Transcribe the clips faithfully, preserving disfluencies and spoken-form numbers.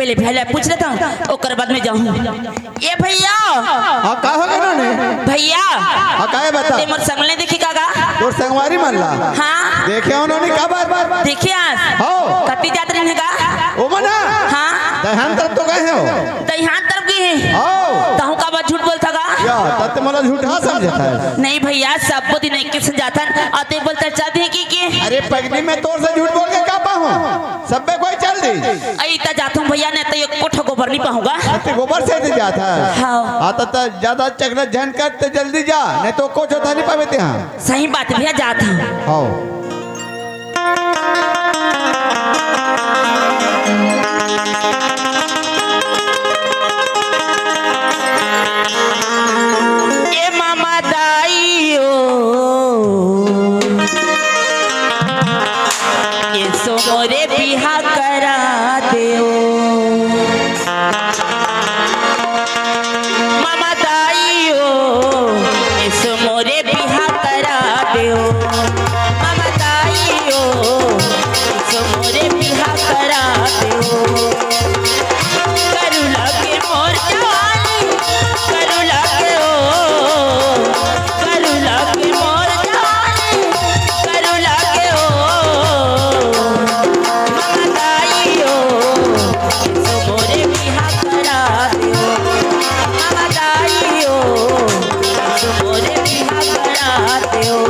ले भैया पूछ लेता हूँ, ओकर बाद में जाहूँ। ए भैया। हाँ, का हो गे नोनी? भैया। हाँ, का हे बता? ते मोर संग ल नइ देखे का गा? तोर संगवारी मन ला? हाँ। देखे हो नोनी, का बात? देखे हस? हो। कति जात रहिन हे गा? ओ मन ह? हाँ। दइहान तरफ तो गे हे हो। दइहान तरफ गे हे? हो। तहूँ काबर झूठ बोलथस गा? या, त ते मोला झूठहा समझथस? नहीं भैया, सब दिन एक किसम जाथन, अउ ते बोलथस चल दिही कि, कि? अरे पगली, मैं तोर से झूठ बोल के का पाहूँ? सबे कोई चल दिही। अई त जाथों भैया, नहीं त एको ठो गोबर नइ पाहूँ गा। अरे गोबर से नइ जाथस? हाँ। हाँ, त, त ज्यादा चकना झन कर, ते जल्दी जा, नहीं त कुछ होता नइ पाबे ते हा। सही बात भैया, जाथों। हाँ। ए मामा दाई ओ, एसो मोरे बिहा करा देव। मामा दाई ओ, एसो मोरे बिहा करा देव। मामा दाई ओ, एसो मोरे बिहा करा देव। करू लागे मोर जवानी, करू लागे ओ, करू लागे मोर जवानी, करू लागे ओ, मामा दाई ओ, एसो मोरे बिहा करा देव, मामा दाई ओ, एसो मोरे बिहा करा देव।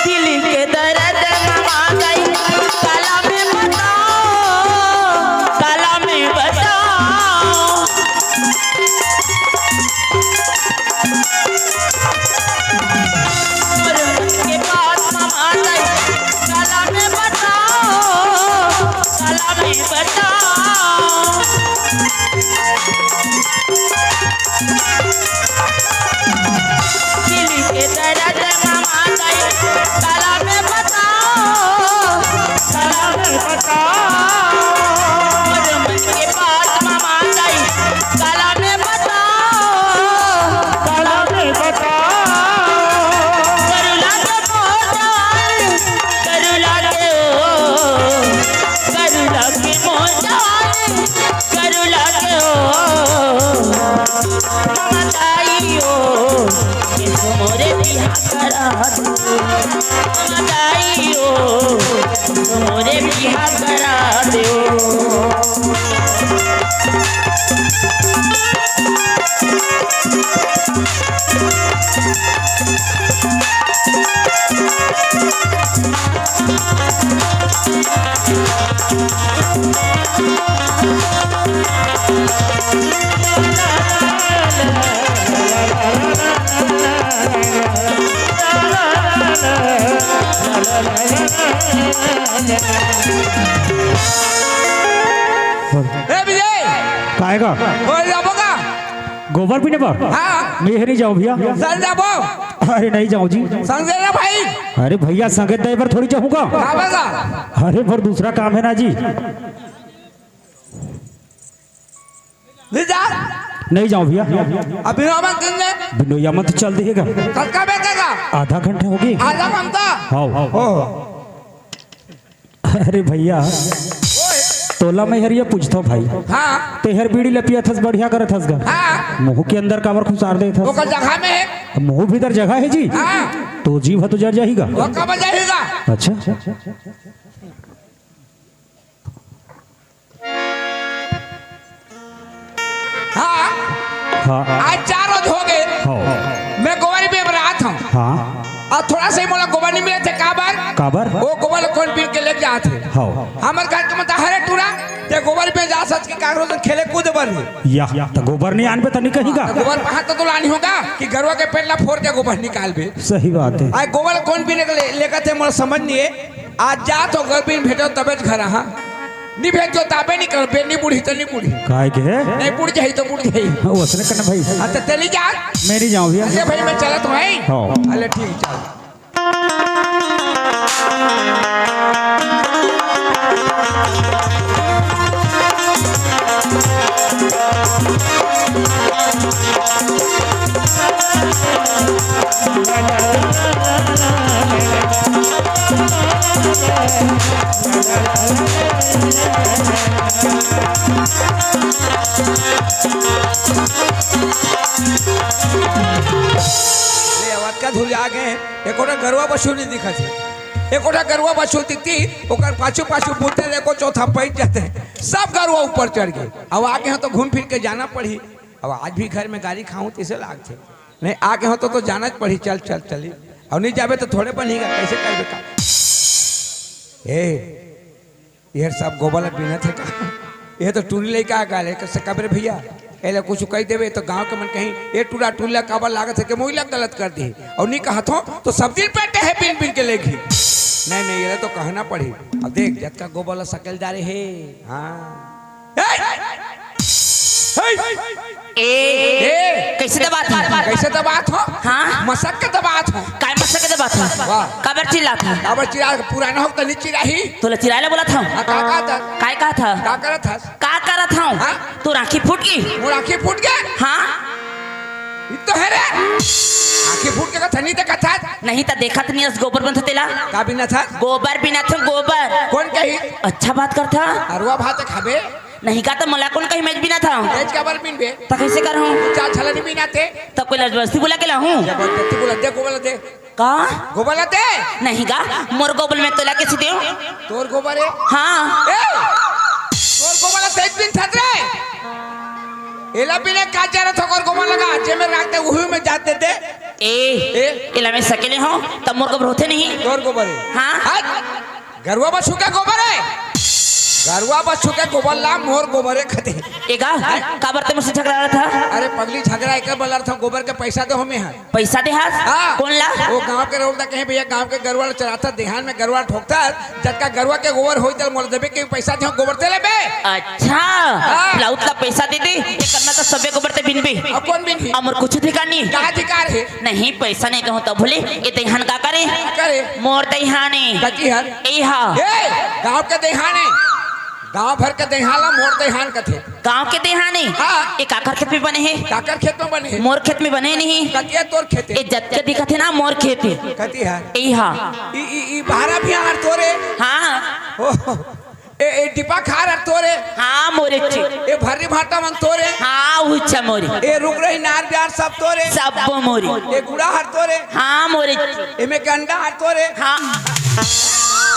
दिल के दर्द मामा दाई, काला में बताओ, काला में बताओ। मोर मन के बात मामा दाई, काला में बताओ, काला में बताओ। दिल के दर्द मामा दाई, काला में बताओ, काला में बताओ। मोर मन के बात मामा दाई, काला में बताओ, काला में बताओ। करू लागे मोर जवानी, करू लागे ओ, करू लागे मोर जवानी, करू लागे ओ। मामा दाई ओ, एसो मोरे बिहा करा देव। मामा दाई ओ, एसो मोरे बिहा करा देव। ए विजय, काय गा? बोल जाबो का? गोबर बीने बर? हाँ। मैं नहीं जाऊँ भैया। चल जाबो। अरे नहीं जाऊँ जी। संग दे ना भाई। अरे भैया, संगे दे बर थोड़ी जाहूँ गा। हाँ, बता। अरे पर दूसरा काम हे ना जी। नहीं जा। नहीं जाऊँ भैया। अभी ना मत कर ले। बिनोइया मत चल देगा। कतका बेर का? आधा घंटा हो गे। आधा घंटा? हाँ। ओह। अरे भैया, तोला मैं हर ये पूछथों भाई। हाँ। ते हर बीड़ी ल पियत हस, बढ़िया करत हस गा। हाँ। मुँह के अंदर काबर खुसार देत हस? ओकर जगह में हे। मुँह भीतर जगह हे जी। हाँ। त जीभ ह तो जर जाही गा। वो कब जाही गा? अच्छा। हाँ। हाँ। आज चार रोज हो गे। हाँ। मैं गोबर बीने बर आत हँव। हाँ। अउ थोड़ा सा ही मोला गोबर नइ मिलत हे, काबर? काबर? वो गोबर ल कोन बीन के लेके जात हे? हाँ। हमर घर के मतलब, "अरे टूरा, ते गोबर बीने जाथस के काकरो संग खेले कूदे बर हे?" या, त गोबर नइ आनबे त नइ कही गा। त गोबर पाहूँ त, त लानहूँ गा कि गरुवा के पेट ला फोर के गोबर निकालबे। सही बात हे। आज गोबर ल कोन बीने के ले-, लेगथे, मोला समझ नइ हे। आज जात हँव, गोबर बीने भेंटहूँ तभेच घर आहूँ। नी भेज जो ताबे नी करबे, नी बुढ़ी त नी बुढ़ी। काय के? नहीं बुढ़ जाही त बुढ़ जाही। हाँ, वसने करना भाई। हाँ, त चली जा। मैं नहीं जाऊँ भैया। अरे भाई, मैं चलत हूँ भाई। हाँ। अरे ठीक, चल। ले, अवध का धुल आ गए। एकोठा गरुआ बछरू नहीं दिखत हे। एकोठा गरुआ बछरू दिखती, ओकर पाछू पाछू बुलते ले को चौथा पैठ जाते। सब गरुआ ऊपर चढ़ गए। अब आगे हैं तो घूम फिर के जाना पड़ी। अब आज भी घर में गारी खाऊं तैसे लागथे। नहीं, आगे हो तो, तो जाना पड़ी। चल, चल, चली। अब नहीं जाबे तो थोड़े बनेगा, कैसे करबे का? ए, ये सब गोबर बिनत हे का? ये तो टूरी लइका आ गाले, कैसे कबरे भैया? एला कुछ कह देबे तो गांव के मन कहीं, "ए टूरा टूरी ला काबर लागत हे के मोइला गलत कर दी।" और नहीं कहत हो तो सब दिन पेटे हे बिन बिन के लेगी। नहीं, नहीं, ये तो कहना पड़ी। अब देख, जतका गोबर ला सकेल डारे हे। हाँ। ए! ए! ए! कैसे दबात हो? कैसे दबात हो? हाँ? मसक के दबात हो। काय मसक के दबात हो? वाह। काबर चिल्लात हो? काबर चिल्ला, पुराना हो त नहीं चिल्लाही। तोला चिल्लाए ला बोलत हो? हाँ, का कहत हस? काय कहत हो? का करत हस? का करत हो? हाँ? तोर आँखी फूट गे? मोर आँखी फूट गे? हाँ। ई तो हे रे। आँखी फूट के कथा नहीं देखत हस? नहीं त देखत नहीं हस, गोबर बिनत हो तेला। का बिनत हस? गोबर बिनत हो, गोबर। कोन कही? अच्छा बात करत हो। अरुआ भात खाबे? नहीं का, त मोला कोन कही मैं बिनत हो? तेज काबर बिनबे? त कैसे करहूँ? चार छला नहीं बिनाते। त कोई जबरदस्ती बुला के लाहूँ? जबरदस्ती बुला दे, गोबर ला दे। का? गोबर ला दे। नहीं का, मोर गोबर मैं तोला कैसे देहूँ? तोर गोबर हे? हाँ। ए! तोर गोबर ला तेज बिनथस रे। एला बिने का जरूरत हो, ओकर गोबर लगा, जे में राख दे, उही में जात दे दे। ए, ए? एला मैं सकेले हूँ, त मोर गोबर होथे नहीं। तोर गोबर हे। हाँ। हट। गरुआ बछरू के गोबर हे। गरुआ बछरू के गोबर ला मोर गोबर हे कथे। ए गा, काबर ते मोर से झगड़ा रहा था? अरे पगली, झगड़ा एकर बर लड़त हँव, गोबर के पैसा दे हो में हर। पैसा दे हस? हाँ। कोन ला? वो गांव के रोक दा कहे, "भैया, गांव के गरुआ ला चराथस, देहान में गरुआ ठोकथस, जतका गरुआ के गोबर होई, तेला मोला देबे के पैसा दे हो, गोबर ते लेबे।" अच्छा, हाँ। लाउत ला पैसा दे दे, एकर में तो सबे गोबर ते बिनबे। अब कोन बिनही? अब मोर कुछ अधिकार नहीं। का अधिकार हे? नहीं, पैसा नहीं कहूँ तो बोले, ये देहान का करे? का करे? मोर देहान हे। कती हर? ए हा। ए, गांव के देहान हे। गांव भर के देहान ला मोर देहान कथे। गांव के देहान हे? हाँ। ए काकर खेत में बने हे? काकर खेत में बने हे? मोर खेत में बने नहीं। कतिया तोर खेत हे? ए जतके दिखत हे ना मोर खेत हे। कती हर? ए हा। ई, ई, ई बहारा भी हर तोरे? हाँ। ओ, ए, ए डिपा खार हर तोरे? हाँ, मोरे चे। ए भर्री भाटा मन तोरे? हाँ, उच्चा मोरे। ए रुख रही नार ब्यार सब तोरे? सब मोरे। ए गुड़ा हर तोरे? हाँ, मोरे चे। ए में के अंडा हर तोरे? हाँ।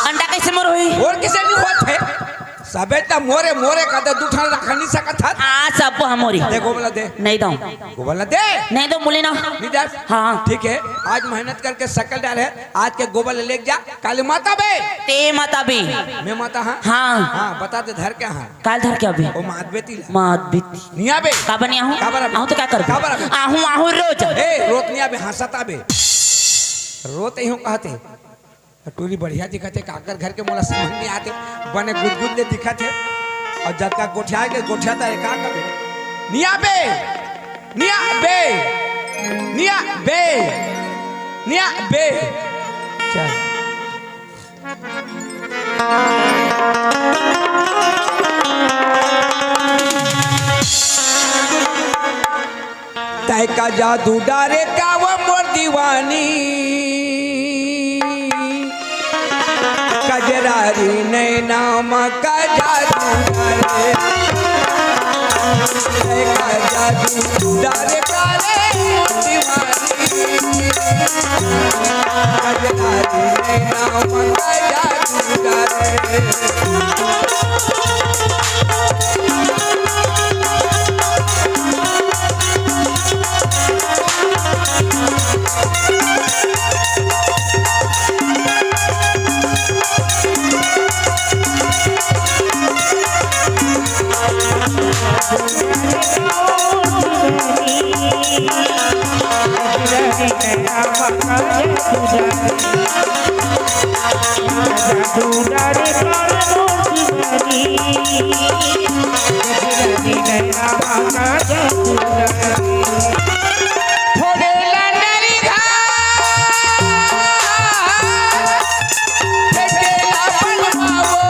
अंडा कैसे मोर होही? और किसे नहीं होत हे? सबे त मोरे, मोरे का दे, दू ठन रख नहीं सकत हस। हाँ, सब हमोरी। दे गोबर ला दे। नहीं दो। गोबर ला दे। नहीं दो, बोले ना। नहीं दे। हाँ। ठीक है, आज मेहनत करके सकल डारे हे, आज के गोबर ले लेके जा, काली माता बे। ते माता बे। मैं माता हाँ? हाँ। हाँ, बता दे धर के हाँ। काल धर के अभी। ओ मात बेटी ला। मात बेटी। निया बे। का बनिया हूँ? का बरा बे? आहूँ तो का कर? का बरा बे? आहूँ, आहूँ रोज। ए, रोत निया बे, हंसता बे। रोत ही हूँ कहते। टूरी बढ़िया दिखत हे, काकर घर के मोला समझ नहीं आते, बने गुदगुद ले दिखत हे। और जतका गोठिया के गोठिया तारे का कबे? निया बे, निया बे, निया बे, निया बे। चल। तय का जादू डारे का वो मोर दीवानी, कजरारी नैना मा का जादू डारे, तय का जादू डारे का रे मोर दीवानी, कजरारी नैना मा का जादू डारे। गजरानी नैना माँ का जादू रानी। फोड़े लंडरी घाट, फेंकेला पनमावो।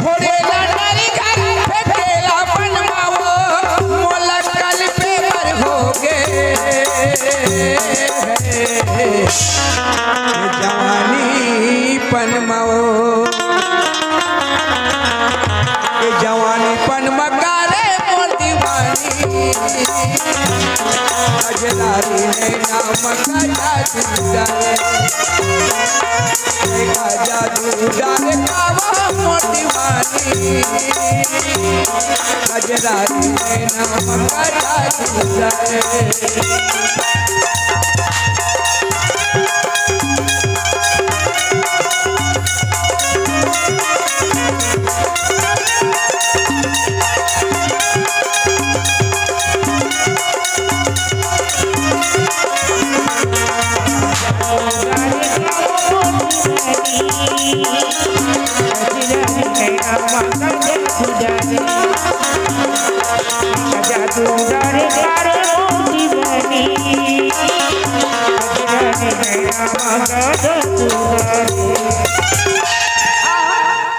फोड़े लंडरी घाट, फेंकेला पनमावो। मोला कल पे बर होगे। जवानी पनमावो। ए जवानी पनमका रे मोर दीवानी, कजरारी नैना मका जादू डारे, का जादू डारे कावा मोर दीवानी, कजरारी नैना मका जादू डारे।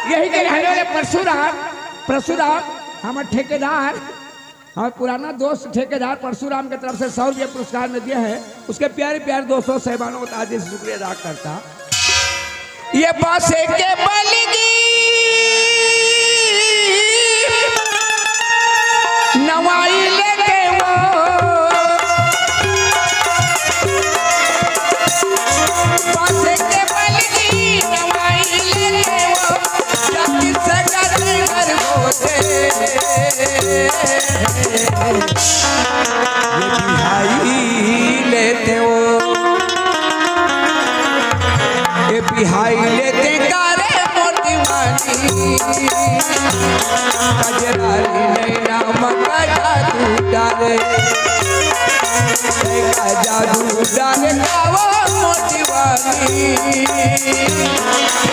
यही के रहने वाले परशुराम, परशुराम, हमर ठेकेदार, हमर पुराना दोस्त ठेकेदार परशुराम के तरफ से सौ रुपया पुरस्कार में दिया है। उसके प्यारे प्यारे दोस्तों, साहिबानों का तहे दिल से शुक्रिया अदा करता। ये बांसे के बलगी नवाई लेके वो, बांसे के बलगी नवाई लेके वो, जाति से गदर होते। ये बिहाई लेते वो, ए बिहाई लेते का रे मोर दीवानी, कजरारी नैना मका जादू डारे, का जादू डारे का वो मोर दीवानी,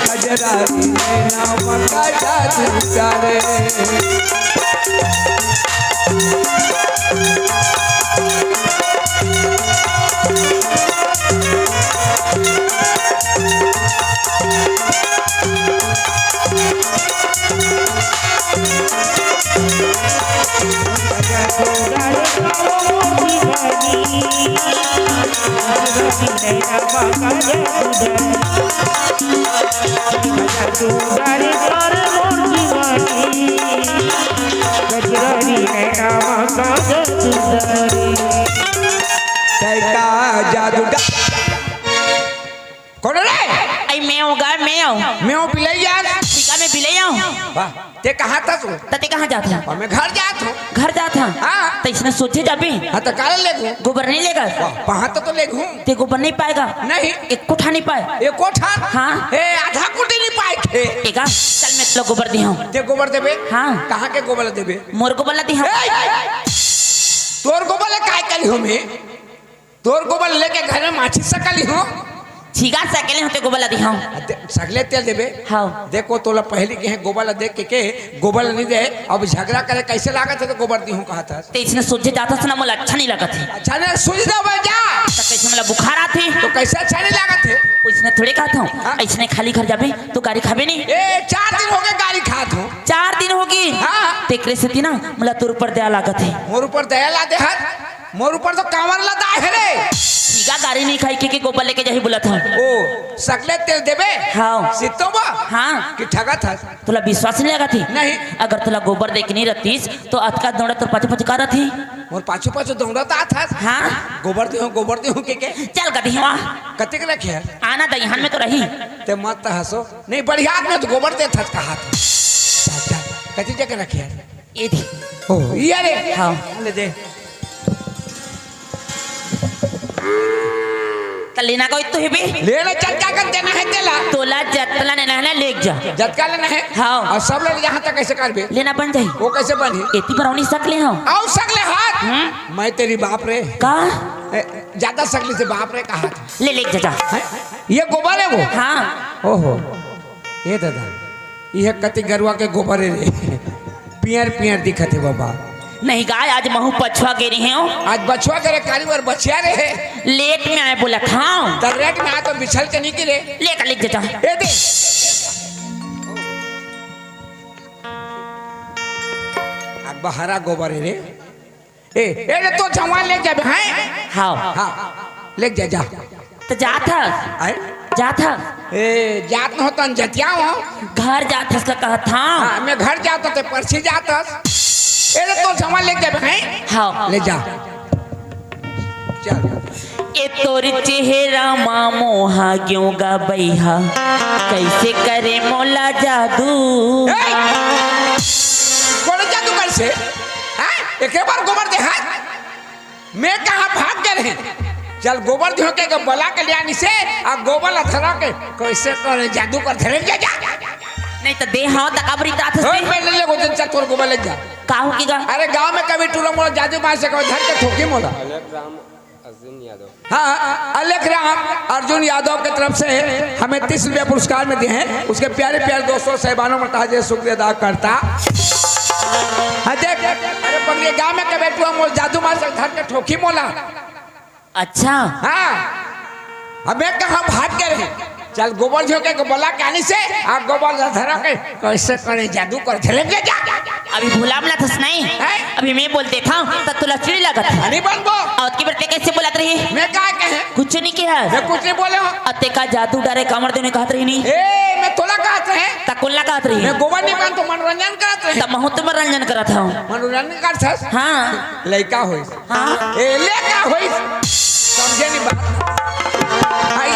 कजरारी नैना मका जादू डारे। तै का जादू डा-, कौन रे? आई मैं होगा, मैं हूँ। मैं हूँ बिलैया। ठीक है, मैं बिलैया हूँ। वाह, ते कहाँ था तू? त ते कहाँ जात है? और मैं घर जात हूँ। घर जात है? हाँ। त इसने सोचे जाबे? हाँ, त काला लेगू? गोबर नहीं लेगा? वाह, वहाँ तो, तो लेगू। ते गोबर नहीं पाएगा? नहीं। एक कोठा नहीं पाए? एक कोठा? हाँ। ए, आधा कोठी नहीं पाए थे। एगा, चल मैं तो गोबर दी हूँ। ते गोबर देबे? हाँ। कहाँ के गोबर देबे? मोर गोबर ला दी हूँ। ए, तोर गोबर ले काय करी हूँ मैं? तोर गोबर लेके घर में माछी सकली हो। छिगा सकले हो ते गोबर ला दिहाओ। अते सगले तेल देबे। हाँ। देखो तोला पहली के गोबर ला देख के, के गोबर ला नहीं दे, अब झगड़ा करे कैसे लागत है तो गोबर दिहूं कहत हस। ते इसने सोचे जात हस ना मोला अच्छा नहीं लागत है। अच्छा नहीं सूझ दे भाई जा। तो कैसे मोला बुखार आत है? तो कैसे अच्छा नहीं लागत है? वो इसने थोड़े कहत हूँ। हाँ। इसने खाली घर जाबे तो गारी खाबे नहीं। ए, चार दिन हो गए गारी खात हूँ। चार दिन होगी। हाँ। तेकरे सेती ना मोला तोर ऊपर दया लागत है। मोर ऊपर दया ला दे हर। मोर ऊपर तो कांवर लदाय हे रे। सीधा गारी नहीं खाई के, के गोबर लेके जाही बोलत हन। ओ, सकले तेल देबे? हाँ। सितो बा? हाँ। कि ठगत हस? तोला विश्वास नहीं लगत ही? नहीं। अगर तोला गोबर दे के नहीं रहतीस, तो अतका दौड़ा तोर पाछू पाछू का रहती? मोर पाछू पाछू दौड़ा तो आत हस। हाँ। गोबर दे हो, गोबर दे हो के के? चल गधी हुआ। कते के रखे हस? आना दहियान में तो रही। ते मत हंसो। नहीं, बढ़िया आदमी तो गोबर देत हस कहा था। कते जगह रखे हस? ये दे। ओ, ये रे। हाँ। ले दे। त लेना कोई तो हे बे। लेना चल, का कर देना हे तेला? तोला जतला लेना हे ना, लेग जा। जतका लेना हे? हाँ। अउ सब लोग यहाँ तक कैसे करबे? लेना बन जाही। वो कैसे बनही? एती बर अउ नहीं सकले हँव। अउ सकले हाथ? हम्म। मैं तेरी बाप रे। का? ए, ज्यादा सकले से बाप रे कहा था। ले, लेग जा, जा। हैं? ये गोबर हे वो? हाँ। ओहो, ए दादा, ये कति गरुवा के गोबर हे रे। पियर पियर दिखत हे बाबा। नहीं गाय, आज महूँ पछुआ गे रहेंव। आज बछुआ गे रहे, काली बर बछिया रहे। लेट में आए बोलत हँव। त लेट में आ तो बिछल के नहीं गिरे। ले का, लेग जा, जा। ए दे। आज बहरा गोबर हे रे। ए, ए, रे तो जवान लेग जाबे, हैं? हाँ। हाँ, लेग जा, जा। त जात हस? आय? जात हस? ए, जात न होतन, जतिया हो। घर जात हस का कहत हँव? हाँ, मैं घर जात हों, ते परछी जात हस। ए, रे तो जवान लेग जाबे, हैं? हाँ। ले जा। चल। ए तोर चेहरा मा मोहा गेंव गा बइहा, कइसे करे मोला जादू। ए! कोन जादू कइसे? हैं? एके बार गोबर दे, हैं? मैं कहाँ भाग गे रहेंव? चल गोबर दिहों के बला के ले आनिस हे, आ गोबर ला धरा के कइसे करे जादू कर धरे ले जा। नहीं त दे हँव त काबर इतराथस? ओए, मैं ले लेगों, चल तोर गोबर ले जा। का हो गे गा? अरे गाँव में कभी टूरा मोला जादू मार से कभी धर के ठोकी मोला। अलग राम अर्जुन यादव। हाँ, अलग राम अर्जुन यादव के तरफ से हमें तीस रुपया पुरस्कार में दिए हैं। उसके प्यारे प्यारे दोस्तों, साहिबानों, मैं तहे दिल से शुक्रिया अदा करता। हाँ, देख, अरे पगली, गाँव में कभी टूरा मोला जादू मार से धर के ठोकी मोला। अच्छा। हाँ, अब मैं कहाँ भाग गे रहेंव? चल गोबर झोंके के बला के आनिस हे, आ गोबर ला धरा के कइसे करे जादू कर झलक के जा। अभी भुला मिला थस नहीं? हैं? अभी मैं बोल देथँव, त तोला चिड़ी लागत हे। नहीं बनबो। अउ अतकी बेर ते कइसे बोलत रहे? मैं का कहेंव? कुछ नहीं कहे। मैं कुछ नहीं बोले हँव। अते का जादू डारे कामर देने कहत रहे नहीं? ए, मैं तोला कहत रहेंव। त कोन ला कहत रहे? मैं गोबर नहीं बनतो, मनोरंजन करत रहेंव। त महूँ तो मनोरंजन करत हँव। मनोरंजन करत हस? हाँ। लइका होइस। हाँ। ए, ले का होइस? समझे नहीं बात। आई,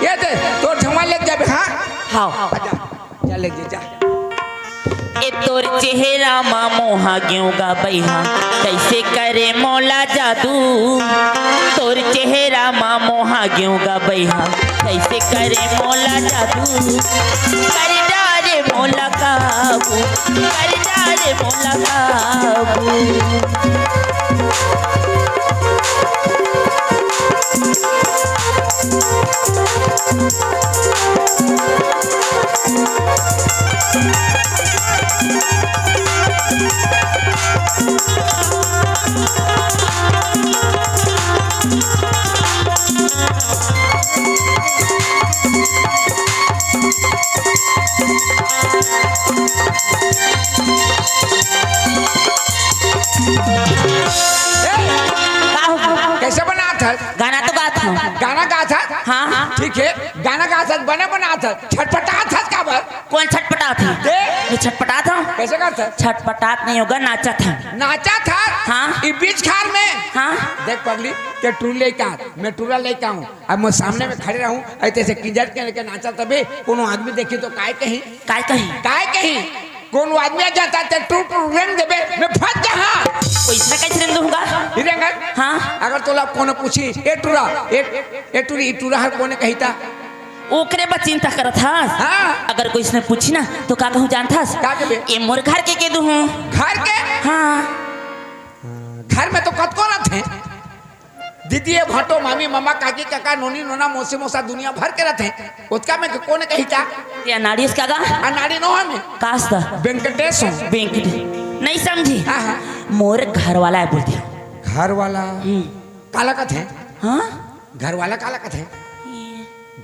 ये दे, तोर झमा लेग जाबे, हाँ? हाँ। जा, जा लेग जा, जा। ए तोर चेहरा मा मोहा गेंव गा बइहा, कइसे करे मोला जादू। तोर चेहरा मा मोहा गेंव गा बइहा, कइसे करे मोला जादू। कर डारे मोला काबू, कर डारे मोला काबू। का हो? कइसे बनात हस? गाना तो गात हँव। गाना गात हस? हाँ। ठीक हे, गाना गात हस, बने बनात हस, छटपटात हस काबर? कोन छटपटात हे? दे। मैं छटपटात हँव? कइसे करत हस? छटपटात नहीं होगा, नाचत हँव। नाचत हस? हाँ। ई बीच खार में? हाँ। देख पगली, ते टूरी लइका, मैं टूरा लइका हँव। अब मैं सामने में खड़े रहूँ, अइसे किंजर के लेके नाचा तबे कोनो आदमी देखही तो काय कही? काय कही? काय कही? कोनो आदमी आ जाता ते टू टू रेंग देबे, मैं फंस जाहूँ। वइसने कइसे रेंग दूँगा? ई रेंग। हाँ। अगर तोला कोनो पूछी, "ए टूरा, ए, ए टूरी, ई टूरा हर कोने कहिता?" ओकरे बर चिंता करत हस? हाँ। अगर कोई इसने पूछी ना, तो का कहूँ जानथस? का कहबे? ए मोर घर के कहि दूहूँ। घर के? हाँ। घर में तो कतको रहिथे। दीदी, ए भाटो, मामी, मामा, काकी, काका, नोनी, नोना, मौसी, मौसा, दुनिया भर के रहिथे। ओतका में कोन कहिता? ये अनाड़ी हस का गा? अनाड़ी नोहँव मैं। कास त? वेंकटेश हँव। वेंकटेश। नहीं समझे? हाँ, हाँ। मोर घर वाला हे बोलथे। घर वाला? हम्म। काला कथे? हाँ? घर वाला काला कथे?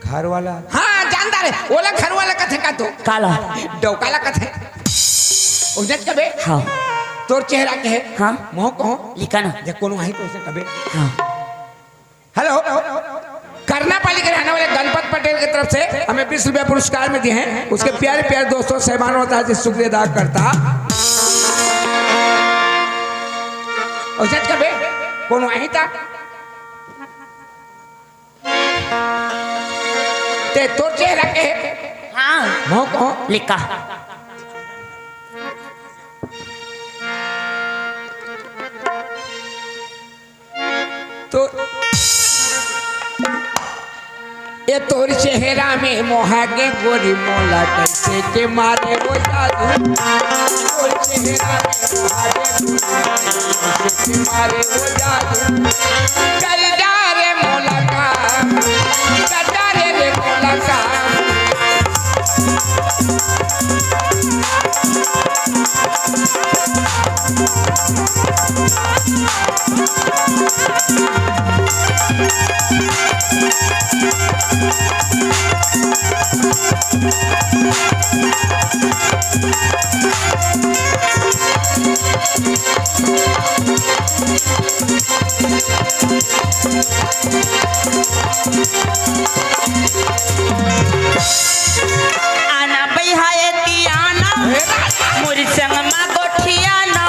घर वाला? हाँ, जानथँव रे, ओला घर वाला कथे का तो? काला? डौका ला कथे। ओ जट कबे? हाँ। तोर चेहरा के हे? हाँ। मोह कहो। लिखा ना। देख, कोनो आही तो अइसे कबे। हाँ। हेलो। करनापाली के रहने वाले गणपत पटेल की तरफ से हमें बीस रुपया पुरस्कार में दिए हैं। उसके प्यारे प्यारे दोस्तों, साहिबानों, तहे दिल से शुक्रिया अदा करता। ओ जट कबे? कोनो आही ता? ते तोर चेहरा के हे? हाँ। मोह कहो। लिखा। तो ये तोर चेहरा में मोहा के गोरी मोला कैसे के मारे वो जादू। तोर चेहरा में मोहा के गोरी मोला कैसे के मारे वो जादू। कर डारे मोला का, कर डारे रे मोला का। आना बइहा एती आना, मोर संग मा गोठियाना।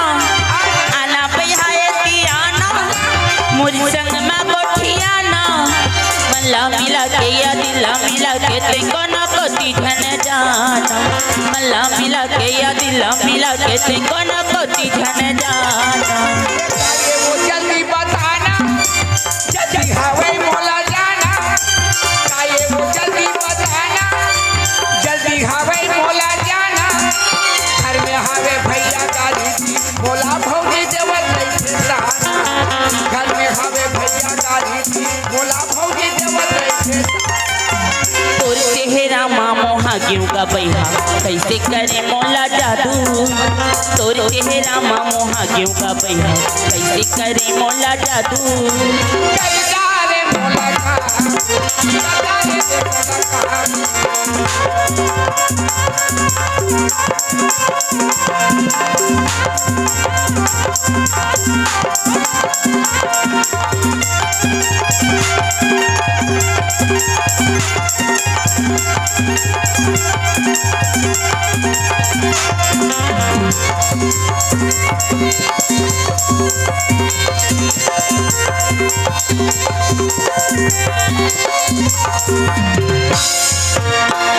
आना बइहा एती आना, मोर संग मा गोठियाना। मन ला मिला के या दिल ला मिला के ते कोनो कोती झन जाना। मन ला मिला के या दिल ला मिला के ते कोनो कोती झन जाना। ये वो जल्दी बताना, जल्दी हवई मोला जाना। का ये वो जल्दी बताना, जल्दी हवई मोला जाना। घर में हवे भैया गारी जी, मोला भौजी देवत नइखे ताना। घर में हवे भैया गारी जी, मोला भौजी देवत नइखे ताना। तोर चेहरा मा मोहा गेहूं का बइहा, कैसे करे मोला जादू। तोर चेहरा मा मोहा गेहूं का बइहा, कैसे करे मोला जादू। कैसा रे मोला का, कैसा रे मोला का।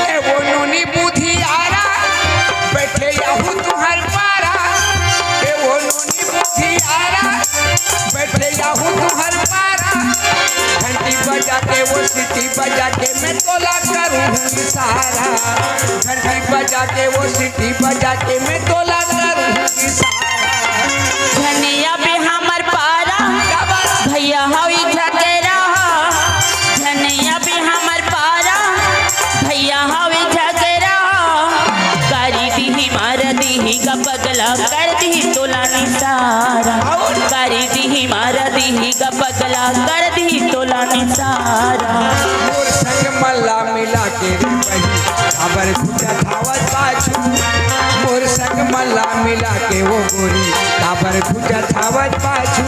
ए वो नोनी बुधियारा, बैठे याहू तुहर पारा। ए वो नोनी बुधियारा, बैठे याहू तुहर पारा। घंटी बजा के वो सीटी बजा के मैं तोला करूँ इशारा। घंटी बजा के वो सीटी बजा के मैं तोला करूँ इशारा। झनिया पे हमर पारा, भैया हवी झगेरा। झनिया पे हमर पारा, भैया हवी झगेरा। गारी दीही मार दीही ग पगला कर दीही तोला निसारा। गारी दीही मार दीही ग पगला कर दीही तोला निसारा। मोर संग मन ला मिला के रे बही, काबर घुचा धावत पाछू। मोर संग मन ला मिला के वो गोरी, काबर घुचा धावत पाछू।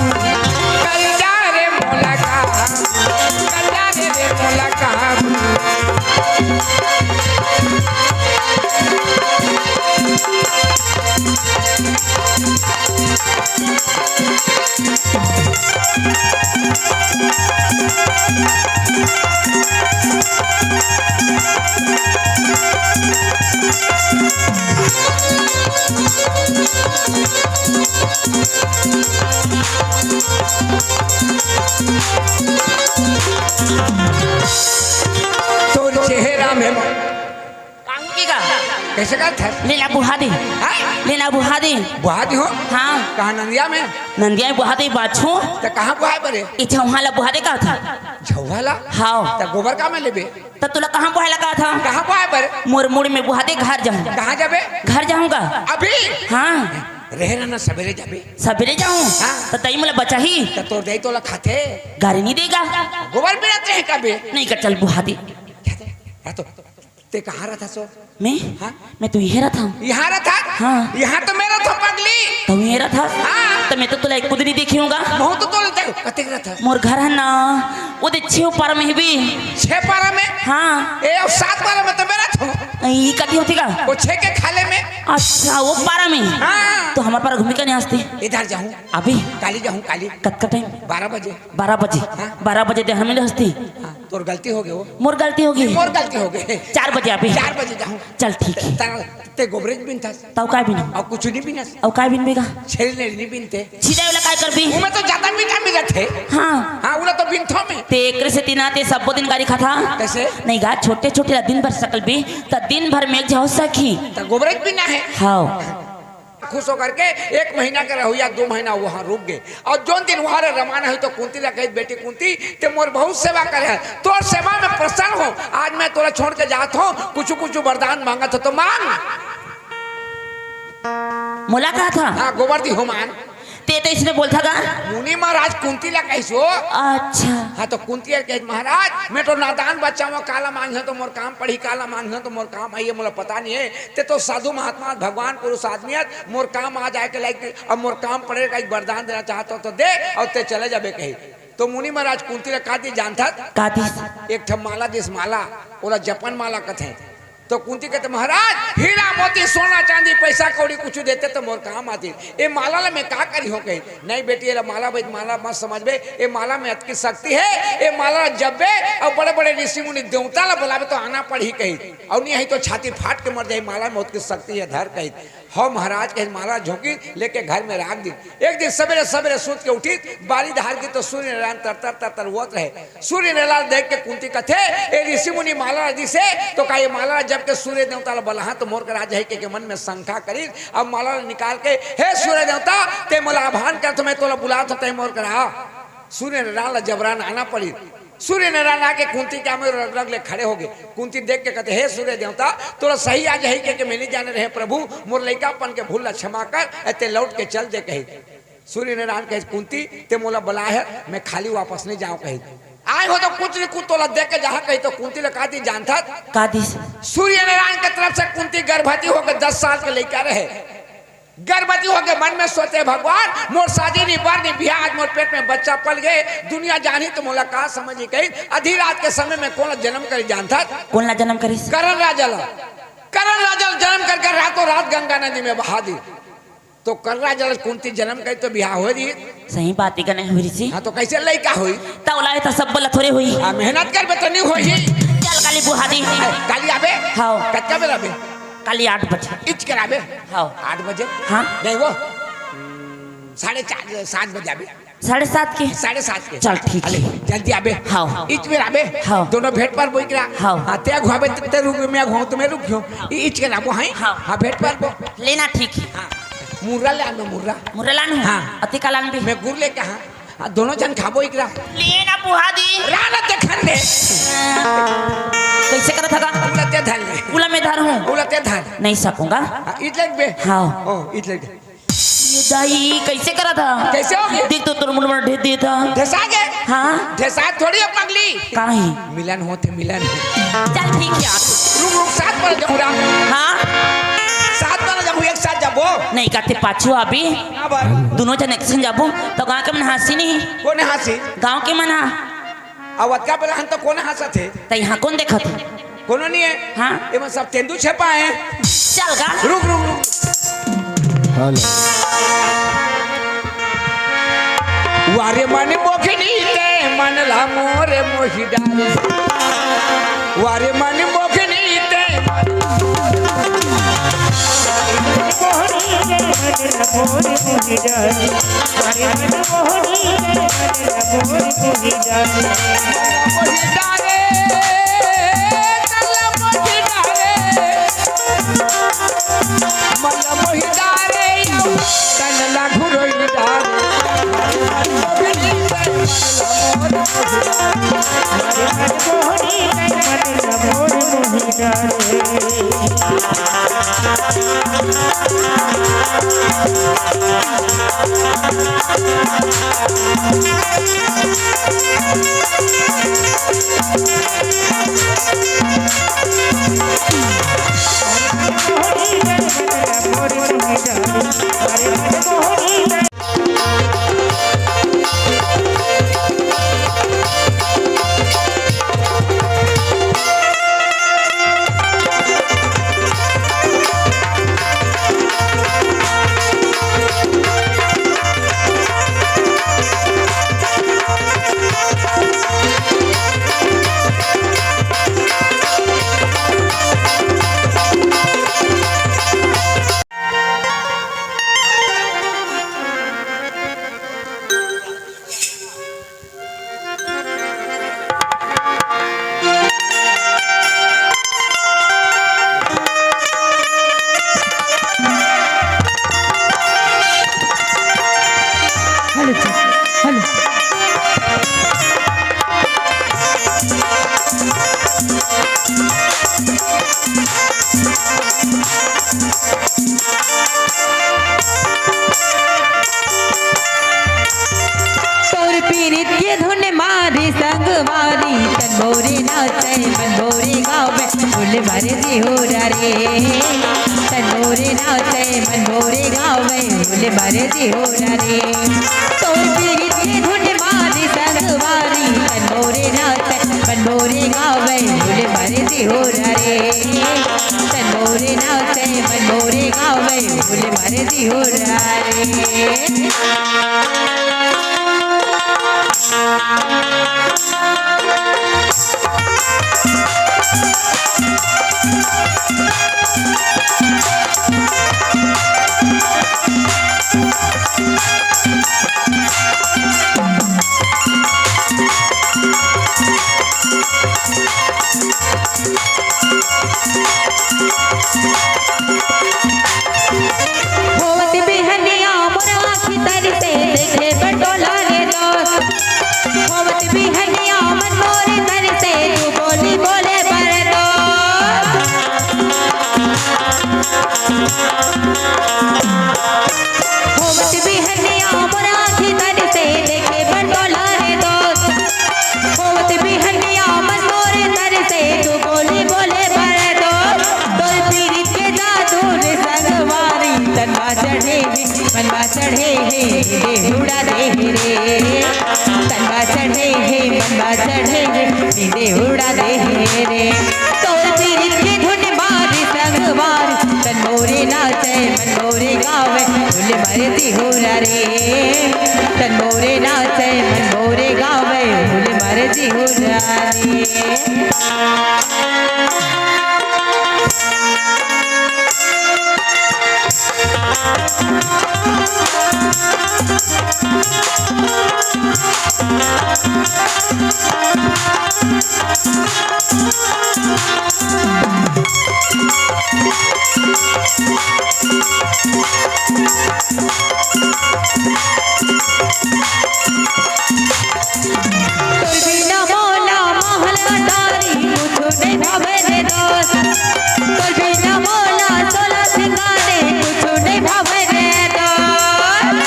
कर डारे मोला का, कर डारे रे मोला का। तोर चेहरा में का होगे गा? कइसे कहत हस? लेना बुहा दे। हाँ? लेना बुहा दे। बुहा दे हो? हाँ। कहाँ नंदिया में? नंदिया में बुहा दे बाछू। त कहाँ बुहाय बरे? ए झउहा ला बुहा दे कहत हँव। झउहा ला? हाँ। त गोबर का में लेबे? त तोला कहाँ बुहाय ला कहत हँव? कहाँ बुहाय बरे? मोर मुड़ में बुहा दे, घर जाहूँ। कहाँ जाबे? घर जाहूँ गा। अभी? हाँ। रहे रहना, सबेरे जाबे। सबेरे जाहूँ? हाँ। त तई मोला बचाही? त तोर दई तोला खाथे। गारी नइ दे गा। गोबर बिनत रहे कबे? नइ गा, चल बुहा दे। हाँ तो। ते कहाँ रथस ओ? मैं? हाँ? मैं तो इहे रथँव। इहाँ रथस? हाँ। इहाँ तो मैं रथँव पगली। तहूँ इहे रथस? हाँ। त मैं तो तोला एक कुदरी देखे हँव गा। महूँ तो तोला देखे हँव। कतेक रथस? मोर घर हे ना, ओ दे छेव पारा में हवे। छेव पारा में? हाँ। ए, अउ सात पारा में तो मैं रथँव। ई कती होथे गा? ओ छेव के खाल्हे में। अच्छा, ओ पारा में? हाँ। त हमर पारा घूमे का नइ आस ते? इधर जाहूँ। अभी? काली जाहूँ, काली। कतका टाइम? बारह बजे। बारह बजे? हाँ। बारह बजे दे हमें हँस ते? हाँ। तोर गलती होगे ओ। मोर गलती होगे। मोर गलती होगे। चार बजे आबे। चार बजे जाहूँ। चल ठीक हे। त-, ते गोबरेच बिनथस। तउ काय बिनहूँ? अउ कुछु नइ बिनस। अउ काय बिनबे गा? छेरी नेड़ी नइ बिनते। छिदा वाला काय करबे? ओमे तो जादा मीठा मिलत हे। हाँ। हाँ, ओला तो बिनथँव मैं। ते एकरे सेती ना ते सब्बो दिन गारी खाता। कइसे? नहीं गा, छोटे-छोटे ला दिन भर सकल भी, त दिन भर में एक झन हो सखी। त गोबरेच भी ना हे। हव। खुश होकर के एक महीना के रहोइया दू महीना उहाँ रुक गे। अउ जोन दिन उहाँ ले रवाना होइस त कुंती ला कहिस, "बेटी कुंती, ते मोर बहुत सेवा करे हस, तोर सेवा में प्रसन्न हों। आज मैं तोला छोड़ के जात हों, कुछु-कुछु वरदान मांगत हों त मांग।" मोला कहा था? हाँ, गोबर दिहो मान। ते तो इसने बोलता का? मुनि महाराज कुंती ला कहिस हो। अच्छा। हाँ, त कुंती हर कहिस, "महाराज, मैं तो नादान बच्चा हों, काला मांगे हों त मोर काम पड़ही, काला मांगे हों त मोर काम आही, मोला पता नहीं हे। ते तो साधु महात्मा, भगवान पुरुष आदमी हस, मोर काम आ जाए के लायक, अब मोर काम पड़े के लायक वरदान देना चाहत हों त दे, अउ ते चले जाबे," कहिस। त मुनि महाराज कुंती ला का दिस जानथस? का दिस? एक ठन माला दिस, माला, ओला जपन माला कथे। त कुंती कहिथे, "महाराज, हीरा मोती, सोना चांदी, पैसा कौड़ी कुछु देते त मोर काम आतिस। ए माला ला मैं का करिहों?" कहिस, "नहीं बेटी, एला माला भाई, माला मत समझबे। ए माला में अतकी शक्ति हे, ए माला ला जपबे अउ बड़े-बड़े ऋषि मुनि देवता ला बुलाबे त आना पड़ही," कहिस। "अउ नहीं आही त छाती फाट के मर जाही, माला में अतकी शक्ति हे, धर," कहिस। "हव महाराज," कहिस, माला झोंकिस, लेके घर में राख दिस। एक दिन सबेरे-सबेरे सूत के उठिस, बारी डहर गे त सूर्य नारायण तरतर तरतर रोवत रहे। सूर्य नारायण देख के कुंती कथे, "ए ऋषि मुनि माला ला दिस हे, त का ए माला ला जप के सूर्य देवता ला बलाहूं त मोर करा आ जाही," कहिके मन में शंका करिस। अब माला ला निकाल के, "हे सूर्य देवता, ते मोला आह्वान करत हस, मैं तोला बुलात हों, ते मोर करा आ।" सूर्य नारायण ला जबरन आना पड़िस। सूर्य नारायण आके कुंती के आगू में रग रग ले खड़े होगे। कुंती देख के कथे, "हे सूर्य देवता, तोला सही आ जाही कहिके मैं नइ जाने रहें प्रभु, मोर लइकापन के भूल ला क्षमा कर, अउ ते लौट के चल दे," कहिस। सूर्य नारायण कहिस, "कुंती, ते मोला बलाए हस, मैं खाली वापस नइ जावं," कहिस। "आए हों त कुछु न कुछु तोला दे के जाहूं," कहिस। त कुंती ला का दिस जानथस? का दिस? सूर्य नारायण के तरफ से कुंती गर्भवती होके दस साल के लइका रहे। गर्भवती होके मन में सोचे, "भगवान, मोर शादी नहीं, बर नहीं, बिहाव, आज मोर पेट में बच्चा पल गे, दुनिया जानही त मोला का समझही," कहिस। आधी रात के समय में कोन ला जनम करिस जानथस? कोन ला जनम करिस? करण राजा ला। करण राजा ला जनम करके रातों रात गंगा नदी में बहा दिस। त करण राजा ला कुंती जनम करिस त बिहाव होय दिस। सही बात हे, नहीं होय रिहिस। हाँ, त कइसे लइका होही? त ओला ए त सब बोला थोरे होही। हाँ, मेहनत करबे त नहीं होही। चल, काली बुहा दी। ए, काली आबे? हव। कतका बेरा आबे? काली आठ बजे। इच कर आबे? हव। आठ बजे? हाँ। नहीं वो, साढ़े चार, सात बजे आबे। साढ़े सात के? साढ़े सात के। चल, ठीक हे। अले, जल्दी आबे। हव। इच बेरा आबे? हव। दूनों भेंट परबो इकरा। हव। हाँ, ते घुमाबे त ते रुक, मैं घुमाहूं त मैं रुक जाहूं। इ-, इच कर आबो, हैं? हव। हाँ, भेंट परबो। ले ना, ठीक हे। हाँ। मुर्रा ले आना, मुर्रा। मुर्रा लानहूं? हाँ। अउ ते का लानबे? मैं गुर लेके, हाँ। आ, दूनों झन खाबो इकरा। ले ना बुहा दी। रा ना देखन दे। कइसे करत हस गा? उला ते धर ले। उला मैं धरहूं। उला ते धर। नहीं सकूंगा। हाँ, इच ले बे। हाँ। ओ, इच ले बे। ए दाई, कइसे करत हस? कइसे होगे? देख तो तोर मुड़ में ढेस देत हस। ढेसा गे? हाँ। ढेसा थोड़ी हे पगली। काहे? मिलन होथे, मिलन। चल ठीक हे यार। रुक, रुक, साथ में जाहूं रा। हाँ? साथ में जाहूं, एक साथ जाबो। नहीं, कथे पाछू आबे। काबर? दूनों झन एक संग जाबो, त गांव के मन हाँसही नहीं। कोन हाँसही? गांव के मन हा। अउ अतका बेरा हन त कोन हाँसत हे? त इहाँ कोन देखत हे? कोनो नहीं हे। हाँ। एमन सब तेंदू छेपा हे। चल गा। रुक, रुक, रुक। हेलो। वारे मन मोखनी ते मन ला मोरे मोहि डारे। वारे मन मोखनी ते मन ला मोरे मोहि डारे। मोहि डारे, तन ला मोहि डारे। मन मोहि डारे, तन ला घुरोई डारे। तोर पीरित के धुन मारे संगवारी, तन मोरे नाचे मन मोरे गावे, फूल भरे जिहुरा रे। तन मोरे नाचे मन मोरे गावे, फूल भरे जिहुरा रे। तोर पीरित के धुन मारे संगवारी, तन मोरे नाचे मन मोरे गावे, फूल भरे जिहुरा रे। तन मोरे नाचे मन मोरे गावे, फूल भरे जिहुरा रे। होवत बिहनिया मोर आँखी तरी से देखे बटोला रे दोस्त। होवत बिहनिया मन मोर तरी से तू बोली बोले बर दोस्त। होवत बिहनिया मोर आँखी तरी से देखे बटोला रे दोस्त। होवत बिहनिया मन मोर तरी से तू बोली बोले बर दोस्त। तोर पीरित के जादू रे संगवारी, तन मा चढ़े हे, मन मा चढ़े हे, देहुड़ा दे हे रे। तन मा चढ़े हे, मन मा चढ़े हे, देहुड़ा दे हे रे। तोर पीरित के धुन मारे संगवारी, तन मोरे नाचे, मन मोरे गावे, फूल भरे जिहुरा रे। तन मोरे नाचे, मन मोरे गावे, फूल भरे जिहुरा रे। तोर बिना मोला महल अटारी कुछु नइ भावे रे दोस्त। तोर बिना मोला सोला सिंगारे कुछु नइ भावे रे दोस्त।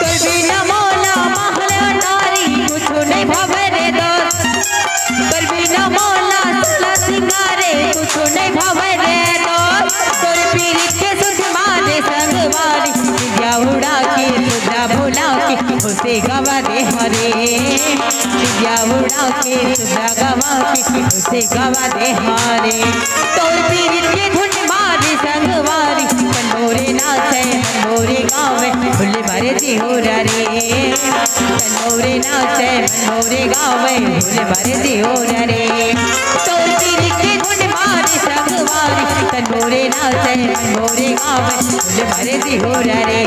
तोर बिना मोला महल अटारी कुछु नइ भावे रे दोस्त। तोर बिना मोला सोला सिंगारे कुछु नइ भावे रे दोस्त। तोर पीरित के सुध मारे संगवारी, दिया उड़ा के, सुधा भुला के, खुशी गवा दे हरे। दिया उड़ा के, सुधा गवा के, खुशी गवा दे हरे। तोर पीरित के धुन मारे संगवारी, तन मोरे नाचे, मन मोरे गावे, फूल भरे जिहुरा रे। तन मोरे नाचे, मन मोरे गावे, फूल भरे जिहुरा रे। तोर पीरित के धुन मारे संगवारी, तन मोरे नाचे, मन मोरे गावे, फूल भरे जिहुरा रे।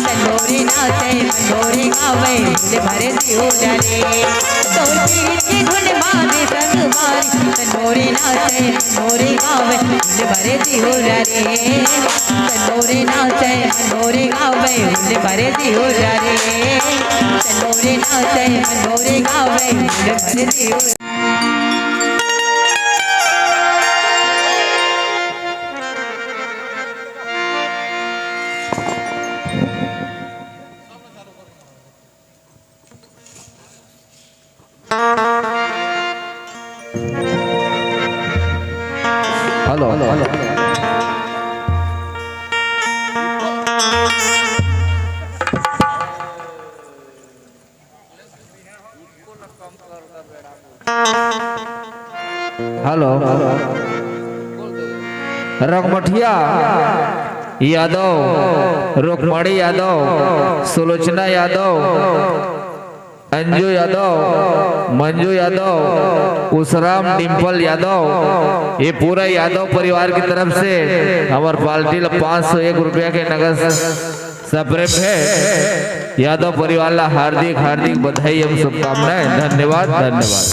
तन मोरे नाचे, मन मोरे गावे, फूल भरे जिहुरा रे। तोर पीरित के धुन मारे संगवारी, तन मोरे नाचे, मन मोरे गावे, फूल भरे जिहुरा रे। तन मोरे नाचे, मन मोरे गावे, फूल भरे जिहुरा रे। तन मोरे नाचे, मन मोरे गावे, फूल भरे जिहुरा। Hello, hello, hello. Hello, Rangmathiya Yadav, Rukmani Yadav, Sulochana Yadav, Anju Yadav, Manju Yadav, Useram Dimple Yadav, ये पूरा यादव परिवार की तरफ से हमर पार्टी ला पाँच सौ एक रुपया के नगद सप्रेम है। यादव परिवार ला हार्दिक, हार्दिक बधाई एवं शुभकामनाएं। धन्यवाद, धन्यवाद।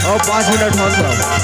अउ पाँच मिनट होन दो।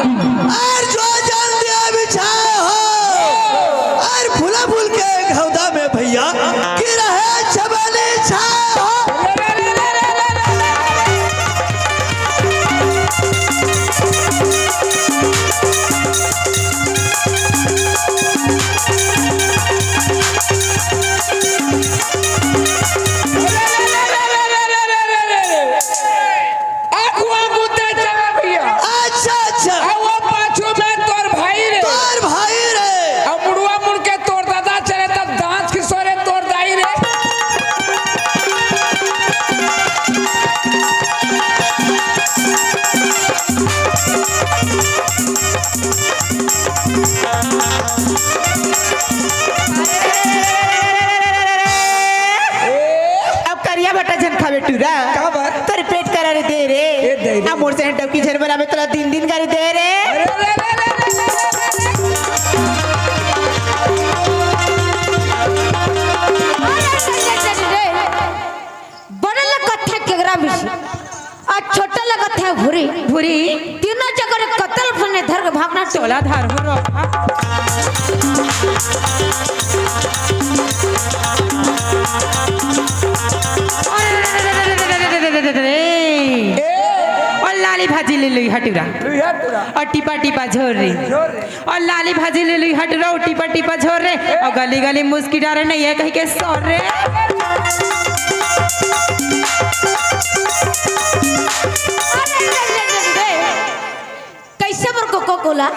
और जो जल दिया बिछाए हो, और फूला फूल के घौदा में भैया, कि रहे चमेली छाए हो। अगुआ गुद्दे चला भैया। अच्छा, अच्छा। आ वो पाछू में तोर भाई रे। तोर भाई रे। आ मुड़वा मुड़ के तोर दादा चले, तब दांत किसोरे तोर दाई रे। अब करिया भट्टा झन खावे टूरा। का बात? तोर पेट करा रे दे रे। ए दे रे। अब मोर से डबकी झन बनावे तोला दिन दिन गारी दे रे। अरे, अरे, अरे, अरे। अरे, अरे, अरे, अरे। बड़े लगत हे केकरा मिसी, अउ छोटा लगत हे भूरी। भूरी। तीनों जगह रे कतल फने धर के भागना टोला धार हो रहा। अउ लाली भाजी ले लुइहा टूरा। लुइहा टूरा। अउ टिपा टिपा झोर रे। झोर रे। अउ लाली भाजी ले लुइहा टूरा, अउ टिपा टिपा झोर रे, अउ गली गली मुस्की डारे नहीं है कहीं के सोर रे। अरे, अरे, अरे, अरे, अरे। कैसे मोर कोको कोला?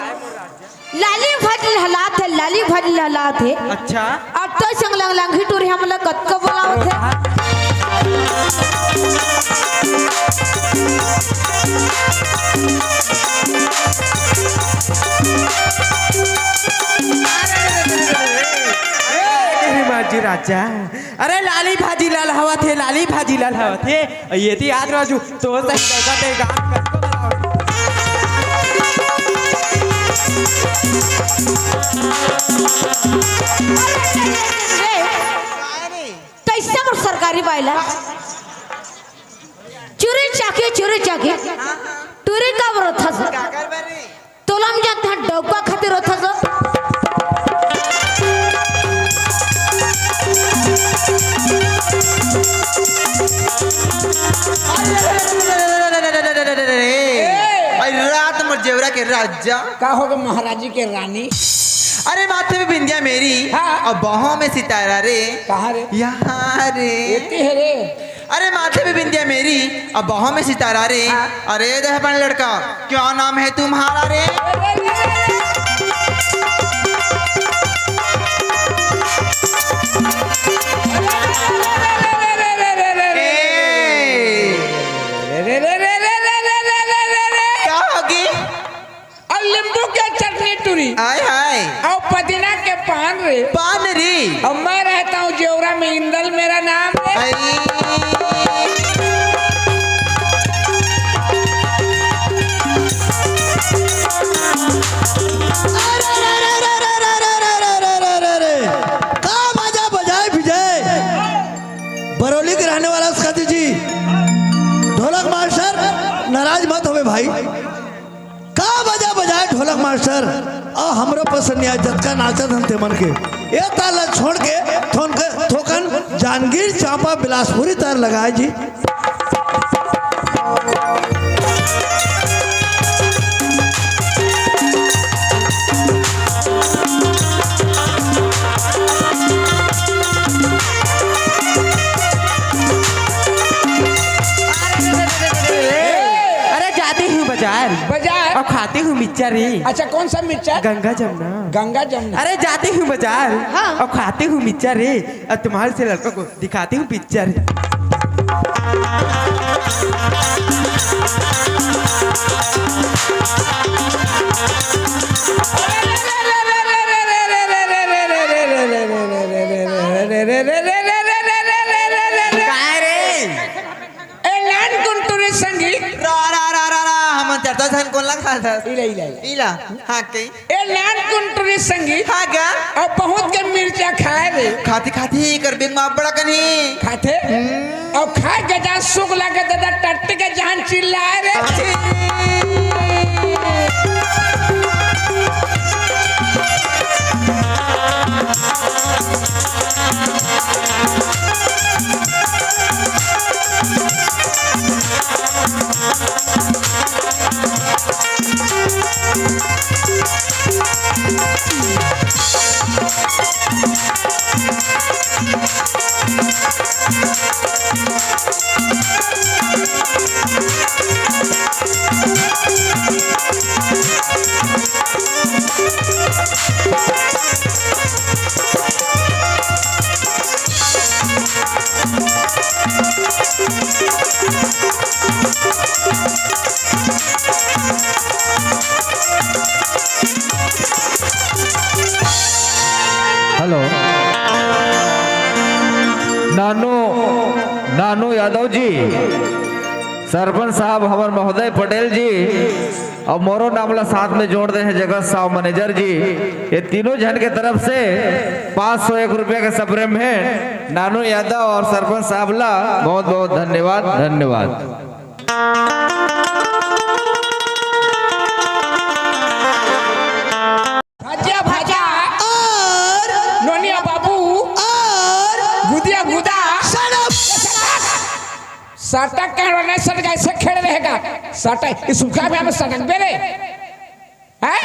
लाली भाजी लहलात हे, लाली भाजी लहलात हे। अच्छा। अब तो संग लंग लंग ही टूरी हमला कतको बोलावत हे। ए, गिरी माजी राजा, अरे लाली भाजी लाल हवा थे, लाली भाजी लाल हवा थे। ये थी आज राजू, तो सही जगह ते गान कर। कैसे मोर सरकारी बाइला? चुरी चाकी, चुरी चाकी। टूरी का बरो था सर। हम जानते हैं डौका खातिर होता तो। अरे रात मोर जेवरा के राजा। का होगे महाराजी के रानी? अरे माथे में बिंदिया मेरी, हाँ। और बाहों में सितारा रे। कहाँ रे? यहाँ रे। एती है रे। अरे माथे में बिंदिया मेरी, और बाहों में सितारा रे। हाँ। अरे दहपन लड़का, क्या नाम है तुम्हारा रे? ए। का होगी? अउ नींबू के चटनी टूरी। आय हाय। अउ पुदीना के पान रे। पान रे। अउ मैं रहता हूँ जेवरा में, इंदल मेरा नाम रे। आई। अरे, अरे, अरे, अरे, अरे, अरे, अरे, अरे, अरे, अरे, अरे, अरे। का बाजा बजाए विजय? बरौली के रहने वाला साथी जी, ढोलक मास्टर, नाराज मत होवे भाई। का बाजा बजाए ढोलक मास्टर, आ हमरो पसंद नहीं आए, जतका नाचत हन ते मन के। ए ताल ला छोड़ के थोन के, थोकन जांजगीर चांपा बिलासपुरी तार लगाए जी। अरे जाती हूँ बाजार। बाजार? और खाती हूँ मिर्चा रे। अच्छा, कौन सा मिर्चा? गंगा जमुना। गंगा जमुना। अरे जाती हूँ बाजार। हाँ। और खाती हूँ मिर्चा रे। और तुम्हारे से लड़कों को दिखाती हूँ पिक्चर। काय रे? ए नान कुंटुरी संगी। रा, रा, रा, रा, रा, हमन चर्चा झन कोन ला खाथस? इला, इला, इला। इला, हाँ, कही। ए नान कुंटुरी संगी। हाँ, का? अब बहुत के मिर्चा खाए रे। खाती, खाती, कर बिन माप बड़ा कनी। खाथे? हम्म। अब खाए के जहाँ सुख लागे, दादा टट्टी के जहाँ चिल्लाए रे। अच्छी। हेलो, नानू, नानू यादव जी, सरपंच साहब हमर महोदय पटेल जी, अउ मोरो नाम ला साथ में जोड़ दे हे जगत साव मैनेजर जी, ये तीनों झन के तरफ से पाँच सौ एक रुपया के सप्रेम हे नानू यादव अउ सरपंच साहब ला बहुत बहुत धन्यवाद, धन्यवाद। भाजा भाजा। और नोनिया बाबू। और गुदिया गुदा। Shut up। सटक के नहीं सटक, ऐसे खेल रहेगा। सटक, इस सुखा में हम सटक बेरे। हैं?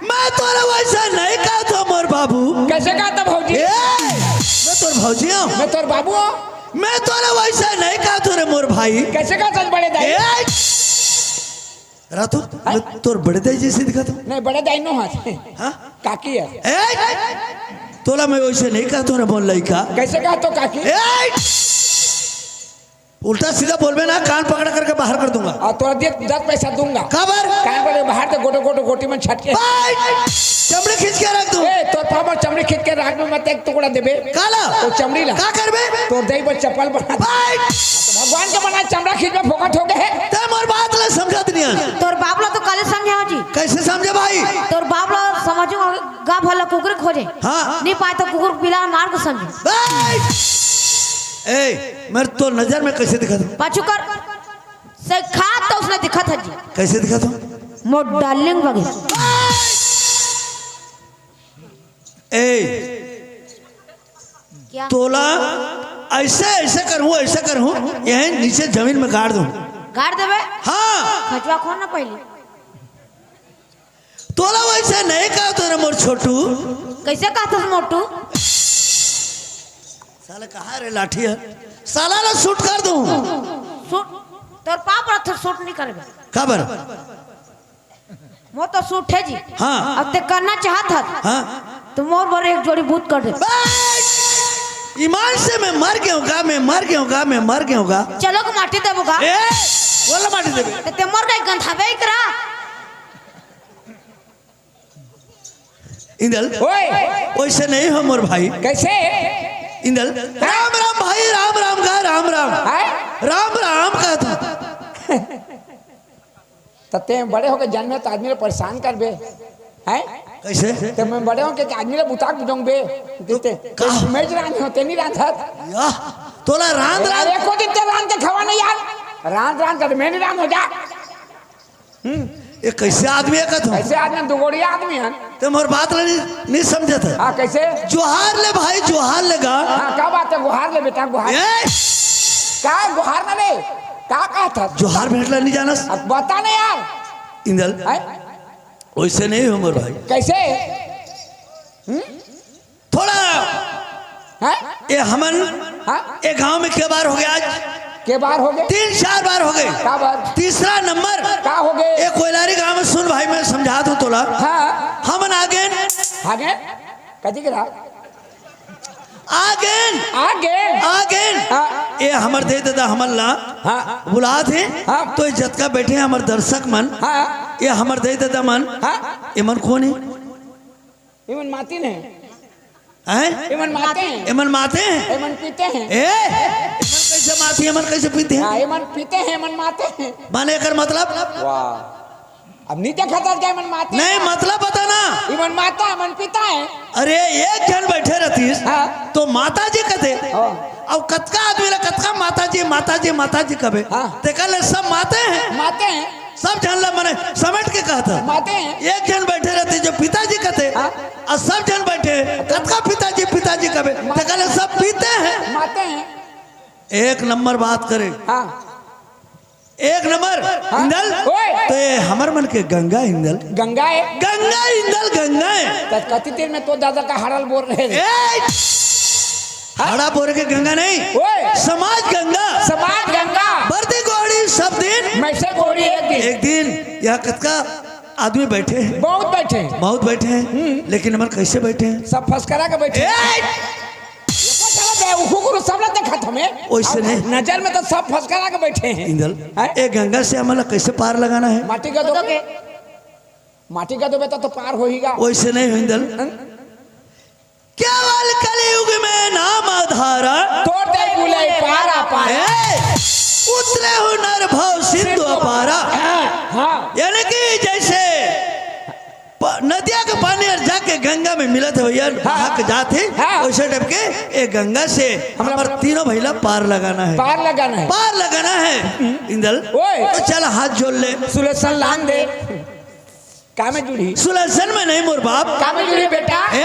मैं तोरा वैसा नहीं कहा था मोर बाबू। कैसे कहा था भौजी? ए, मैं तोर भौजी हूँ। मैं तोर बाबू हूँ। मैं तोरा वैसा नहीं कहा था रे मोर भाई। कैसे कहा था बड़े दाई? ए, रातू, मैं तोर बड़े दाई जैसे दिखा था? नहीं, बड़े दाई नो हाथ। हाँ? काकी है। ए, तोला मैं वैसे नहीं कहा था रे मोर लइका। कैसे कहा तो काकी? ए, उल्टा सीधा बोलबे ना, कान पकड़ा करके बाहर कर दूंगा। और तोरा दिए दस पैसा दूंगा। काबर? कान पकड़ के बाहर तो गोटो गोटो गोटी मन छटके। भाई, चमड़ी खींच के रख दूं। ए, तोर पाँव में चमड़ी खींच के राख में मत एक टुकड़ा देबे। काला? तो चमड़ी ला। का करबे? तोर दई पर चप्पल बना। भाई, तो भगवान के बना चमड़ा खींच में फोकट हो गए है। ते मोर बात ला समझत नहीं है। तोर बाप ला तो काले समझे हो जी। कैसे समझे भाई? तोर बाप ला समझू गा भला कुकुर खोजे। हाँ। नहीं पाए तो कुकुर बिला मार को समझे। भाई, ए, मैं तो नजर में कैसे दिखा दूं? पाछू कर। से खा तो उसने दिखा था जी। कैसे दिखा था? मोर डार्लिंग वगे। ए, क्या? तोला ऐसे, ऐसे करहूँ, ऐसे करहूँ, यहीं नीचे जमीन में गाड़ दूँ। गाड़ देबे? हाँ। खचवा खोल ना पहले। तोला वैसे नहीं कहत हों रे मोर छोटू। कैसे कहत हों मोटू? साला कहाँ रे लाठी हे? साला ला सूट कर दूँ। सूट? तोर पाँव परत हों, सूट नहीं करबे। काबर? मोर तो सूट हे जी। हाँ। अब ते करना चाहत हस। हाँ। तो मोर बर एक जोड़ी बूट कर दे। बस! ईमान से मैं मर गया हूँ गा, मैं मर गया हूँ गा, मैं मर गया हूँ गा। चलो को माटी देबो गा। ए, बोला माटी देबे। ते, ते मोर का गंधाबे करा। इंदल। ओए। वैसे नहीं हो मोर भाई। कैसे? इंदल। राम राम भाई, राम राम गा, राम राम। हैं? राम राम कहत हों। त ते बड़े होके जन्मे त आदमी ला परेशान करबे, हैं? कैसे? ते मैं बड़े होके आदमी ला बुता के बुझाऊं बे। ते, ते, का? मैं रांध हों, ते नहीं रांधत। या, तोला रांध, रांध। अरे, को दिन ते रांध के खवा नहीं यार। रांध, रांध कर, मैं नहीं रांध हो जा। हम्म। ये कैसे आदमी हे कहत हों? कैसे आदमी? दुगोड़िया आदमी हे। ते मोर बात ला नहीं, नहीं समझत हे। हाँ, कैसे? जोहार ले भाई, जोहार ले गा। हाँ, का बात हे? गुहार ले बेटा, गुहार। ए! का गुहार ना ले? का कहत हस? जोहार भेंट ला नहीं जानस? अब बता ना यार। इंदल, हैं? वैसे नहीं हो मोर भाई। कैसे? हम्म? थोड़ा हैं? ये हमन हाँ? ये गांव में के बार हो गया आज? के बार हो गए? तीन चार बार हो गए। का बार? तीसरा नंबर का हो गए? ये कोयलारी गांव में सुन भाई, मैं समझात हों तोला। हाँ। हमन आगेन। आगेन? कथी के रहा? आगेन। आगेन? आगेन। हाँ। ये हमर दई ददा हमन ला हाँ। बुलात हे। हाँ। तो ये जतका बैठे हे हमर दर्शक मन, हाँ। ये हमर दई ददा मन, हाँ। ये मन कोन हे? एमन मातिन हे। हैं? एमन माते हे। एमन माते हे? एमन पीते हे। ए, एमन कैसे माते हे, एमन कैसे पीते हे? हाँ, एमन पीते हे, एमन माते हे। माने एकर मतलब? वाह। अब नहीं देखा था क्या एमन माते हे? नहीं, मतलब बता ना। एमन माता, एमन पीता हे। अरे, एक झन बैठे रहतिस, हाँ। तो माता जी कथे। हाँ। अब कतका आदमी ला कतका माता जी, माता जी, माता जी कबे। हाँ। तेकर ले सब माते हे। माते हे। सब झन ला मने समेट के कहत हे। माते हे। एक झन बैठे रहतिस जो पिताजी कथे, हाँ। अउ सब झन बैठे, कतका पिताजी, पिताजी कबे, तेकर ले सब पीते हे। माते हे। एक नंबर बात करे। हाँ। एक नंबर, हाँ। इंदल, ओए। तो ये हमर मन के गंगा इंदल। गंगा हे? गंगा इंदल, गंगा हे। त कति देर में तो दादा का हड़ल बोल रहे थे। ए! हड़ा बोरे के गंगा नहीं, ओए। समाज गंगा। समाज गंगा। बरदी गोड़ी सब दिन। मैं से गोड़ी एक दिन। एक दिन। यहाँ कतका आदमी बैठे हे? बहुत बैठे हे। बहुत बैठे हे। हम्म। लेकिन हमर कैसे बैठे हे? सब फसकरा के बैठे हे। ए! ये को साला बेवकूफ गुरु सब ला देखत हमें। वैसे नहीं। नजर में तो सब फसकरा के बैठे हे। इंदल, हैं? ए गंगा से हमला कैसे पार लगाना हे? माटी का दो के। माटी का दो बेटा तो पार होहीगा। वैसे नहीं हो इंदल। हैं? केवल कलयुग में नाम आधारा। तोर दे बुलाई पारा पारा। ए, उतरे हो नर भव सिंधु अपारा। हाँ, हाँ। यानी कि जैसे प-, नदिया के पानी हर जाके गंगा में मिलत हे भैया, हाँ। बहा के जात हे, हाँ। वैसे type के ए गंगा से हमला हमर तीनों भैया पार लगाना हे। पार लगाना हे। पार लगाना हे। इंदल, ओए। तो चल हाथ जोड़ ले। सुलेसन लान दे। का में जुड़ी? सुलेसन में नहीं मोर बाप। का में जुड़ी बेटा? ए,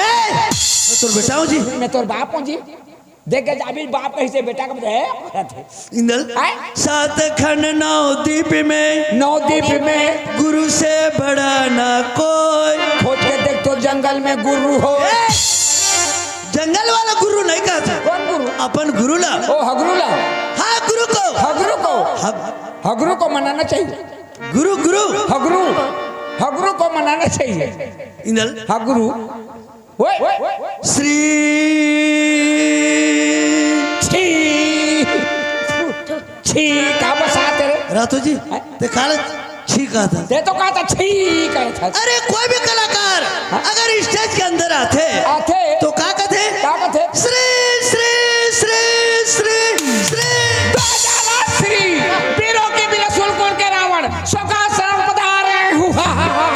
मैं तोर बेटा हूँ जी। मैं तोर बाप हूँ जी। देख के अभी बाप कहिसे बेटा के बताए। इंदल, हैं? सात खंड नौ दीप में, नौ दीप में गुरु से बड़ा ना कोई। खोज के देख तो जंगल में गुरु हो। ए, जंगल वाला गुरु नहीं कहत हे। कौन गुरु? अपन गुरु ला। ओ, हगरू ला। हाँ, गुरु को। हगरू को। हग- हगरू को मनाना चाहिए। गुरु, गुरु। हगरू, हगरू को मनाना चाहिए। इंदल। हगरू। ओए। श्री। छी। छी, का बसा तेरे? रातो जी, हैं? ते काला छी कहत हे। ते तो कहत हे, छी कहत हे। अरे, कोई भी कलाकार हाँ? अगर stage के अंदर आथे, आथे। तो का कथे? का कथे? श्री, श्री, श्री, श्री, श्री। राजा श्री, वीरों के वीर सुरकुल के रावण, सका शरण पधारे। हु हा हा हा।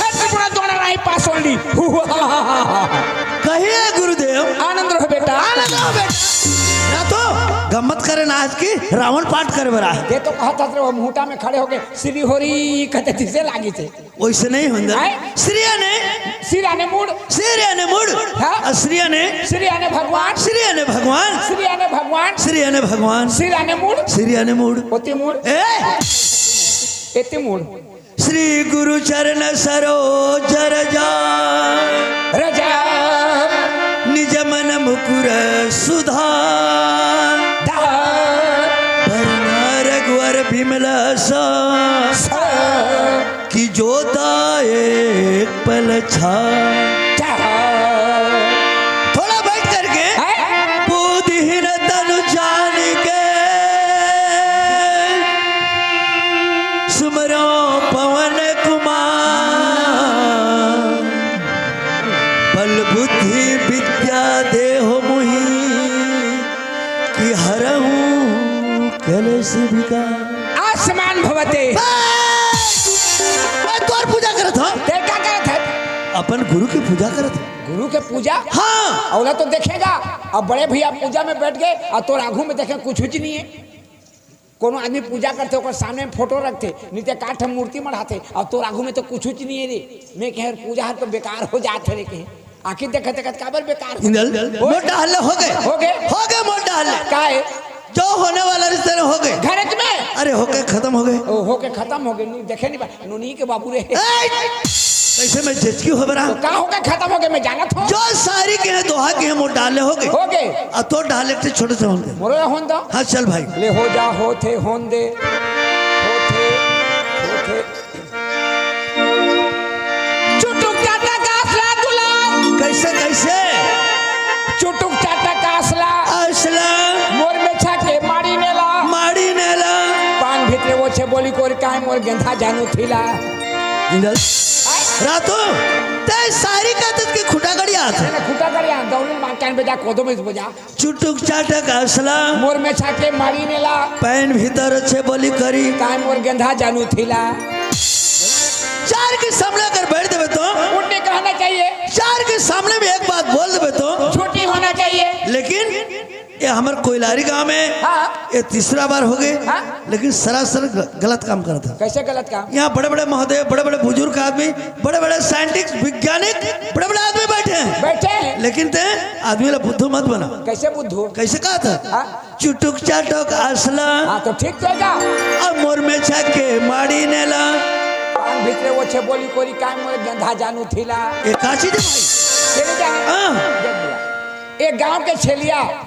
क्षेत्र पूरा दोनों मत करे ना आज की रावण पाठ करे बरा। ये तो कहत हस रे, वो मुहूटा में खड़े होके श्री होरी कहते जिसे लागी थे। वैसे नहीं हो अंदर। आय? श्री आने। श्री आने मूड़। श्री आने मूड़। हाँ? आ, श्री आने। श्री आने भगवान। श्री आने भगवान। श्री आने भगवान। श्री आने भगवान। श्री आने मूड़। श्री आने मूड़। ओती मूड़। ए! एती मूड़। श्री गुरु चरण सरोज रजा। रजा। निज मन मुकुर सुधार। धार। भरना रघुवर बिमल सा। सा। कि जोता एक पल छा। छा। थोड़ा बैठ करके। हैं? बुद्धिहीन तनु जान के सुमरो पवन कुमार। बल बुद्धि विद्या देहु मुहि कि हरहु कलेश विकार। आसमान भवते। बस! मैं तोर पूजा करत हूँ। ते का करत है? अपन गुरु की पूजा करत हूँ। गुरु के पूजा? हाँ। अवला तो देखेगा। अब बड़े भैया पूजा में बैठ गए और तोर आगू में देखे कुछ नहीं है। कोनो आदमी पूजा करथे, ओकर सामने में फोटो रखथे, नीचे काठ मूर्ति मढ़ाथे, अउ तोर आगू में तो कुछुच नइ हे रे। मैं कहे, पूजा हर तो बेकार हो जात हे रे, कहे। आखिर देखत देखत काबर बेकार हो? इंदल, ओए। मोर डहर ले हो गे। हो गे? हो गे मोर डहर ले। का हे? जो होने वाला रिश्ते में हो गे। घरे में? अरे, होके खतम हो गे। ओ, होके खतम हो गे, नू देखे नहीं बा, नूनी के बाबू रे। ए! कैसे मैं जचकी हो बरा? तो का होके खतम हो गे, मैं जानत हूँ। जो सारी के हैं, दोहा के हैं, मोर डहर ले हो गे। हो गे। अब तोर डहर ले एक ठे छोटे से होन दे। मोरो होन दो। हाँ, चल भाई। ले हो जा, होथे, होन दे। होथे, होथे। चुटुक चाटक असला दुलार। कैसे, कैसे? चुटुक चाटक असला। असला। मोर मेछा के माड़ी नेला। माड़ी नेला। पान भीतरे ओछे बोली कोरी काय मोर गेंधा जानू थिला। इंदल। रातो, ते सारी का तत के खुटा गड़िया था। मैंने खुटा गड़िया, दौड़न मार कान बजा, कोदो में बजा। चुटुक चाटक असला। मोर मेछा के माड़ी नेला। पैन भीतर छे बोली करी। काय मोर गेंधा जानू थिला। चार के सामने अगर बैठ देबे तो? उल्टी कहना चाहिए। चार के सामने में एक बात बोल देबे तो? झूठी होना चाहिए। लेकिन ये हमर कोइलारी गांव में हाँ। ये तीसरा बार हो गे। हाँ। लेकिन सरासर ग-, गलत काम करत हे। कैसे गलत काम? यहाँ बड़े-बड़े महोदय, बड़े-बड़े बुजुर्ग आदमी, बड़े-बड़े साइंटिस्ट, वैज्ञानिक, बड़े-बड़े आदमी बैठे हैं। बैठे हैं। लेकिन ते आदमी ला बुद्धू मत बना। कैसे बुद्धू? कैसे कहा था? हाँ। चुटुक चाटक असला। हाँ, तो ठीक तो है क्या? अब मोर मेछा के माड़ी नेला। पान भीतरे ओछे बोली कोरी काय मोर गेंधा जानू थिला। ये का चीज है भाई? चले जाए। हाँ। देख लिया। एक गांव के छेलिया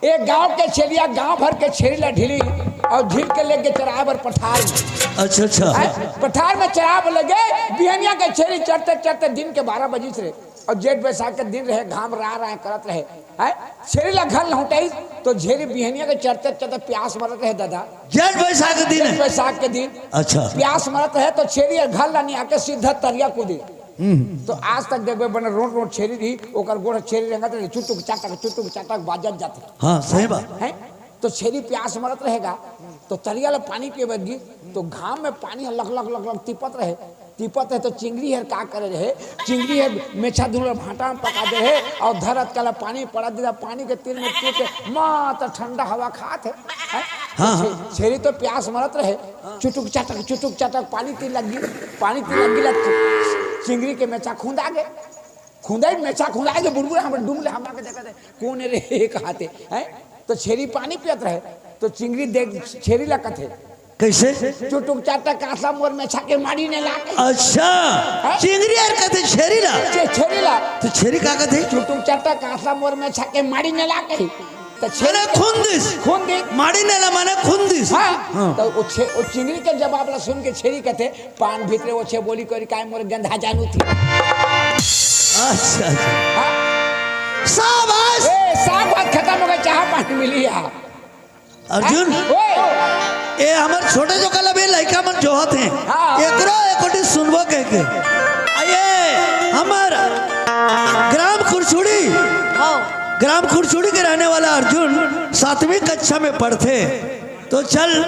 एक गांव के छेलिया गांव भर के छेरी ला ढीली और झील के लेके चराए बर पठार में। अच्छा, अच्छा। हैं? पठार में चराए बर लगे, बिहनिया के छेरी चरते चरते दिन के बारह बजिस रे। और जेठ बैसाख के दिन रहे, घाम रा रा करत रहे। हैं? छेरी ला घर लहुटाई तो छेरी बिहनिया के चरते चरते प्यास मरत रहे दादा। जेठ बैसाख के दिन जेठ है? बैसाख के दिन। अच्छा। प्यास मरत रहे तो छेरी घर ला नहीं आके सीधा तरिया कूदी। हम्म। तो आज तक देखबे बने रोड रोड छेरी रही, ओकर गोड़ छेरी रेंगत रही, चुटुक चाटक, चुटुक चाटक बाजत जात रही। हाँ, सही बात। हैं? तो छेरी प्यास मरत रहेगा, तो तरिया ला पानी पिए बर गिस, तो घाम में पानी ह लक लक लक लक तिपत रहे, तिपत रहे तो चिंगरी हर का करे रहे, चिंगरी हर मेछा दूनों ला भांटा में पका दे रहे, और धरत काला पानी पड़ा दे, पानी के तीर में तिप के मस्त ठंडा हवा खात हे। हैं? हाँ, तो हाँ। छे-, छेरी तो प्यास मरत रहे, चुटुक चाटक, चुटुक चाटक पानी ती लग गी, पानी ती लग गी ला चिंगरी के मेछा खुंदा गे। खुंदाई मेछा खुंदाई के बुरबुर हमर डूम ले हमरा के देखत हे, कौन हे रे कहाते, हैं? तो छेरी पानी पियत रहे, तो चिंगरी देख छेरी ला कथे। कैसे? चुटुक चाटक असला मोर मेछा के माड़ी नेला के। अच्छा, हैं? चिंगरी यार कथे छेरी ला। छे-, छेरी ला। तो छेरी का कथे? चुटुक चाटक असला मोर मेछा के माड़ी नेला के। तो छेरी माने खुंदिस। खुंदिस। माड़ी नेला माने खुंदिस। हाँ। हाँ। तो वो छे-, वो चिंगरी के जवाब ला सुन के छेरी कथे, पान भीतरे ओछे बोली करी काय मोर गंधा जानू थी। अच्छा, अच्छा। हाँ। शाबाश। ए, साग भात खत्म हो गए, चाह पानी मिली है। अर्जुन, ओए। ए हमर छोटे जो कल अभी लइका मन जोहत हैं, हाँ। एकरो एकोटी सुनबो कह के। आ ये हमर ग्राम कुरछुड़ी, हाँ। ग्राम कुरछुड़ी के रहने वाला अर्जुन सातवीं कक्षा में पढ़थे। तो चल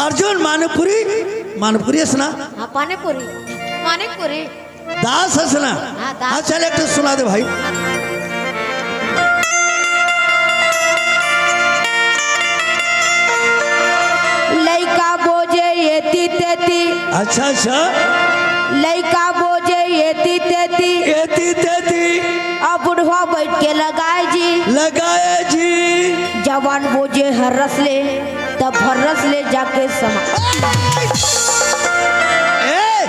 अर्जुन मानपुरी, मानपुरी हस ना? हाँ, पानीपुरी, पानीपुरी। दास हस ना? हाँ, दास। हाँ, चल एक ठो सुना दे भाई। अच्छा, अच्छा। लइका बोजे एती तेती, एती तेती। अब बुढ़वा बैठ के लगाए जी, लगाए जी। जवान बोजे हर्रस ले, तब हर्रस ले जाके समा। ए,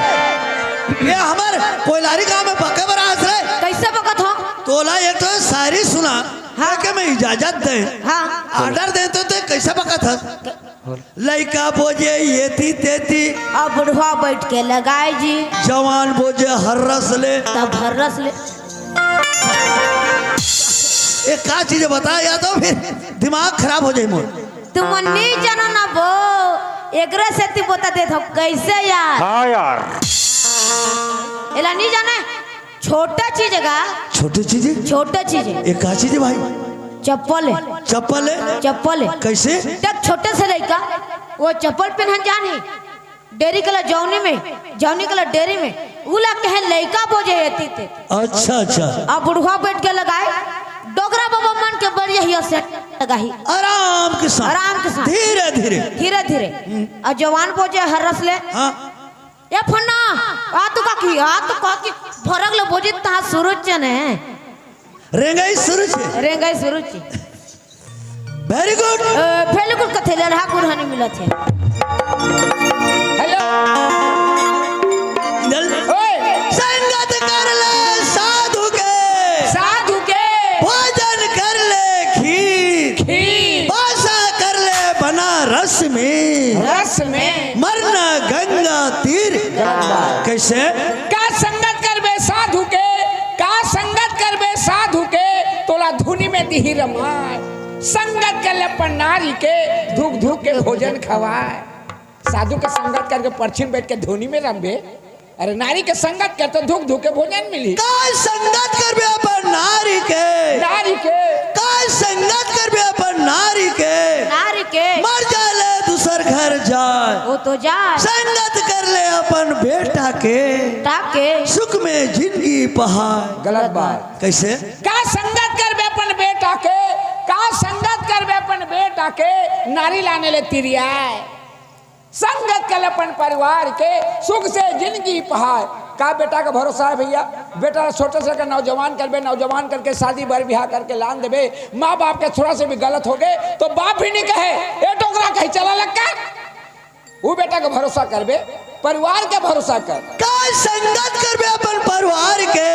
ये हमर कोइलारी गांव में बके बरास रे। कैसे बकत हो? तोला ये तो शायरी सुना, हाँ। के मैं इजाजत दे, हाँ। Order दे तो ते कैसे बकत हस? लइका बोजे एती तेती, अब बुढ़वा बैठ के लगाए जी। जवान बोजे हर्रस ले, तब हर्रस ले। एक का चीज बता या तो फिर दिमाग खराब हो जाए मोर। तुम नहीं जानो ना वो, एकरे सेती बोता देत हो कैसे यार? हाँ यार। एला नहीं जाने, छोटा चीज है का? छोटे चीज है? छोटा चीज है। एक का चीज है भाई? चप्पल है। चप्पल है? चप्पल है। कैसे? देख, छोटे से लइका वो चप्पल पहनन जानी, डेरी कला जौनी में, जौनी कला डेरी में, उला कहे लइका बोजे एती ते। अच्छा, अच्छा। अब बुढ़वा बैठ के लगाए, डोगरा बाबा मन के बढ़िया हिया से लगाही। आराम के साथ। आराम के साथ। धीरे, धीरे। धीरे, धीरे। और जवान बोजे हर्रस ले। हाँ। ए फन्ना, आ तू का की, आ तू का की, भरक ले बोजी ता सुरुच ने। रेंगई सुरुच। रेंगई सुरुच। Very good। ए, फेल कुल कथे ले रहा कुरहानी मिलत है। Hello। चल। ओए। संगत कर ले साधु के। साधु के। भोजन कर ले खीर। खीर। बासा कर ले बनारस में। रस में। मरना गंगा तीर। गंगा। कैसे? का संगत करबे साधु के, का संगत करबे साधु के, तोला धुनी में दिही रमाय। संगत कर ले अपन नारी के, धुक धुक के भोजन खवाय। साधु के संगत करके परछी में बैठ के धुनी में रमबे, अरे नारी के संगत कर तो धुक धुक के भोजन मिली। का संगत करबे अपन नारी के? नारी के। का संगत करबे अपन नारी के? नारी के। मर जाले दूसर घर जाए। वो तो जाए। संगत कर ले अपन बेटा के। ताके। सुख में जिंदगी पहाए। गलत बात। कैसे? का संगत करबे अपन बेटा के? का संगत करबे अपन बेटा के? नारी लाने ले तिरियाए। संगत कर ले अपन परिवार के, सुख से जिंदगी पहाय। का बेटा का भरोसा है भैया? बेटा छोटे से का नौजवान करबे, नौजवान करके शादी बर बिहाव करके लान देबे, माँ बाप के थोड़ा से भी गलत हो गए तो बाप भी नहीं कहे, "ए डोकरा कहीं चला लग का?" वो बेटा का भरोसा करबे, परिवार के भरोसा कर। का संगत करबे अपन परिवार के?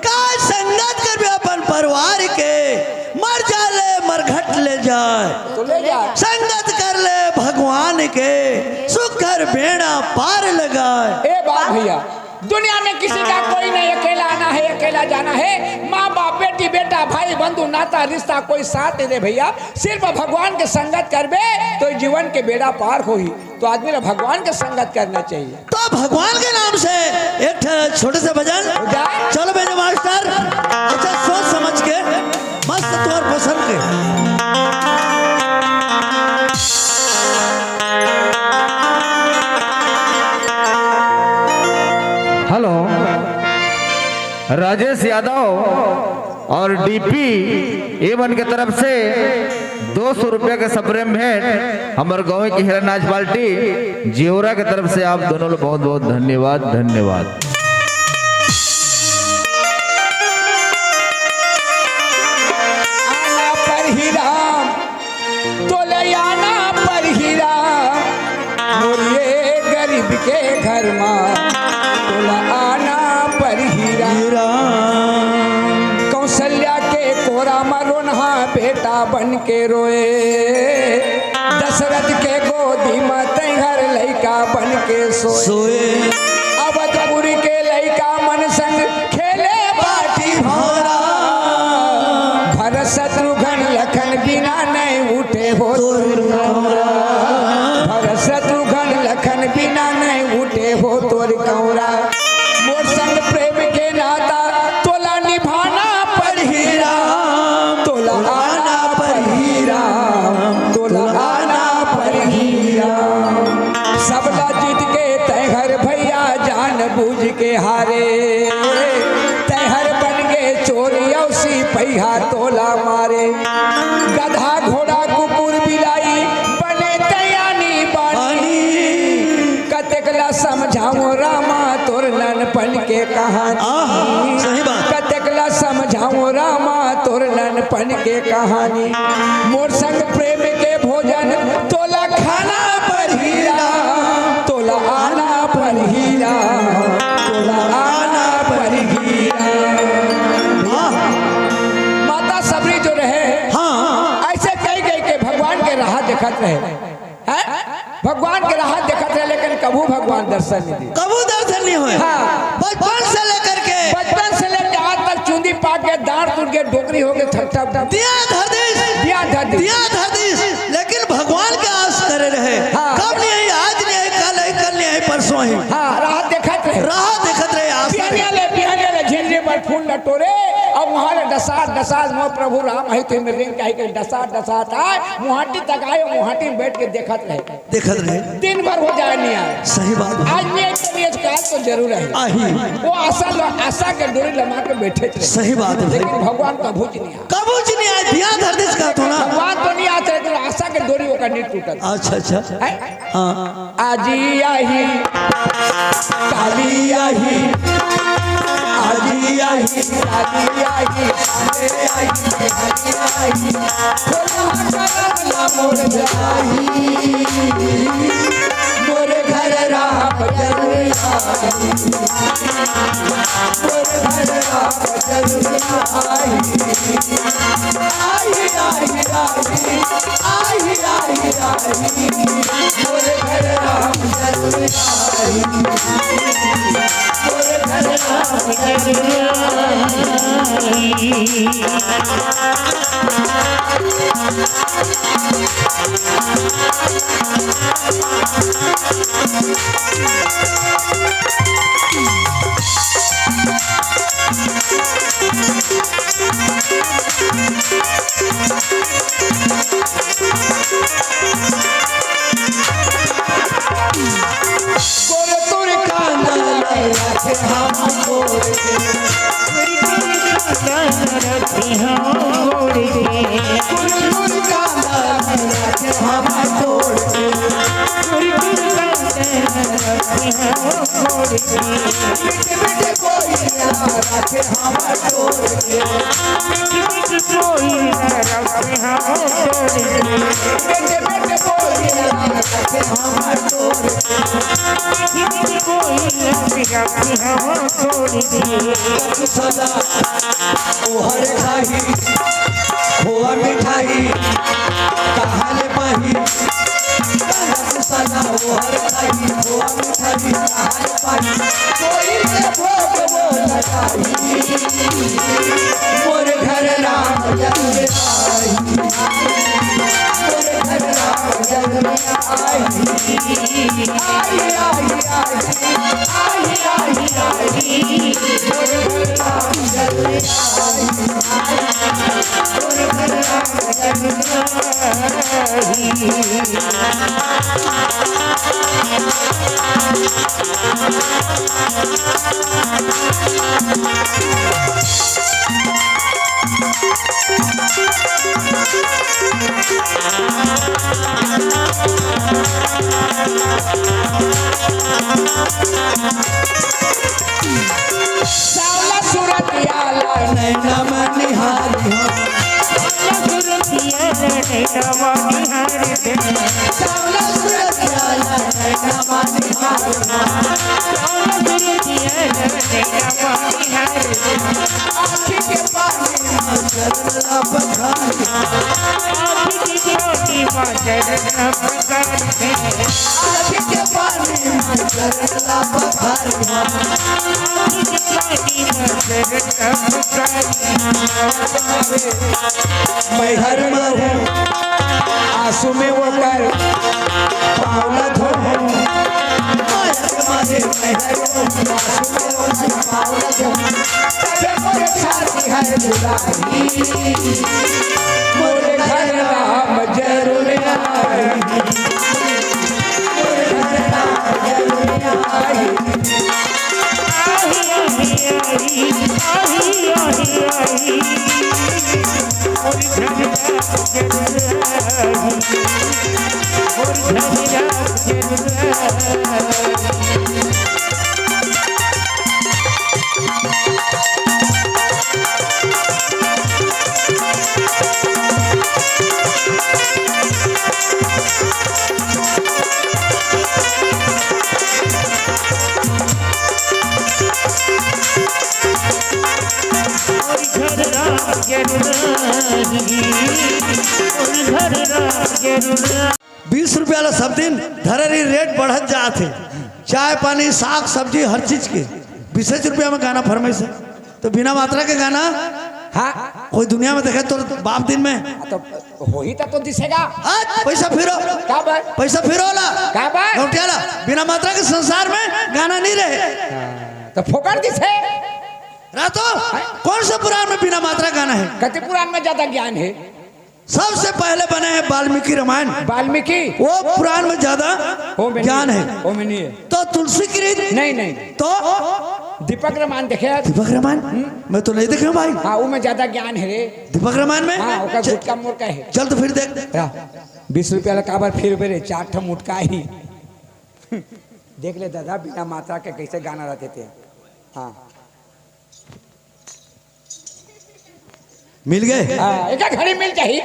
का संगत करबे अपन परिवार के? मर जाले मरघट ले जाए। तो ले जाए। संगत कर ले भगवान के, सुख कर बेड़ा पार लगाए। ए बात भैया, दुनिया में किसी का कोई नहीं, अकेला आना है, अकेला जाना है। माँ बाप, बेटी बेटा, भाई बंधु, नाता रिश्ता कोई साथ नहीं दे भैया, सिर्फ भगवान के संगत करबे तो जीवन के बेड़ा पार होही। तो आदमी ला भगवान के संगत करना चाहिए। तो भगवान के नाम से एक ठो छोटे से भजन। हो जाए। चलो मेरे मास्टर, अच्छा सोच समझ के मस्त तोर पसंद के। हेलो, राजेश यादव और डीपी एवन के तरफ से दो सौ रुपया के सप्रेम भेंट हमर गाँव के हीरा नाच पार्टी जियोरा के तरफ से आप दोनों लो बहुत बहुत धन्यवाद, धन्यवाद। आना पर ही राम, तोला आना पर ही राम, मोर ये गरीब के घर मा, तोला आना पर ही राम। कौशल्या के कोरा मा रोनहा बेटा बन के रोए, दशरथ के गोदी मा तैहर लइका बन के सोए। सोए। अवधपुर के लइका मन संग खेले बाटी भौरा। भरत शत्रुघ्न लखन बिना नहीं उठे हो तोर कौरा। भरत शत्रुघ्न लखन बिना नहीं उठे हो तोर कौरा। मोर संग प्रेम के नाता तोला निभाना पड़ही राम, तोला आना पड़ही राम, तोला आना पड़ही राम। सबला जीत के तैहर भैया जान बूझ के हारे, तैहर बन गे चोर अउ सिपहिया तोला मारे। गधा घोड़ा कुकुर बिलाई बने तैयानी बानी, कतेक ला कहानी। आह, सही बात। कतेक ला समझाऊं रामा तोर ननपन के कहानी। मोर संग प्रेम के भोजन तोला खाना परही रा, तोला आना परही रा, तोला आना परही रा। आह। माता सबरी जो रहे, हाँ। ऐसे कई कई के भगवान के राह देखत रहे। हैं? भगवान के राह देखत रहे, लेकिन कभू भगवान दर्शन नहीं दिए। कभू दर्शन नहीं होय। हाँ। बचपन से लेकर के। बचपन से लेकर आज तक चूंदी पाक के, दांत टूट के, डोकरी हो के, थपथप। दिया धर दिस। दिया धर दिस। दिया धर दिस। लेकिन भगवान के आस करे रहे। हाँ। कब नहीं आई, आज नहीं आई, कल आई, कल नहीं आई, परसों आई। हाँ, राह देखत रहे। राह देखत रहे, आस करे। बिहनिया ले, बिहनिया ले, झिंझरी पर फूल ल टोरे, अउ उहाँ ले डसात, डसात, मोर प्रभु राम अही, तुही मेर रेंग के आही के डसात, डसात आय, मुहाटी तक आय, मुहाटी में बैठ के देखत रहे। देखत रहे। दिन भर हो जाए, नहीं आए। सही बात है। आज नहीं आए तो नहीं आए, काल तो जरूर आही। आही। वो आशा ल-, आशा के डोरी लमा के बैठे थे। सही बात है भाई। लेकिन भगवान कभू च नहीं आए। कभू च नहीं आए, दिया धर दिस कहत हो ना। भगवान तो नहीं आत रहे, तो आशा के डोरी ओकर नहीं टूटत। अच्छा, अच्छा। हैं? हाँ। आजी आही, काली आही, आजी आही, काली आही, काले आही, हरी आही, खोला करम ला मोर जाही, मोर घर राम जरूर आही, मोर घर राम जरूर आही। आही, आही, आही, आही, आही, आही, मोर घर राम जरूर आही, मोर घर राम जरूर आही। गोरे तोरे कांदा लगा के हम गोरे के। गोरे तोरे कांदा लगा के हम गोरे के। गोरे तोरे कांदा लगा के हम गोरे के। गोरे तोरे कांदा लगा के हम गोरे के। बेटे बेटे कोई ना रखे हम गोरे के। बेटे बेटे कोई ना रखे हम गोरे के। बेटे बेटे कोई ना रखे हम गोरे के। बेटे बेटे कोई ना रखे हम गोरे के। सदा ओहर खाही, खोआ मिठाई, कहाँ ले पाही? सदा ओहर खाही, खोआ मिठाई, कहाँ ले पाही? कोई से भोग वो लगाही, मोर घर राम जन्म आई, मोर घर राम जन्म आई, आई, आई, आई। सावला सूरतिया ला नैना म निहारी हो। सावला सूरतिया ला नैना म निहारी हो। सावला सूरतिया ला नैना म निहारी हो। सावला सूरतिया ला नैना म निहारी हो। आँखी के पानी म चरण ला पखारी हो। आँखी के पानी म चरण ला पखारी हो। आँखी के पानी म चरण ला पखारी हो। आँखी के पानी म चरण ला पखारी हो। मैहर म हूँ आँसू में ओकर पाँव ला धोहूँ। मैहर म हूँ आँसू में ओकर पाँव ला धोहूँ। तबे मोर छाती हर जुड़ाही। मोर घर राम जरूर आही। मोर घर राम जरूर आही। बीस रुपया ला सब दिन धरे रही, रेट बढ़त जात हे। चाय पानी, साग सब्जी, हर चीज के बीसेच रुपया में गाना फरमाइस हे। तो बिना मात्रा के गाना हाँ। कोई दुनिया में देखे तोर बाप दिन में? तो होही त तो दिसेगा। हाँ, पैसा फिरो। का बात? पैसा फिरो ला। का बात? लौटिया ला। बिना मात्रा के संसार में गाना नहीं रहे। हाँ, तो फोकट दिसे। रातो, कौन से पुराण में बिना मात्रा गाना है? कति पुराण में ज्यादा ज्ञान है? सबसे पहले बने हैं वाल्मीकि रामायण। वाल्मीकि? वो पुराण में ज्यादा ओ में ज्ञान नहीं है। ओ में नहीं है। तो तुलसी कृत? नहीं, नहीं। तो? दीपक रामायण देखे हैं? दीपक रामायण? हम्म। मैं तो नहीं देखे हूँ भाई। हाँ, वो में ज्यादा ज्ञान है रे। दीपक रामायण में? हाँ, ओकर च-, गुटका मोर का है। चल तो फिर देख। या, बीस रुपया ला काबर फिर बेरे, चार ठो मुटका ही। देख ले दादा, बिना मात्रा के कैसे गाना रहते थे। हाँ। मिल गए? हाँ, एक घड़ी मिल जाही।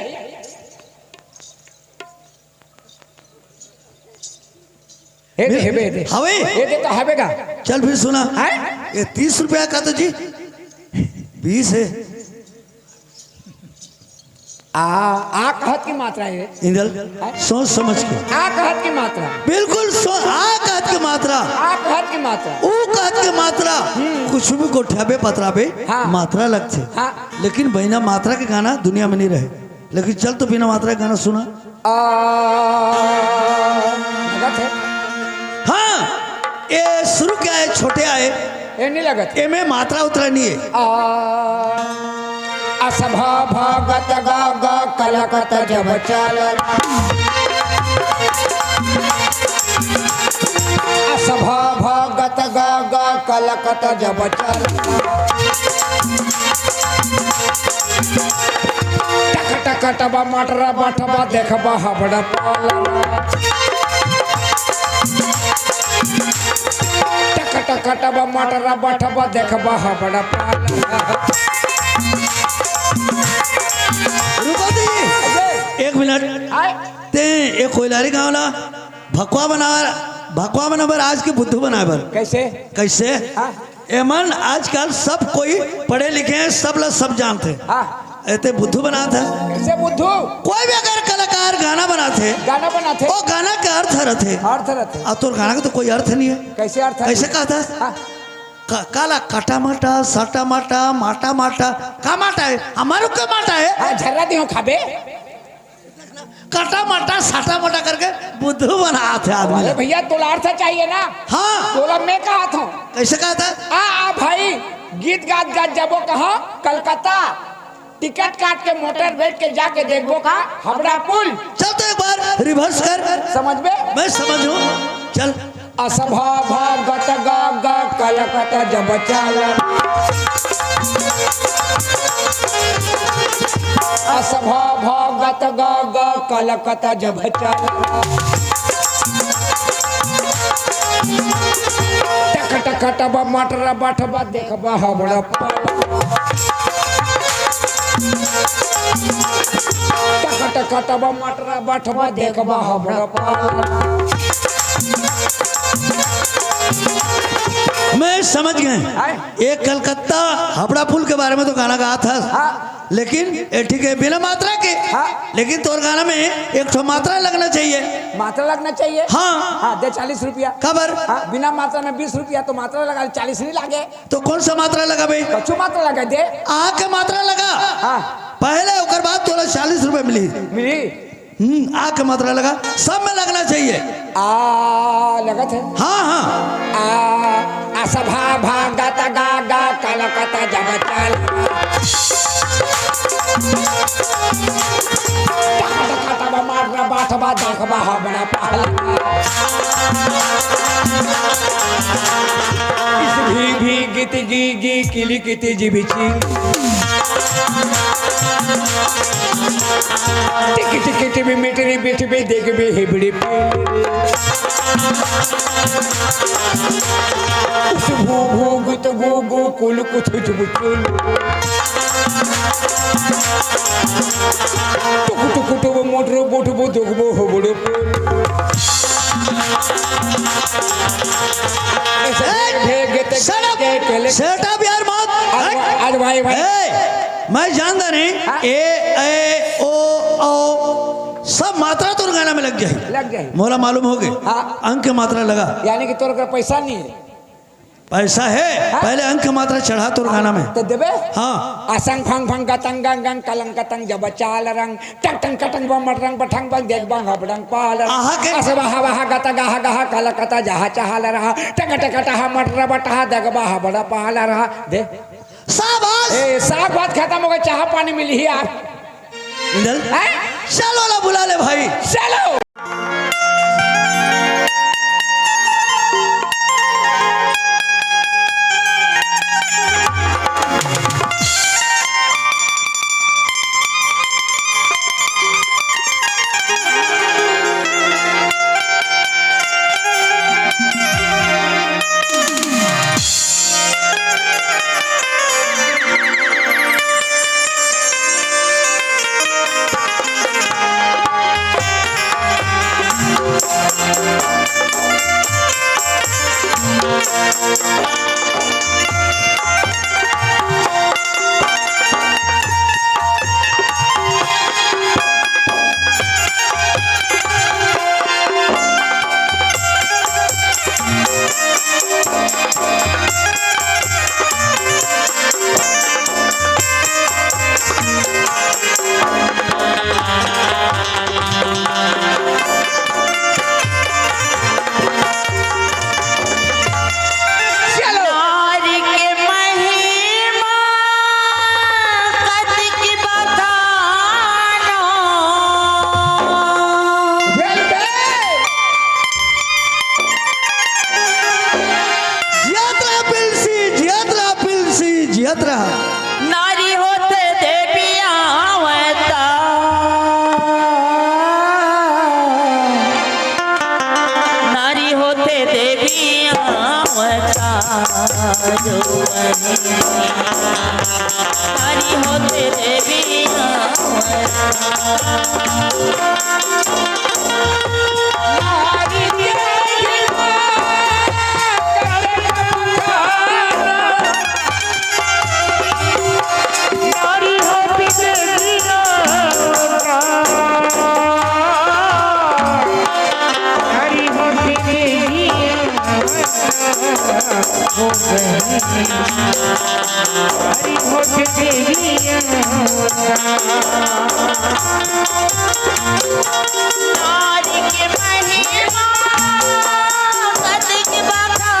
ए दे, मिल-, ए दे, ए दे। हवे? ए दे तो हवे का? चल फिर सुना। हैं? ये तीस रुपया का तो जी, बीस है। आ, आ कहत की मात्रा है। इंदल, हैं? सोच समझ के। आ कहत की मात्रा। बिल्कुल सो-, आ कहत की मात्रा। आ कहत की मात्रा। ऊ कहत की मात्रा। हम्म। कुछ भी गोठियाबे पतराबे, हाँ। मात्रा लगथे। हाँ। लेकिन बिना मात्रा के गाना दुनिया में नहीं रहे। लेकिन चल तो बिना मात्रा के गाना सुना। आ, लगत है। हाँ, ये शुरू क्या है, छोटे आए। ए नहीं लगत। एमे मात्रा उतरा नहीं है। आ, असभा भागत गा गा कलकत जब चालन। असभा भागत गा गा कलकत जब चालन। टक टक टबा मटरा बठबा देखबा हबड़ा पालरा। टक टक टबा मटरा बठबा देखबा हबड़ा पालरा। रुको जी, एक मिनट। आए। ते एक कोइलारी गांव ला भकवा बनावर, भकवा बनावर आज के बुद्धू बनाए बर। कैसे? कैसे? हाँ। एमन आजकल सब कोई पढ़े लिखे हैं, सब ला सब जानते हैं। हाँ। एते बुद्धू बनात है। कैसे बुद्धू? कोई भी अगर कलाकार गाना बनात है, गाना बनात है। वो गाना के अर्थ रहते। अर्थ रहते। अब तोर गाना का तो कोई अर्थ नहीं है। कैसे अर्थ है? कैसे कहता है? हाँ। का-, काला काटा माटा, साटा माटा, माटा माटा, का माटा है? हमारो का माटा है? हाँ, झर्रा दियो खाबे। काटा माटा, साटा माटा करके बुद्धू बनात है आदमी अरे ला। भैया, तोला अर्थ चाहिए ना? हाँ। तोला मैं कहत हूँ। कैसे कहता है? आ, आ भाई, गीत गात गात जाबो कहाँ? कलकत्ता। टिकट काट के मोटर बैठ के जाके देखबो का? हावड़ा पुल। चल तो एक बार reverse कर। समझ में? मैं समझ हूँ। चल। असभा भागत गा गा कलकत जब चालन। असभा भागत गा गा कलकत जब चालन। टक टक टबा मटरा बठबा देखबा हबड़ा पालरा। टक टक टबा मटरा बठबा देखबा हबड़ा पालरा। मैं समझ गए। आए? ये कलकत्ता हावड़ा पुल के बारे में तो गाना गात हस। हाँ। लेकिन ये ठीक है, बिना मात्रा के। हाँ। लेकिन तोर गाना में एक ठो मात्रा लगना चाहिए। मात्रा लगना चाहिए? हाँ। हाँ, दे चालीस रुपया। काबर? हाँ, बिना मात्रा में बीस रुपया, तो मात्रा लगा, चालीस नहीं लागे। तो कौन सा मात्रा लगाबे? कछु मात्रा लगा दे। आ के मात्रा लगा। हाँ। पहले ओकर बाद तोला चालीस रुपया मिली। मिली। हम्म, आ के मात्रा लगा, सब में लगना चाहिए। आ लगत है। हाँ, हाँ। आ, असभा भागत गा गा कलकत जब चालन। टक टक टबा मटरा बठबा देखबा हबड़ा पालरा। इस भी भी गीत गी गी किली किती जी बिची। टिक टिक टिक मिटरी बिट बे देख बे हिबड़ी पे। उस भू भू गुत गो गो कुल कुछ चुबचुल। टुक टुक टुक मोटर बोट बो दुख बो हो बड़ो। ऐसे ए, भेग गए ते shut up। के, के ले। Shut up यार, मत। आज, हट। आज भाई, भाई। ए, मैं जानता नहीं। हाँ। ए, ए, ओ, ओ। सब मात्रा तोर गाना में लग जाही। लग जाही। मोला मालूम होगे। हाँ। अंक के मात्रा लगा। यानी कि तोर करा पैसा नहीं है। पैसा है, हाँ। पहले अंक के मात्रा चढ़ा तोर गाना में। तो देबे? हाँ। असंग फंग फंग गतंग गंग गंग कलंग कतंग जब चाल रंग टक टंग कटंग बम मटरंग बठंग बंग देख बंग हबडंग पाल रंग। आहा के? अस बहा बहा गत गहा गहा कल कत जहा चहा ल रहा टक टक टहा मटर बटहा दग बहा बड़ा पाल रहा। दे। शाबाश। ए, साग भात खत्म हो गए, चाह पानी मिली है आप। इंदल, हैं? चलो ला बुला ले भाई। चलो। चलो। नारी के महिमा कतिक बखानो। Very good। जियत रहा पिलसी, जियत रहा पिलसी, जियत रहा। नारी होथे देवी अवतार। नारी होथे देवी अवतार। नारी होथे देवी अवतार। नारी के महिमा कतिक बखानो।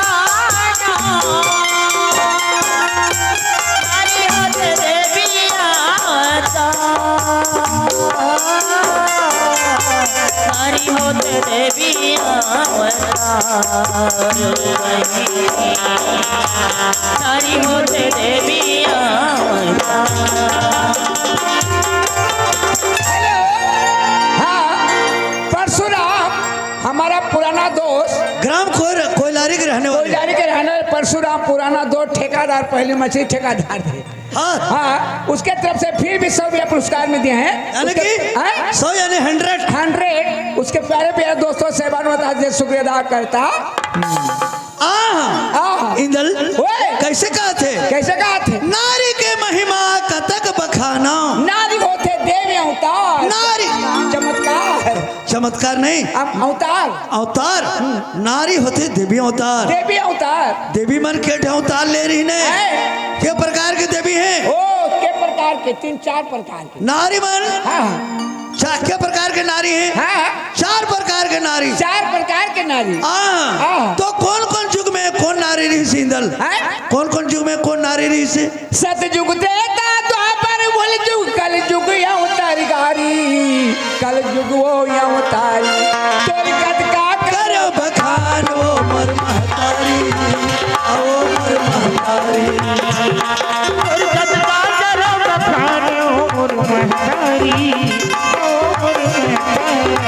नारी होथे देवी अवतार। नारी होथे देवी अवतार। नारी होथे देवी अवतार। Hello। हाँ, परशुराम, हमारा पुराना दोस्त। ग्राम कोय-, कोयलारी के रहने वाले। कोयलारी के रहने वाले परशुराम, पुराना दोस्त, ठेकेदार, पहले मछली ठेकेदार थे। हाँ। हाँ, उसके तरफ से फिर भी सौ रुपया पुरस्कार में दिए हैं। यानी उसके, कि हाँ? सौ यानी हंड्रेड। हंड्रेड। उसके प्यारे प्यारे दोस्तों, सेवान्वित हाथ से शुक्रिया अदा करता। आह, आह। इंदल, ओए। कैसे कहत हे? कैसे कहत हे? नारी के महिमा कतक बखाना। नारी होथे देवी अवतार। नारी। चमत्कार। चमतकार नहीं। अव-, अवतार। अवतार। हम्म। नारी होथे देवी अवतार। देवी अवतार। देवी मन के ठे अवतार ले रहिन हे। हैं? के प्रकार के देवी हे? ओ, के प्रकार के? तीन चार प्रकार के। नारी मन? हाँ, हाँ। चा-, के प्रकार के नारी हे? हाँ, हाँ। चार प्रकार के नारी। चार प्रकार के नारी। हाँ। हाँ। तो कोन कोन जुग में कोन नारी रहिस हे इंदल? हैं? कोन कोन जुग में कोन नारी रहिस हे? सतयुग त्रेता द्वापर उलजुग कलजुग अवतारी। कलजुग वो अवतारी। तोर कतका करो बखान वो मोर महतारी, ओ मोर महतारी। तोर कतका करो बखान वो मोर महतारी, ओ मोर महतारी।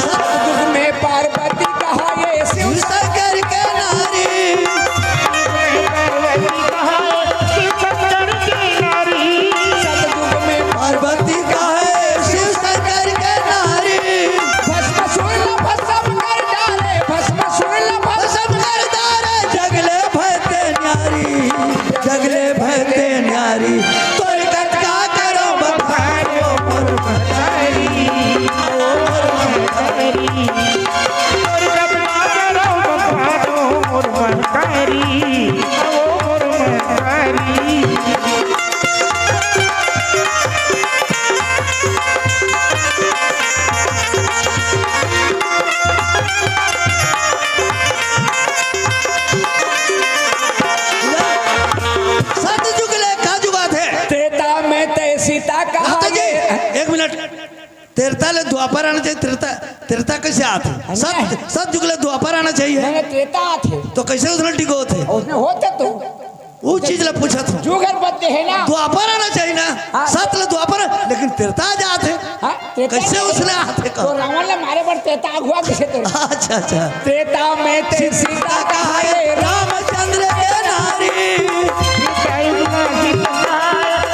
सतयुग में पार्वती कहाए शिव शंकर के नारी। सतयुग में पार्वती कहाए द्वापर आना चाहिए, त्रेता, त्रेता कैसे आथे? सत, सतयुग ले द्वापर आना चाहिए। नहीं, त्रेता आथे। तो कैसे उसने टिकोथे? उसने होते तो। वो चीज ला पूछत हूँ। जुग हर बदले हे ना। द्वापर आना चाहिए ना। हाँ। सत ले द्वापर, लेकिन त्रेता जाथे। हाँ, त्रेता कैसे में उसने आथे तो कहा? रावण ला मारे बर त्रेता अगुवा कैसे तेरे? अच्छा, अच्छा। त्रेता में ते सीता कहाए रामचंद्र के नारी।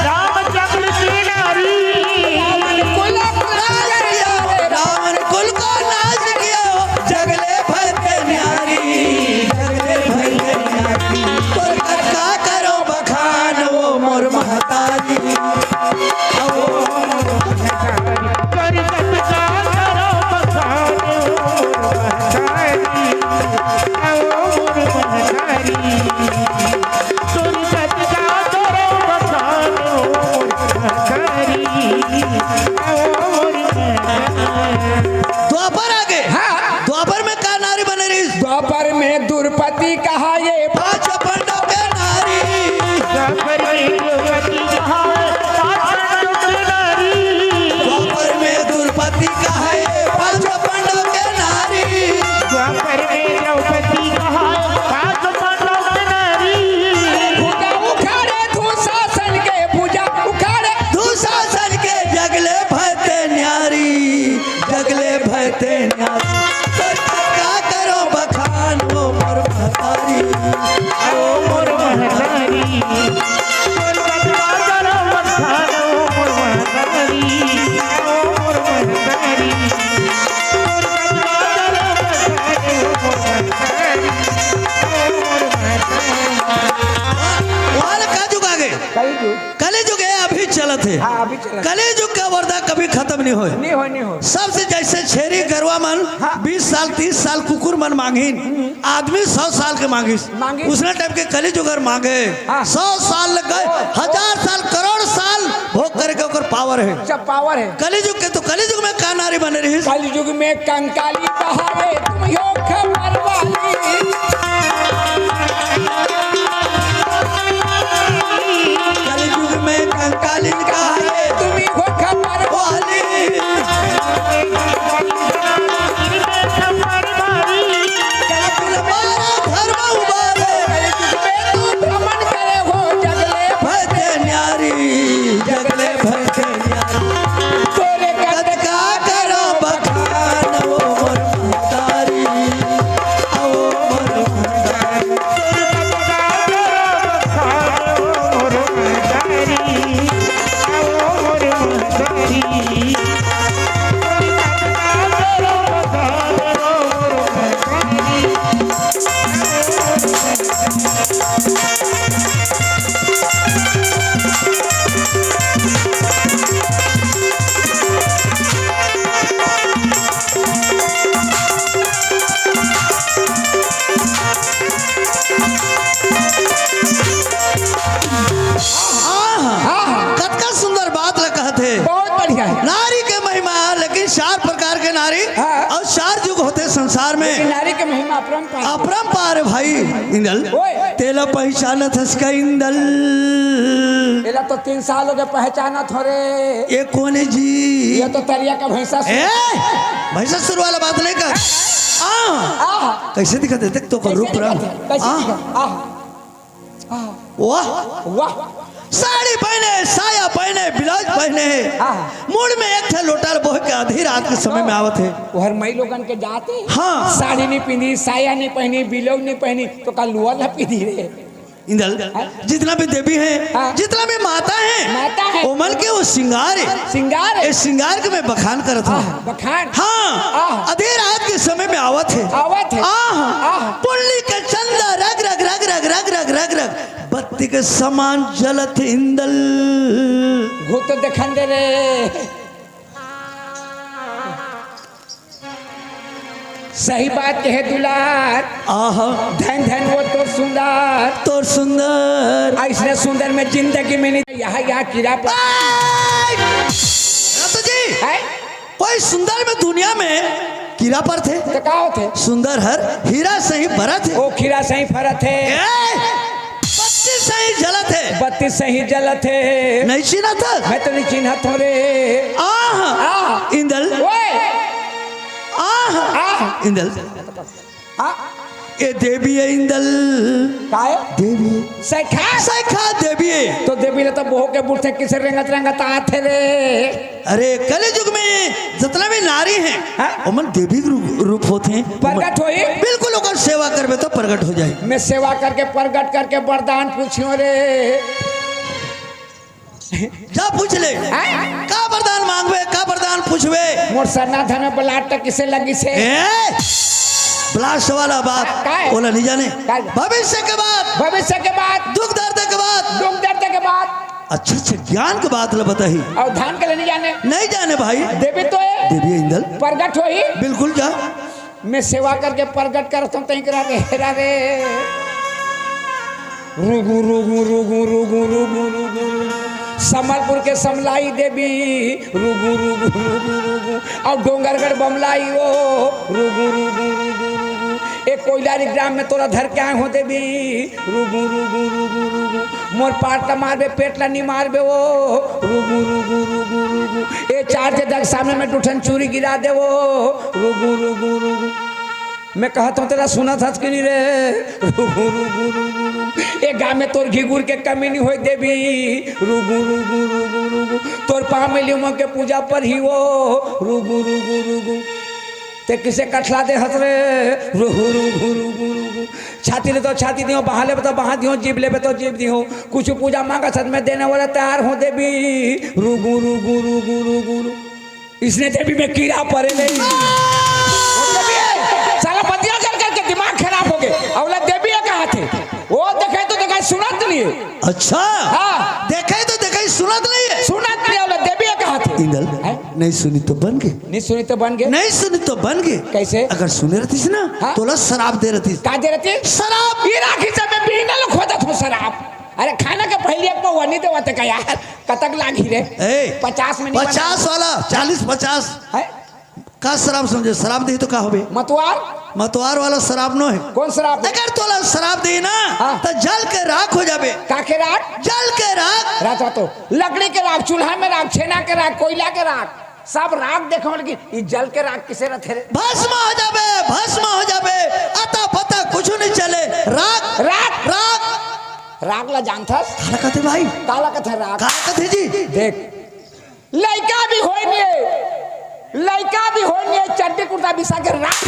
रामचंद्र की नारी। रावण कुल नाश किया, रावण कुल को नाश किया, जगले भय ते न्यारी, जगले भय ते न्यारी। तोर कतका करो बखान वो मोर महतारी। ओ मोर महतारी। तोर कतका करो बखान वो मोर महतारी। ओ मोर महतारी। तोर कतका करो बखान वो मोर महतारी। ओ मोर महतारी। द्वापर आगे। हाँ। द्वापर में का नारी बने रहिस? द्वापर में द्रुपदी कहाए पांच पांडव के नारी। द्वापर में द्रौपदी कहाए पांच पांडव के नारी। द्वापर में द्रुपदी कहाए पांच पांडव के नारी। द्वापर में द्रौपदी कहाए पांच पांडव के नारी। भुजा उखाड़े दुशासन के, भुजा उखाड़े दुशासन के, जगले भय ते न्यारी। जगले भय ते न्यारी। तोर कतका करो बखान वो मोर महतारी। ओ मोर महतारी। तोर कतका करो बखान वो मोर महतारी। ओ मोर महतारी। तोर कतका करो बखान वो मोर महतारी। ओ मोर महतारी। वाह, वाह, का जुग आ गए। कई जुग। कलयुग हे, अभी चलत हे। हाँ, अभी चलत हे। कलयुग का वर्दा कभी खतम नहीं होय। नहीं होय, नहीं होय। सबसे जैसे छेरी गरवा मन हाँ। बीस साल, तीस साल कुकुर मन मांगिन, आदमी सौ साल के मांगिस। मांगिस। उसने टाइप के कलयुग अगर मांगे, हाँ। सौ साल लग गए, हजार साल, करोड़ साल भोग करे के ओकर पावर हे। अच्छा, पावर हे। कलयुग के तो कलयुग में का नारी बने रहिस? कलयुग में कंकाली कहाए तुम हो खबर वाली। कलयुग में कंकालिन कहाए तुम ही हो खबर वाली। कातिल मारा धर्म उबारे। कलयुग में तू भ्रमण करे हो जगले भय ते न्यारी, जगले भय ते न्यारी। तोरे कतका करो बखान वो मोर महतारी, ओ मोर महतारी। आहा, हाँ, हाँ। कतका सुंदर बात ला कहत हे। बहुत बढ़िया हे। नारी के महिमा, लेकिन चार प्रकार के नारी हाँ। अउ चार जुग होथे संसार में। लेकिन नारी के महिमा अपरंपार। अपरंपार हे भाई। इंदल, ओए। तेला पहिचानत हस का इंदल? एला तो तीन साल हो गए पहिचानत हों रे। ये कोन हे जी? ये तो तरिया का भैंसा सु- ए, भैंसा सुर वाला बात नहीं कर। आ, आहा। कैसे दिखत हे? देख तो ओकर रूप रंग। कैसे दिखत हे? आहा। आहा। वाह। वाह। साड़ी पहने, साया पहने, ब्लाउज पहने। आहा। मुड़ में एक ठे लोटा ल बोह के आधी रात के समय में आवत हे। ओहर मई लोगन के जात हे। हाँ। साड़ी नहीं पहनी, साया नहीं पहनी, ब्लाउज नहीं पहनी, तो का लोअर ला पहनी रे? इंदल, हाँ। जितना भी देवी हैं, हाँ। जितना भी माता हैं, माता हैं। ओमन के वो श्रृंगार हे। श्रृंगार हे। ए श्रृंगार के मैं बखान करत हूँ। आह, बखान। हाँ, आह। आधी रात के समय में आवत हे। आवत हे। आह, आह। पुन्नी के चंदा रग रग रग रग रग रग रग रग बत्ती के समान जलत हे इंदल। घूर तो देखन दे रे। सही बात कहे दुलार। आहा। धन धन वो तोर सुंदर। तोर सुंदर। अइसने सुंदर मैं जिंदगी में नहीं। यहाँ, यहाँ कीड़ा पर। आय! रतु जी, हैं? कोई सुंदर में दुनिया में कीड़ा परथे? तो का होथे? सुंदर हर हीरा सही बरत हे। ओ खीरा सही फरत हे। ए! बत्ती सही जलत हे। बत्ती सही जलत हे। नहीं चिन्हत हस? मैं तो नहीं चिन्हत हों रे। आह! आह! इंदल। ओए! हाँ। इंदल। हाँ। ए देवी ए इंदल। काय? देवी। सखा। सखा देवी ए। तो देवी ले तो बोह के बुढ़थे किसे रेंगत रेंगत आथे रे। अरे कलयुग में जितना भी नारी हैं, हाँ? ओमन देवी के रूप, रूप होथे। प्रगट होई? बिल्कुल, ओकर सेवा करबे तो प्रगट हो जाए। मैं सेवा करके, प्रगट करके वरदान पूछियो रे। जा पूछ ले। हैं? का वरदान मांगबे, का वरदान पूछबे? मोर सरना धन में ब्लास्ट किसे लगिसे? ए? ब्लास्ट वाला बात का, का है? ओला नहीं जाने। का है? भविष्य के बात। भविष्य के बात। दुख दर्द के बात। दुख दर्द के बात। अच्छा, अच्छा, ज्ञान के बात ला बताही। अउ धान के ले नहीं जाने। नहीं जाने भाई। देवी तो है। देवी इंदल। प्रगट होई। बिल्कुल जा। मैं सेवा करके प्रगट करत हूँ, तई करा रे, हेरा रे। रुगु, रुगु, रुगु, रुगु, रुगु, रुगु। संबलपुर के समलाई देवी, रुगु, रुगु, रुगु, रुगु। अउ डोंगरगढ़ बमलाई ओ, रुगु, रुगु, रुगु, रुगु। ए कोइलारी ग्राम में तोला धर के आए हो देवी, रुगु, रुगु, रुगु, रुगु। मोर पार त मारबे, पेट ला नी मारबे ओ, रुगु, रुगु, रुगु, रुगु। ए चार के दग सामने में टूठन चूरी गिरा दे ओ, रुगु, रुगु, रुगु। मैं कहत हूँ, तेला सुनत हस कि नहीं रे? रुगु, रुगु, रुगु, रुगु। ए गाँव में तोर घिगुर के कमी नहीं होय देवी। रुगु, रुगु, रुगु, रुगु। तोर पाँव में लिमो के पूजा पर ही वो। रुगु, रुगु, रुगु। ते किसे कठला दे हस रे? रुगु, रुगु, रुगु, रुगु। छाती ले तो छाती दियो, बाँह लेबे तो बाँह दियो, जीभ लेबे तो जीभ दियो। कुछ पूजा मांगा सच में देने वाला तैयार हो देवी। रुगु, रुगु, रुगु, रुगु, रुगु। इसने देवी में कीड़ा पड़े नहीं। वो देवी है। साला बतिया कर करके दिमाग खराब हो गए। अवला देवी है कहा थे? वो देखे तो देखे, सुनत नहीं है। अच्छा। हाँ। देखे तो देखे, सुनत नहीं है। सुनत नहीं, अवला देवी है कहा थे? इंदल, हैं? नहीं सुनी तो बन गए। नहीं सुनी तो बन गए। नहीं सुनी तो बन गए। कैसे? अगर सुने रहतीस ना, हाँ? तोला शराब दे रहतीस। का दे रहतीस? शराब। ये राखी से मैं बीनल खोदत हूँ शराब। अरे खाना के पहले एक पौवा नहीं देवत का यार? कतक लागी रे? ए, पचास में नहीं बना। पचास वाला, चालीस पचास। है? का शराब समझे? शराब दे तो का होबे? मतवार? मतवार वाला शराब नो है। कौन शराब? अगर तोला शराब दे ना, हाँ। तो जल के राख हो जाबे। का के राख? जल के राख। राख तो लकड़ी के राख, चूल्हा में राख, छेना के राख, कोयला के राख, सब राख। देखो, लेकिन ई जल के राख किसे रथे रे? भस्म हो जाबे, भस्म हो जाबे। अता पता कुछ नहीं चले। राख, राख। राख। राख ला जानथस? काला कथे भाई? काला कथे राख? काला कथे जी? देख, लइका भी होय निये, लइका भी होय निये, चड्डी कुर्ता बिसा के राख।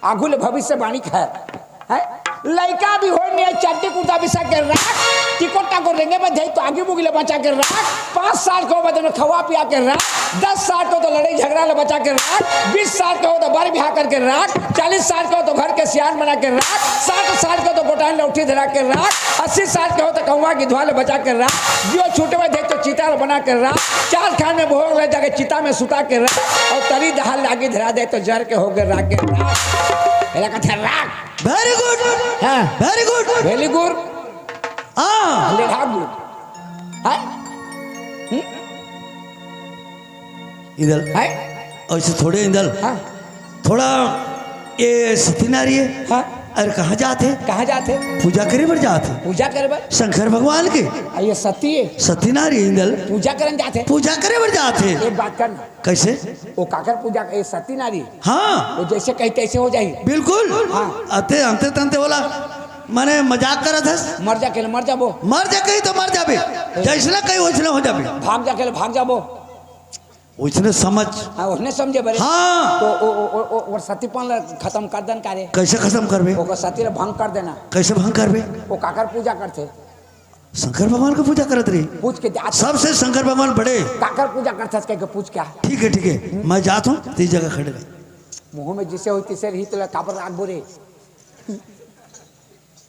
आगू ले भविष्यवाणी है, हैं? लइका भी होय निये, चड्डी कुर्ता बिसा के राख। टिकोटा को रेंगे में धई तो आगी बुगी ले बचा के राख। पाँच साल को बदन में खवा पिया के राख। दस साल को तो लड़ाई झगड़ा ले बचा के राख। बीस साल को तो बर बिहा करके राख। चालीस साल को तो घर के सियान बना के राख। साठ साल को तो गोटान लौठी धरा के राख। अस्सी साल को तो कौवा गिधवा ले बचा के राख। जियो छूटे में धई तो चिता ले बना के राख। चार खान में भोग ले जाके चिता में सुता के राख। अउ तरी दहाल लागी धरा दे तो जर के हो गए राख के राख। एला कथे राख। Very good। हाँ। Very good। Very good। हाँ। ले राख गुड। हाँ? हम्म? इंदल। हैं? ऐसे थोड़े इंदल। हाँ। थोड़ा ये सती नारी है। हाँ। अरे कहाँ जात हे? कहाँ जात हे? पूजा करे बर जात हे। पूजा करे बर? शंकर भगवान के। आ, ये सती है। सती नारी है इंदल। पूजा करन जात हे। पूजा करे बर जात हे। एक बात कर ना। कैसे? वो काकर पूजा, ये सती नारी। हाँ। वो जैसे कही तैसे हो जाही। बिल्कुल। हाँ। अते अंते तंते वाला माने मजाक करत हस। मर जा के मर जाबो। मर जा कही तो मर जाबे। जैसना कही वैसना हो जाबे। भाग जा के भाग जाबो। उसने समझ। हाँ, उसने समझे बरे। हाँ। तो ओ, ओ, ओ, ओ, और सतीपन ला खत्म कर देन का रे? कैसे खत्म करबे? ओकर सती ला भंग कर देना। कैसे भंग करबे? वो काकर पूजा करथे? शंकर भगवान के पूजा करत रही। पूछ के जा। सबसे शंकर भगवान बड़े। काकर पूजा करथस कह के पूछ क्या? ठीक है, ठीक है, मैं जात हूँ, तेरी जगह खड़े रह। मुंह में जिसे होई तिसे रही तो काबर राख बोरे।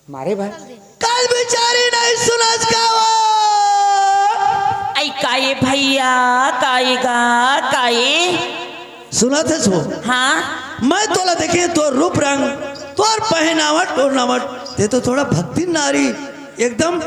मारे भाई। कल बिचारी नहीं सुनस का वो। आई काये भैया, काये गा, काये? सुनत हस वो? हाँ। मैं तोला देखे, तोर रूप रंग, तोर पहनावट ओढ़नावट, ते तो थोड़ा भक्ति नारी, एकदम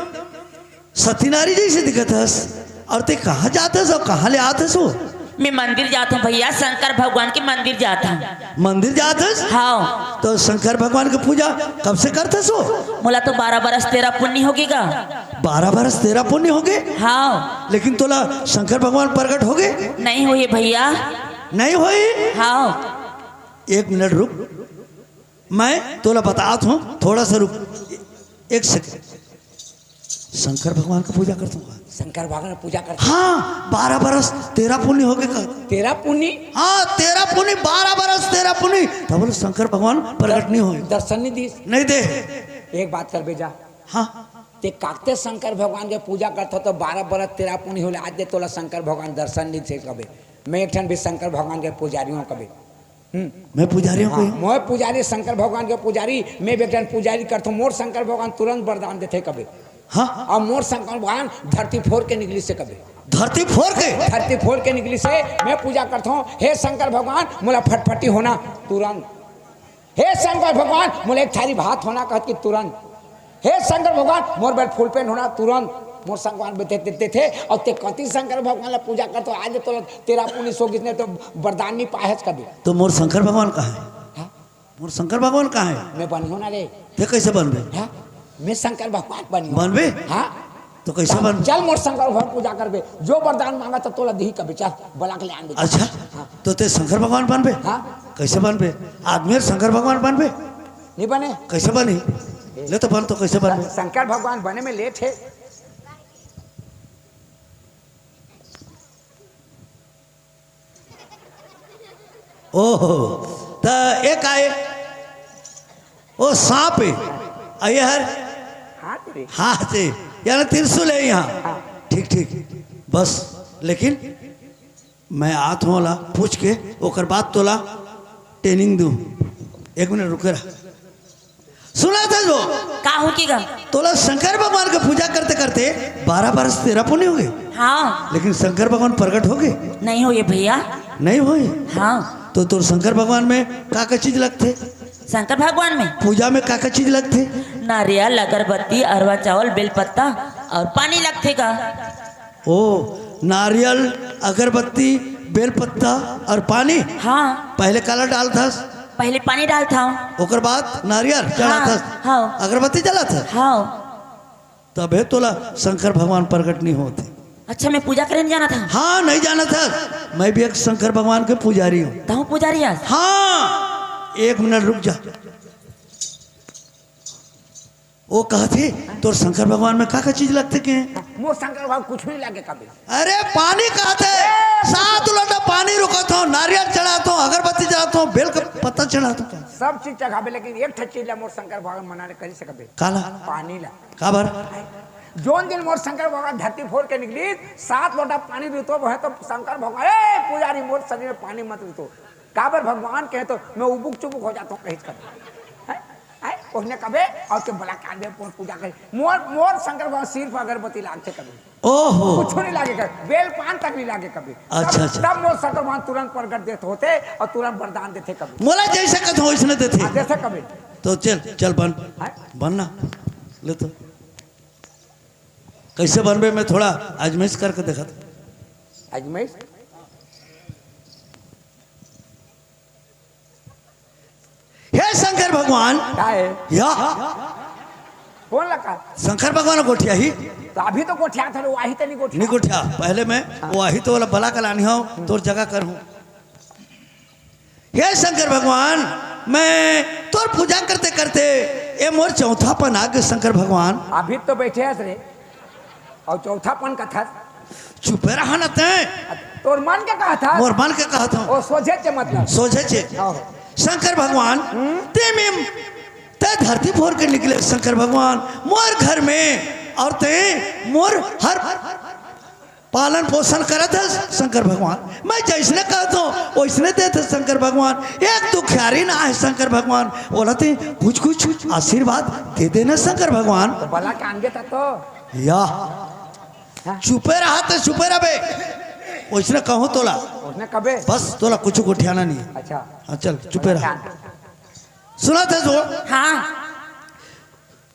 सती नारी जैसे दिखत हस। और ते कहाँ जात हस और कहाँ ले आत हस वो? मैं मंदिर जात हूँ भैया, शंकर भगवान के मंदिर जात हूँ। मंदिर जात हस? हाँ। तो शंकर भगवान के पूजा कब से करत हस वो? मोला तो बारह बरस तेरह पुन्नी होगे गा। बारह बरस तेरह पुन्नी होगे? हाँ। लेकिन तोला शंकर भगवान प्रगट होगे? नहीं होए भैया। नहीं होई? हाँ। एक मिनट रुक, मैं तोला बतात हूँ, थोड़ा सा रुक, एक सेकंड। शंकर भगवान का पूजा करता हूँ। शंकर भगवान की पूजा करता हूँ। हाँ, बारह बरस तेरा पुनी हो गए का? तेरा पुनी? हाँ, तेरा पुनी, बारह बरस तेरा पुनी। तब बोले शंकर भगवान प्रगट नहीं होए। दर्शन नहीं दीस। नहीं दे। एक बात कर बेजा। हाँ। ते काकते शंकर भगवान के पूजा करता तो बारह बरस तेरा पुनी होले, आज दे तोला शंकर भगवान दर्शन नहीं दे कबे। मैं एक ठन भी शंकर भगवान के पुजारी हूँ कबे। हम्म। मैं पुजारी हूँ हाँ, कोई? मैं पुजारी, शंकर भगवान के पुजारी, मैं बेटन पुजारी करथो, मोर शंकर भगवान तुरंत वरदान देथे कबे। हाँ। अब मोर शंकर भगवान धरती फोर के निकली से कबे। धरती फोर के? धरती फोर के निकली से मैं पूजा करथो, हे शंकर भगवान, मोला फटफटी होना तुरंत। हे शंकर भगवान, मोला एक थारी भात होना कहत की तुरंत। हे शंकर भगवान, मोर बर फूल पेंट होना तुरंत। मोर शंकर भगवान बते देते थे। और ते कति शंकर भगवान ला पूजा करथो, आज तो तेरा पुनी सो किसने तो वरदान नहीं पाए हस कभी। तो मोर शंकर भगवान कहाँ है? हाँ? मोर शंकर भगवान कहाँ है? मैं बनी हूँ ना रे। ते कैसे बनबे? हाँ? मैं शंकर भगवान बनी हूँ। बनबे? हाँ। तो कैसे बन? चल मोर शंकर भगवान पूजा करबे, जो वरदान मांगा तो तोला दिही कबे, चल बला के ले आन दे। अच्छा। हाँ। तो ते शंकर भगवान बनबे? हाँ। कैसे बनबे? आदमी शंकर भगवान बनबे? नहीं बने। कैसे बनी? ले तो बन, तो कैसे बनबे? शंकर भगवान बने में लेट है। ओहो, त एक आए, ओ सांप है, आ ये हर हाथ रे। हाथ है, यानी त्रिशूल है यहाँ। हाँ। ठीक, ठीक, बस। लेकिन मैं आत हूँ ला पूछ के, ओकर बाद तोला ट्रेनिंग दूँ। एक मिनट रुके रहा। सुना था जो का हो की गा? तोला शंकर भगवान के पूजा करते करते बारह बरस तेरा पुनी हो गए। हाँ। लेकिन शंकर भगवान प्रकट हो गए? नहीं हो ये भैया। नहीं होए? हाँ। तो तोर शंकर भगवान में का का चीज लगथे? शंकर भगवान में? पूजा में का का चीज लगथे? नारियल, अगरबत्ती, अरवा चावल, बेलपत्ता और पानी लगथे का? ओ, नारियल, अगरबत्ती, बेलपत्ता और पानी। हाँ। पहले काला डालथस? पहले पानी डालथव। ओकर बाद नारियल चढ़ाथस? हाँ। अगरबत्ती जलाथस? हाँ। तभे तोला शंकर भगवान प्रकट नहीं होते। अच्छा, मैं पूजा करे नहीं जाना था? हाँ, नहीं जाना था। मैं भी एक शंकर भगवान के पुजारी हूँ। तहूँ पुजारी हस? हाँ, एक मिनट रुक जा। वो कहत हे, "तोर शंकर भगवान में का का चीज लगथे के?" मोर शंकर भगवान कुछ नहीं लागे कभी। अरे पानी कहत हे, सात लोटा पानी रुकत हो, नारियल चढ़ात हो, अगरबत्ती चढ़ात हो, बेल का पत्ता चढ़ात हो। सब चीज चढ़ाबे, लेकिन एक ठे चीज ला मोर शंकर भगवान मना ले करी सकबे। काला? पानी ला। काबर? जोन दिन मोर शंकर भगवान धरती फोर के निकली, सात लोटा पानी रुतो, वह तो शंकर भगवान, "ए पुजारी, मोर शरीर में पानी मत रुतो।" काबर भगवान कहे तो मैं उबुक चुबुक हो जाता हूँ, कहीं कर। हैं? हैं? उसने कबे और के बला कांदे पर पूजा करे। मोर, मोर शंकर भगवान सिर पर अगरबत्ती लागते कबे। ओहो। कुछ नहीं लागे कबे। बेल पान तक नहीं लागे कबे। अच्छा, तब, अच्छा। तब मोर शंकर भगवान तुरंत प्रगट देते होते और तुरंत वरदान देते कबे। मोला जैसे कहत हो, वैसने देते। हाँ, देते कबे। तो चल, चल बन। हैं? बन ना। ले तो। कैसे बनबे, मैं थोड़ा आजमाइश करके देखा था। आजमाइश? हे शंकर भगवान। का है? या। कौन लगा? शंकर भगवान गोठिया ही। तो अभी तो गोठिया था, वो आही तो नहीं गोठिया। नहीं गोठिया, पहले मैं हाँ। वो आही तो वाला बला कलानी हो, तोर जगह कर हूँ। हे शंकर भगवान, मैं तोर पूजा करते करते ये मोर चौथापन आ गए शंकर भगवान। अभी तो बैठे हस रे, और चौथापन का था। चुपे रहा न तैं। तोर मन के कहा था? मोर मन के कहा था। ओ, सोझे चे मतलब। सोझे चे। आहो। शंकर भगवान, हम्म? ते में, ते धरती फोर के निकले शंकर भगवान, मोर घर में, और ते मोर हर पालन पोषण करत है शंकर भगवान। मैं जैसने कहत हूँ, वैसने देत है शंकर भगवान। एक दुखियारी ना है शंकर भगवान। बोला ते कुछ, कुछ आशीर्वाद दे देना शंकर भगवान। तो बला कान के था तो। या। हाँ। चुपे रहा तो चुपे रह बे। वैसने कहूँ तोला। उसने कबे? बस तोला कुछ गोठियाना नहीं है। अच्छा। हाँ, चल, चुपे रहा। कान। सुना था जो? हाँ।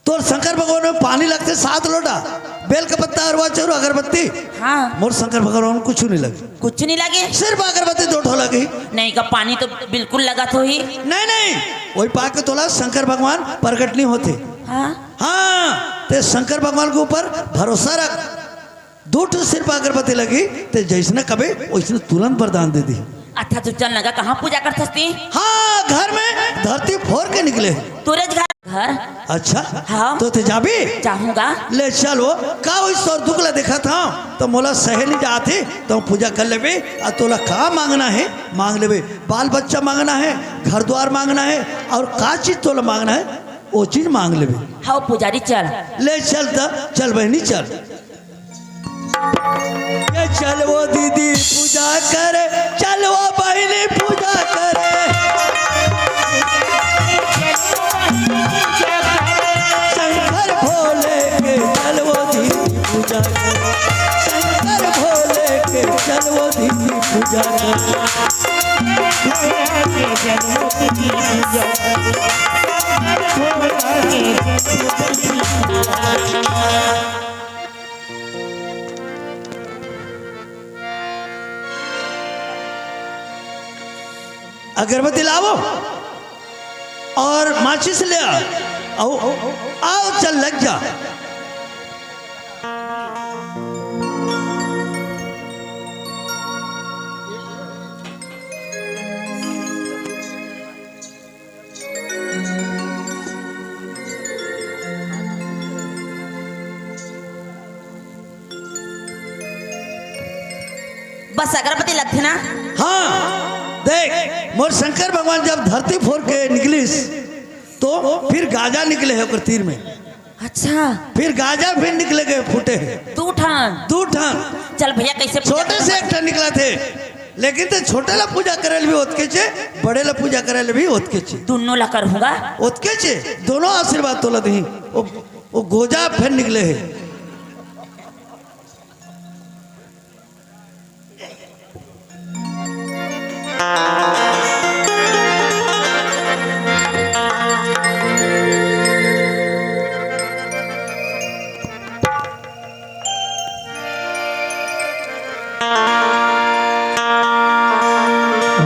तोर शंकर भगवान में पानी लगते सात लोटा, बेल का पत्ता, अरवा चौर, अगरबत्ती। हाँ। मोर शंकर भगवान में कुछ नहीं लगे। कुछ नहीं लगे? सिर्फ अगरबत्ती दो ठो लगे। नहीं का, पानी तो बिल्कुल लगत होही। नहीं, नहीं, वही पाके तोला शंकर भगवान प्रकट नहीं होते। हाँ। हाँ, ते शंकर भगवान के ऊपर भरोसा रख। दो ठो सिर्फ अगरबत्ती लगी, ते जैसने कबे वैसने तुरंत वरदान दे दी। अच्छा, तू चल नगा, कहाँ पूजा करथस ती? हाँ, घर में धरती फोर के निकले। तोरे घर, घर? अच्छा। हाँ। तो ते जाबे? जाहूँगा। ले चल वो, का होइस तोर दुख ला देखत हँव, त मोला सहे नइ जात हे, त पूजा कर लेबे, अउ तोला का मांगना हे, मांग लेबे। बाल बच्चा मांगना हे, घर द्वार मांगना हे, अउ का चीज तोला मांगना हे, वो चीज मांग लेबे। हव पुजारी, चल। ले चल त, चल बहिनी, चल। ये चल वो दीदी पूजा करे, चल वो बहिनी पूजा करे। शंकर भोले के चल वो दीदी पूजा करे, शंकर भोले के चल वो दीदी पूजा करे। अगरबत्ती लावो अउ माचिस ले आ। आओ, आओ, चल लग जा। बस अगरबत्ती लगथे ना? हाँ, देख, मोर शंकर भगवान जब धरती फोर के निकलिस, तो फिर गाजा निकले हे ओकर तीर में। अच्छा। फिर गाजा फिर निकले के फूटे हे। दू ठन? दू ठन। चल भैया, कइसे पूजा छोटे से करबो? एक ठन निकलथे, लेकिन ते छोटे ला पूजा करे ले भी ओतकेच हे, बड़े ला पूजा करे ले भी ओतकेच हे। दुनों ला करहूँगा। ओतकेच हे, दुनों आशीर्वाद तोला दिही। वो, वो गोजा फिर निकले हे।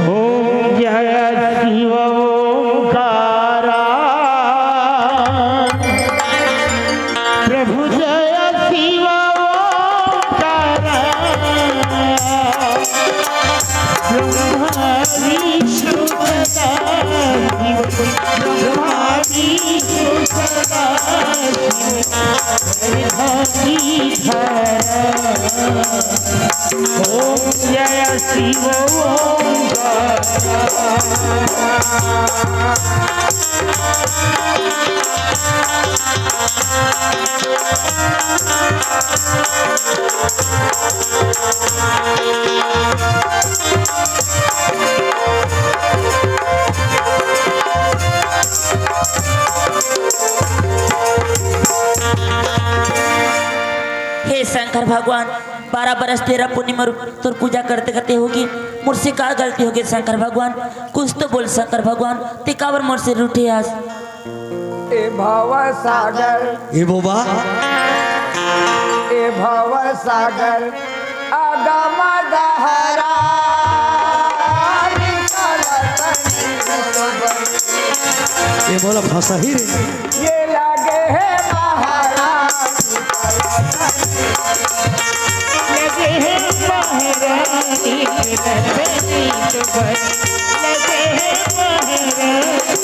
ओम जय शिव ओंकारा। प्रभु जय शिव ओंकारा। ब्रह्मा विष्णु सदा शिव, ब्रह्मा विष्णु सदा शिव, जय धरती धरा। ओम जय शिव ओंकारा। हे शंकर भगवान, बारह बरस तेरह पूर्णिमा तोर पूजा करते करते होगे, मोर से का गलती होगे शंकर भगवान? कुछ तो बोल शंकर भगवान, ते काबर मोर से रूठे हस? ए भव सागर। ए बोबा। ए भव सागर अगम दहरा निकलत निकलत। ए मोला फंसा ही रे। ये लगे हे महाराज। लगे हे महाराज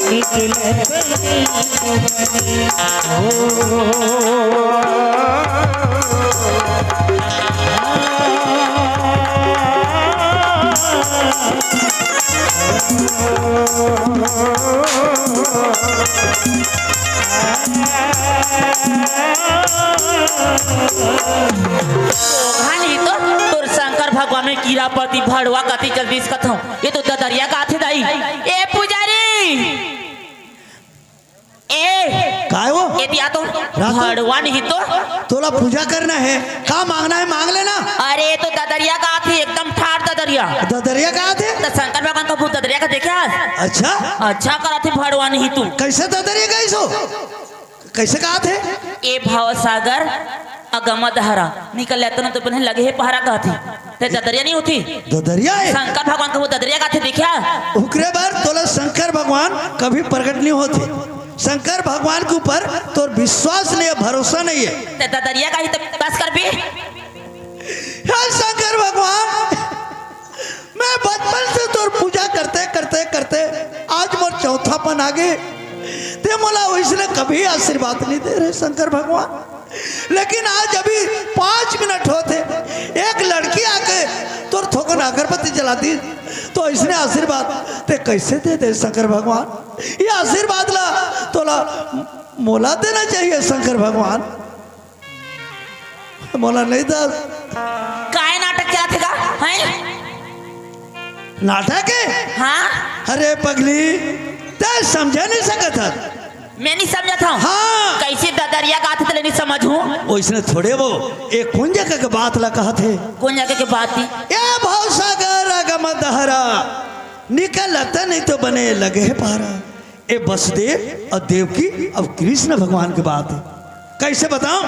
निकलत निकलत। ओघा नहीं तो तोर शंकर भगवान में कीरा पति भड़वा कति चल दिस कथों। ये तो ददरिया गाथे दाई। ए पुजारी, ए, काय वो? एती आ तो। रातू? भड़वा नहीं तो। तोला पूजा करना हे, का मांगना हे मांग लेना। अरे, तो ददरिया गाथे, एकदम ठाड़ ददरिया। ददरिया गाथे? त शंकर भगवान का भूत ददरिया का देखे हस? अच्छा। अच्छा करथे भड़वा नहीं तू। कइसे ददरिया गाइस हो? कइसे गाथे? ए भव सागर अगम दहरा निकलत निकलत। तो पहले लगे हे पहरा कहथे। ते ददरिया नहीं होथे? ददरिया हे। शंकर भगवान का वो ददरिया गाथे देखा? ओकरे बर तोला शंकर भगवान कभी प्रकट नहीं होथे। शंकर भगवान के ऊपर तोर विश्वास नहीं हे, भरोसा नहीं हे। ते ददरिया गाही तो बस करबे। हे शंकर भगवान, मैं बचपन से तोर पूजा करते करते करते आज मोर चौथापन आ गे। ते मोला वइसने कभी आशीर्वाद नहीं दे रहे शंकर भगवान, लेकिन आज अभी पाँच मिनट होत हे, एक लड़की आके तोर थोकन अगरबत्ती जला दी, तो अइसने आशीर्वाद ते कैसे दे दे शंकर भगवान? ये आशीर्वाद ला तोला मोला देना चाहिए शंकर भगवान। मोला नहीं दस। काय नाटक चलत हे गा? हैं? नाटक हे? हाँ? अरे पगली, ते समझे नहीं सकत हस। मैं नहीं समझत हूँ। हाँ। कैसे ददरिया गाथे तेला नहीं समझहूँ? वइसने थोड़े वो, ए कोन जगह के बात ला कहत हे? कोन जगह के बात हे? ए भवसागर अगम दहरा, निकलत नहीं तो बने लगे हे पहरा। ए बसदेव अउ देवकी अउ कृष्ण भगवान के बात हे। कैसे बताऊं?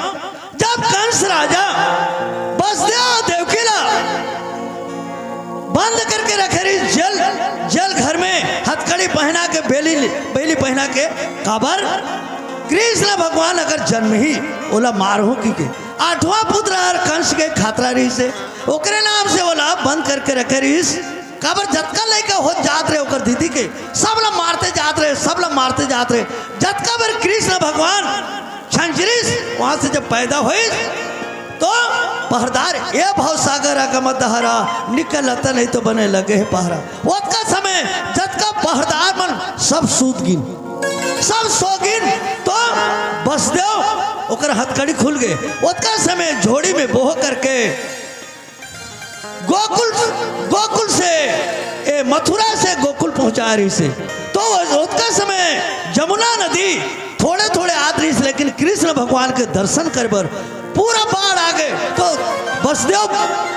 जब कंस राजा बसदेव अउ देवकी ला बंद करके रखे रहिस जेल, जेल घर में हथकड़ी पहिना के, बेली, बेली पहिना के, काबर कृष्ण भगवान अगर जनमही ओला मारहूं कहिके। आठवां पुत्र हर कंस के खतरा रहिस हे, ओकरे नाम से ओला बंद करके रखे रहिस। काबर जतका लइका होत जात रहे ओकर दीदी के, सब ला मारते जात रहे, सब ला मारते जात रहे। जतका बेर कृष्ण भगवान छंजरिस, वहां से जब पैदा होइस, तो पहरदार ए भवसागर अगम दहरा, निकलत नहीं तो बने लगे हे पहरा। ओतका समय जतका पहरदार मन सब सूत गिन, सब सो गिन, तो बसदेव ओकर हथकड़ी खुल गे। ओतका समय झोड़ी में बोह करके गोकुल, गोकुल से, ए, मथुरा से गोकुल पहुंचा रहिस हे। तो ओतका समय जमुना नदी थोड़े-थोड़े आत रहिस, लेकिन कृष्ण भगवान के दर्शन करे बर पूरा बाढ़ आ गे। तो बसदेव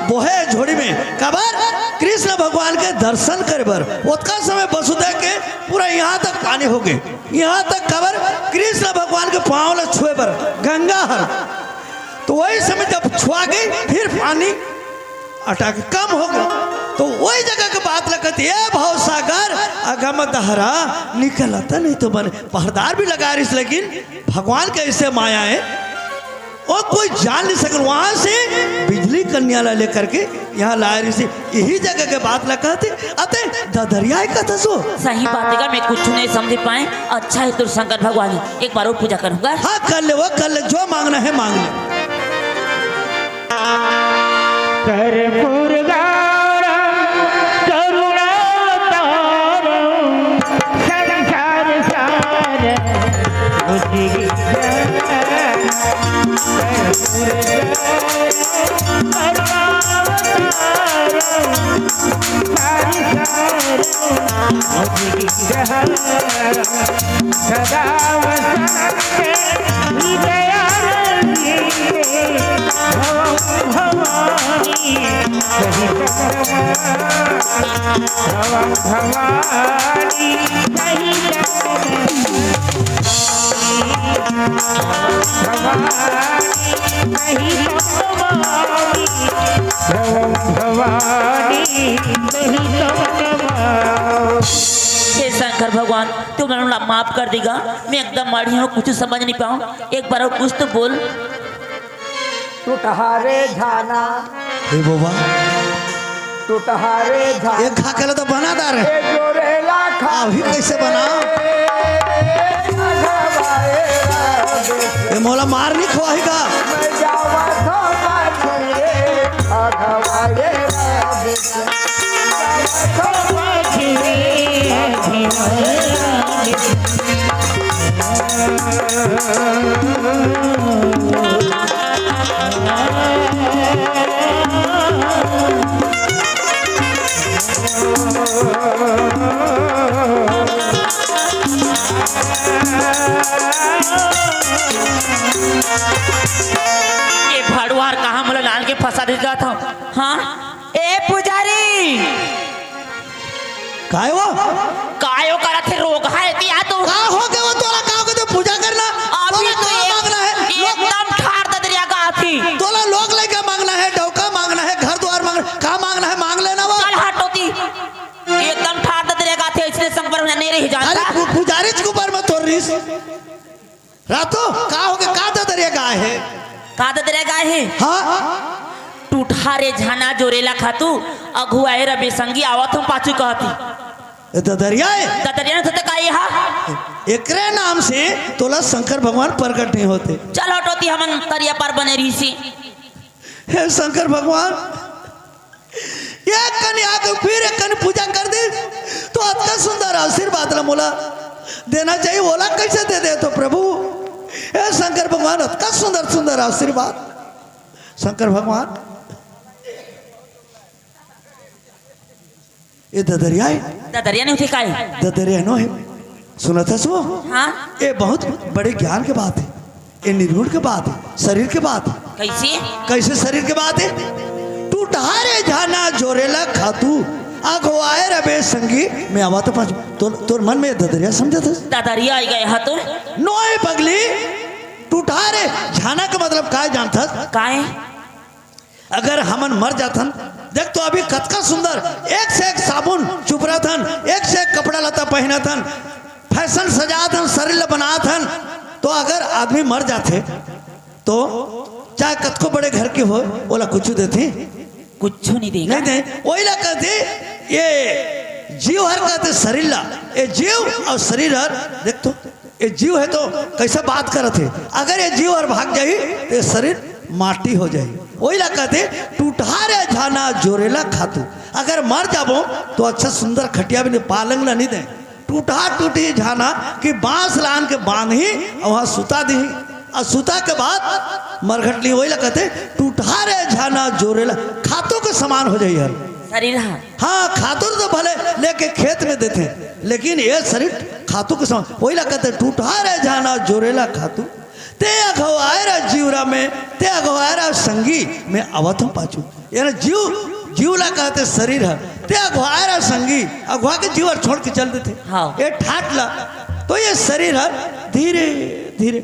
बोहे झोड़ी में, काबर कृष्ण भगवान के दर्शन करे बर। ओतका समय बसुदेव के पूरा यहाँ तक पानी हो गे, यहाँ तक काबर कृष्ण भगवान के पाँव ला छुए बर गंगा हर। तो वही समय जब छुआ गे, फिर पानी अटा के कम हो गे। तो वही जगह के बात लगत, ए भवसागर अगम दहरा, निकलत नहीं तो बने। पहरदार भी लगा रहिस, लेकिन भगवान के ऐसे माया हे, वो कोई जान नहीं सकन। वहां से बिजली कन्या ला लेकर के यहाँ लाए रहिस हे। यही जगह के बात ला कहत हे, अते ददरिया हे कहत हस ओ। सही बात हे गा, मैं कुछ नहीं समझ पाए। अच्छा हे तोर शंकर भगवान हे, एक बार अउ पूजा करूंगा। हाँ, कर ले वो, कर ले, जो मांगना हे मांग ले। कर्पूर गौरम करुणावतारम संसार सारम भुजगेन्द्र। कर्पूर गौरम करुणावतारम संसार सारम भुजगेन्द्र। सदा वसंत हृदय भवानी सहित भवानी सहित भवानी सहित भवानी सहित। हे शंकर भगवान, तू मन ला माफ कर देगा। मैं एकदम माड़ी हूँ, कुछ समझ नहीं पाऊँ। एक बार अउ कुछ तो बोल। टुटहारे झाना, हे बोबा, टुटहारे झाना। एक खा के ला तो बना दार। ए जोरेला खा। अभी कैसे बना? ए मोला मार नहीं खवाही का? मैं जावा था मार रे, अघवाए रे। ये भाड़ुआर कहाँ मोला लान के फंसा दे जात हव? हाँ? ए पुजारी, काय वो? काय वो करत हे, रोगहा हे का तू? का हो गे वो तोला, का हो गे? तो पूजा करना। अभी तोला तो का एक, मांगना हे? लोग एकदम ठाड़ ददरिया गाथी। तोला लोग लइका मांगना हे, डौका मांगना हे, घर द्वार मांगना, का मांगना हे, मांग लेना वो। चल हट ओती। एकदम ठाड़ ददरिया गाथी, इसने संग पर नहीं रही जानता। अरे पु-, पुजारी के ऊपर में तोर रीस। रातो, का हो गे? का ददरिया गाय हे? का ददरिया गाय हे? हाँ। उठा रे झाना जोरेला खातू, अघुआए रबे संगी, आवत हूँ पाछू कहती। ए ददरिया ए। ददरिया नहीं तो का ये हा? एकरे नाम से तोला शंकर भगवान प्रकट नहीं होते। चल हटोती, हमन तरिया पार बने रही सी। हे शंकर भगवान, एक कन आके फिर एक कन पूजा कर दे, तो अतका सुंदर आशीर्वाद ला मोला देना चाहिए, ओला कैसे दे दे तो प्रभु? हे शंकर भगवान, अतका सुंदर सुंदर आशीर्वाद। शंकर भगवान, ए ददरिया ए। ददरिया नहीं उठे काई? ददरिया नो हे। सुनत हस वो? हाँ। ए बहुत बड़े ज्ञान के बात हे, ए निर्गुण के बात हे, शरीर के बात हे। कैसे? कैसे शरीर के बात हे? टूटहा रे झाना जोरेला खातू, अघोआए रबे संगी, मैं आवा तो पाँच। तोर, तोर मन में ददरिया समझत हस? ददरिया आई गए हा तो। नोए पगली, टूटहा रे झाना के मतलब काय जानत हस? काय? अगर हमन मर जाथन, देख तो अभी कतका सुंदर, एक से एक साबुन चुपराथन, एक से एक कपड़ा लत्ता पहनथन, फैशन सजाथन, शरीर ला बनाथन, तो अगर आदमी मर जाथे, तो चाहे कतको बड़े घर के हो, ओला कुछ देथे? कुछ नहीं देगा। नहीं दे। वही ला कहते, ये जीव हर कहते शरीर ला, ये जीव और शरीर हर, देख तो, ये जीव हे तो कैसे बात करत हे? अगर ये जीव हर भाग जाही, तो ये शरीर माटी हो जाही। वही ला कहते, टूटहा रे झाना जोरेला खातू। अगर मर जाबो, तो अच्छा सुंदर खटिया भी नहीं, पालंग ला नहीं दे। टूटहा टूटी झाना कि बांस लान के बांधही, और वहाँ सुता दीही। और सुता के बाद मरघट ली, वही ला कहते, टूटहा रे झाना जोरेला खातू के समान हो जाही हर। शरीर हा। हाँ, खातू तो भले लेके खेत में देथे, लेकिन ये शरीर खातू के समान। वही ला कहते, टूटहा रे झाना जोरेला खातू, ते अघवाए रा जीवरा में, ते अघवाए रा संगी में आवत हूँ पाछू। यानी जीव, जीव ला कहते शरीर हर, ते अघवाए रा संगी, अघवा के जीव हर छोड़ के चल देथे। हाँ। ये ठाट ला, तो ये शरीर हर धीरे धीरे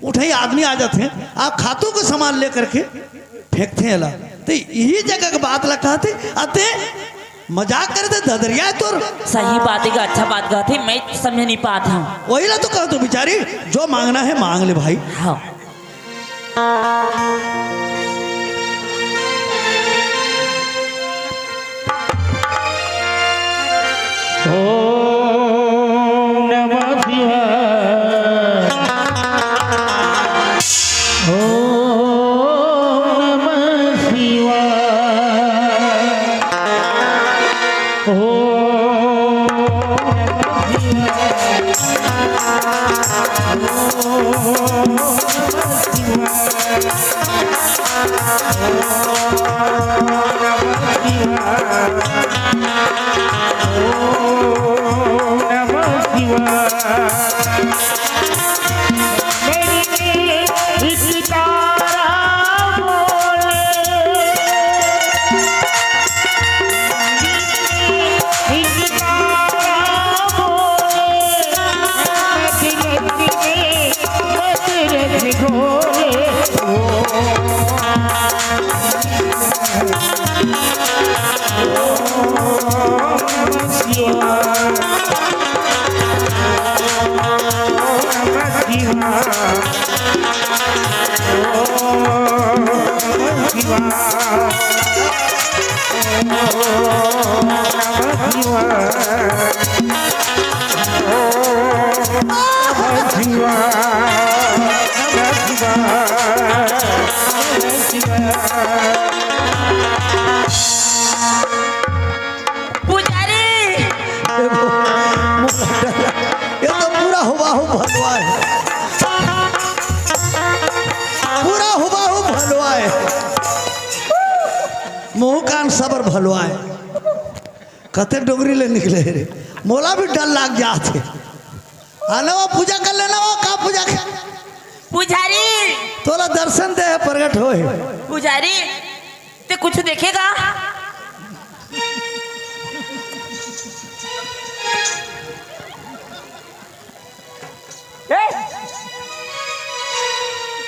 उठई आदमी आ जाथे, आ खातू के समान लेकर के फेंकथे एला। तो यही जगह के बात ला कहथे, अते मजाक करे ते ददरिया तोर। सही बात हे, अच्छा बात कहथे, मैं समझ नहीं पात हूँ। वही ला तो कहत हूँ बिचारी, जो मांगना है मांग ले भाई। हाँ। ओम नमः शिवाय। ओम नमः शिवाय। ओम नमः शिवाय। ओम नमः शिवाय। ओम नमः शिवाय। मेरी एक तारा बोले, एक तारा बोले, मत रख दे, मत रख दे। पुजारी! ये तो पूरा हुबाहू भलवा हे, पूरा हुबाहू भलवा हे, मुंह कान सबर भलवा हे। कते डोंगरी ले निकले हे रे, मोला भी डर लाग जात हे। आना वो पूजा कर लेना, वो का पूजा कर। पुजारी! तोला दर्शन दे हे, प्रगट होए हे। पुजारी, ते कुछ देखेगा? ए!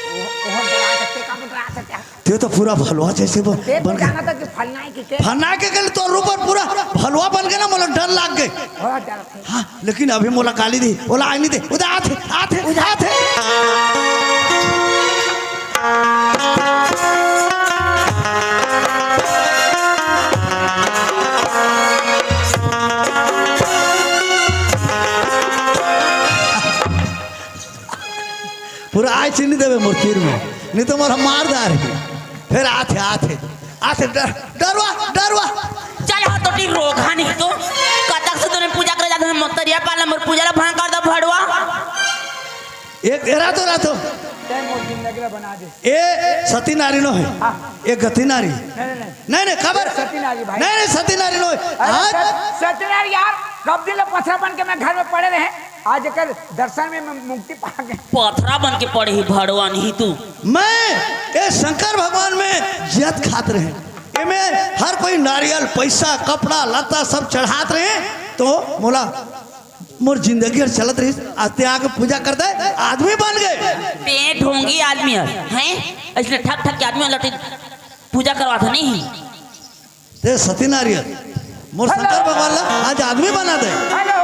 वो, वो डरा सकते, का डरा सकते? ते तो पूरा भलवा जैसे बन, ते तो बन गया। जाना था कि फलना है कि के? फलना के गल तो ऊपर पूरा भलवा बन गया ना, मोला डर लाग गए। थोड़ा डर थे। हाँ, लेकिन अभी मोला गाली दी, ओला आय नहीं दे, उधर आथे, आथे, उधर आथे। पूरा आय चीनी देबे मोर तीर में, नहीं तो मोर मार डारही। फिर आथे, आथे, आथे, डर, डरवा, डरवा। चल, हाँ, तो ठीक रोगहा नहीं तो। कतक से तूने पूजा करे जाते हैं, मोतरिया पाला मोर पूजा ला भंग कर दो, भड़वा। एक एरा तो रहा तो। तैं मोर जिंदगी ला बना दे। ए सती नारी नो है। हाँ। ए गति नारी। नहीं, नहीं, नहीं। नहीं, नहीं, खबर। सती नारी भाई। नहीं, नहीं, सती नारी नो है। अरे आज सत-, सती नारी यार, कब दिन ले पथरा बन के मैं घर में पड़े रहे। आज एकर दर्शन में मैं मुक्ति पा गए। पथरा बन के पड़े ही भड़वा नहीं तू। मैं ए शंकर भगवान में जियत खात रहे। एमे हर कोई नारियल, पैसा, कपड़ा, लत्ता सब चढ़ात रहे। तो मोला मोर जिंदगी हर चलत रहिस, आज ते आके पूजा कर दे, आदमी बन गए। ते ढोंगी आदमी हर, हैं? इसने ठक ठक के आदमी लटे पूजा करवा था नहीं। ते सती नारियल, मोर हेलो। शंकर भगवान ला आज आदमी बना दे। हेलो,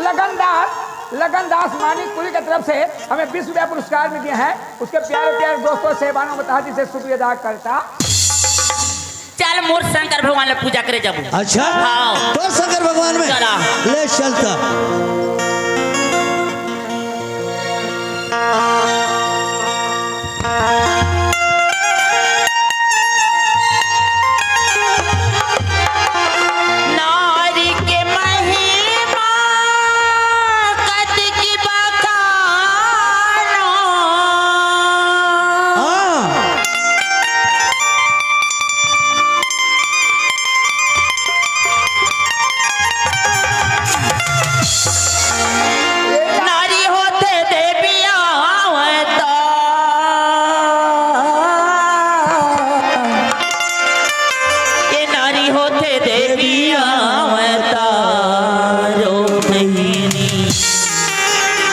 लगन दास, लगन दास मानिकपुरी की तरफ से हमें बीस रुपया पुरस्कार में दिया है। उसके प्यारे प्यारे दोस्तों, सेवानों में तहे दिल से शुक्रिया अदा करता। चल, मोर शंकर भगवान ला पूजा करे जाबो। अच्छा? हाँ। तोर शंकर भगवान में? चला। ले चलता। नारी के महिमा कतकी बखानो। हाँ। नारी होथे देवी अवतार। ये नारी होथे देवी अवतार ओ बहिनी।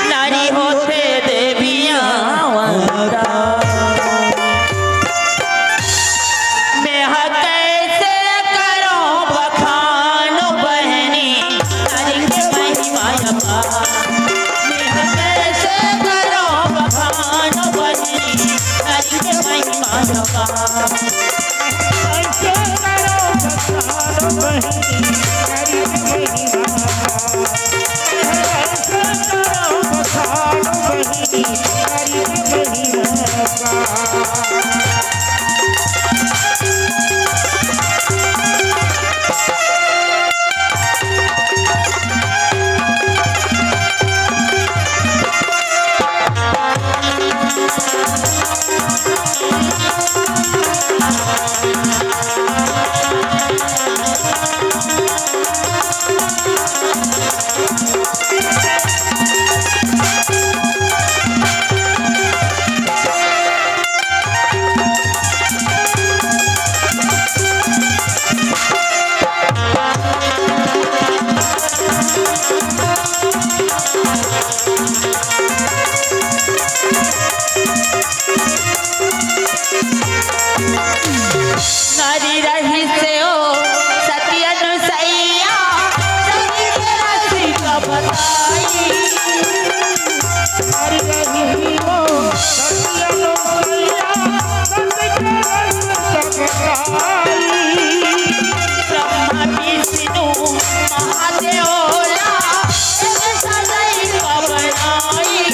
नारी होथे देवी अवतार। मैं ह कैसे करों बखान बहिनी, नारी के महिमा अपार। मैं ह कैसे करों बखान बहिनी, नारी के महिमा अपार। नारी रहिस ओ सती अनुसैया, सती के रसिका बताई। नारी रहिस ओ सती अनुसैया, सती के रसिका बताई। ब्रह्मा विष्णु महादेव ला, एक सजाई का बनाई।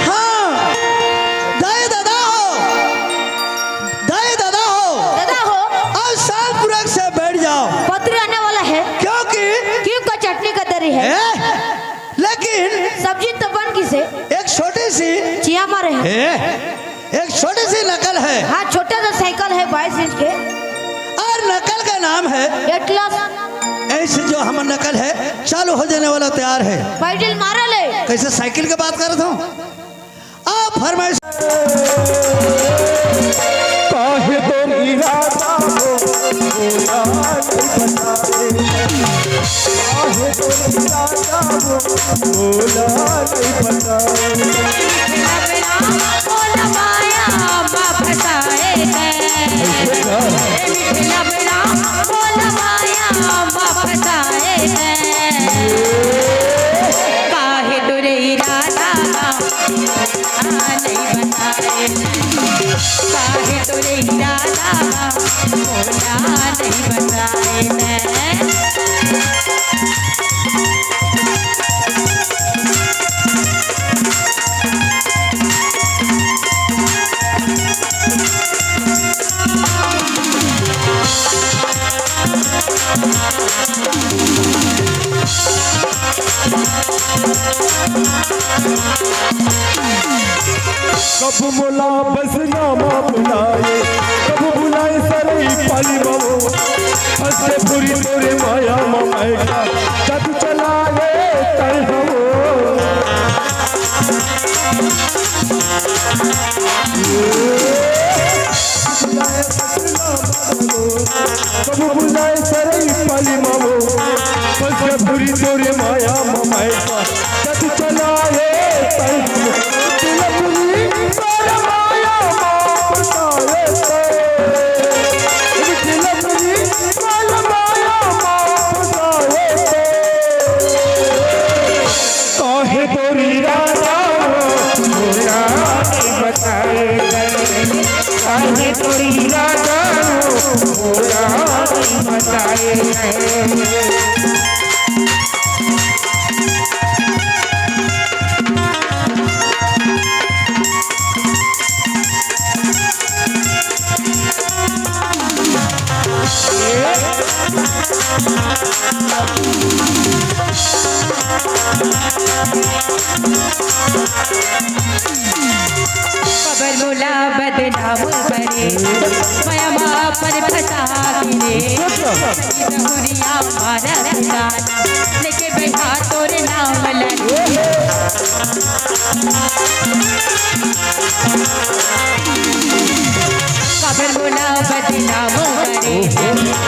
हाँ, दाई ददा हो, दाई ददा हो, ददा हो। अब साल पुरख से बैठ जाओ। पतरी आने वाला है। क्योंकि क्यों का चटनी का दरी है। ए? लेकिन सब्जी तो बन गिस हे। एक छोटी सी चिया मारे है। ए, एक छोटी सी नकल है। हाँ, छोटा सा साइकिल है बाईस इंच के। और नकल का नाम है एटलस। ऐसे जो हमर नकल है, चालू हो जाने वाला तैयार है। पैडल मारा ले। कैसे साइकिल के बात करत हो? आप फरमाइश। काहे तोर इरादा हो, बोला नहीं बताए। काहे तोर इरादा हो, बोला नहीं बताए। लबड़ा बोला माया बाप बताए दे। ऐसे का? लबड़ा बोला माया बाप बताए दे। काहे तोर इरादा बा, बोला नहीं बताए। काहे तोर इरादा बा, बोला नहीं बताए। कब मोला बस नामा बुलाए, कब बुलाए सरई पाली बाबू। हंस के पूरी तोरे माया मा मैं का जादू चलाए तै हो। कब बुलाए सरई पाली मावो, बस के पूरी तोरे माया मा मैं का जादू चलाए तै। तिलपुरी तोरे माया मा बताए तै। तिलपुरी तोरे माया मा बताए तै। काहे तोर इरादा हो, बोला नहीं बताए गए। काहे तोर इरादा हो, बोला नहीं बताए गए। कबर मोला बदनाम करे, माया मा पर फंसा के रे। बहुरिया मारत जाना, लेके बैठा तोरे नाम लगे। काबर मोला बदनाम करे,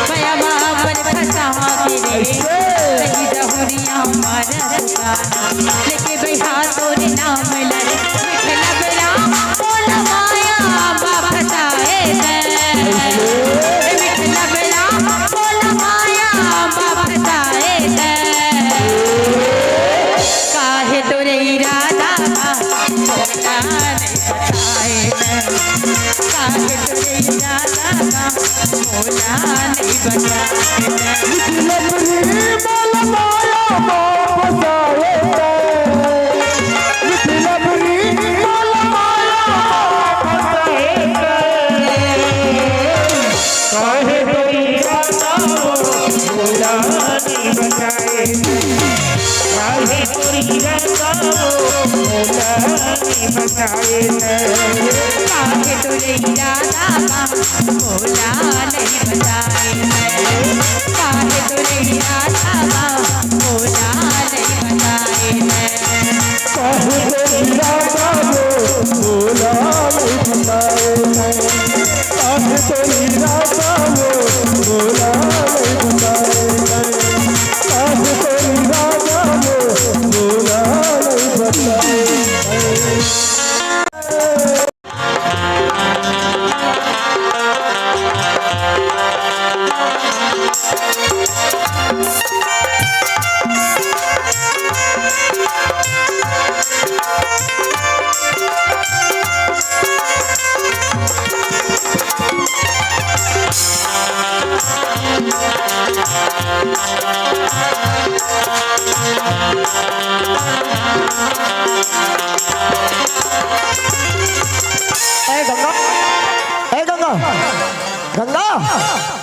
माया मा पर फंसा के रे। सही बहुरिया मारत जाना, लेके बैठा तोरे नाम लगे। मिठला बेरा बोला माया बाप बताए दे। मिठला बेरा बोला माया बाप बताए दे। काहे तोरे इरादा बा, बोला नहीं बताए दे। काहे तोरे इरादा बा, बोला नहीं बताए दे। लबरी बोला माया बाप बताए दे। लबरी बोला माया बाप बताए दे। काहे तोरी राधा बोला नहीं बताए। काहे तोरी राधा बोला नहीं बताए। काहे तोरी राधा बोला नहीं बताए। काहे तोरी राधा बोला नहीं बताए। काहे तोरी राधा बोला नहीं बताए। काहे तोरी राधा बोला नहीं बताए। काहे तोरी राधा बोला नहीं बताए। ए गंगा, ए गंगा, गंगा।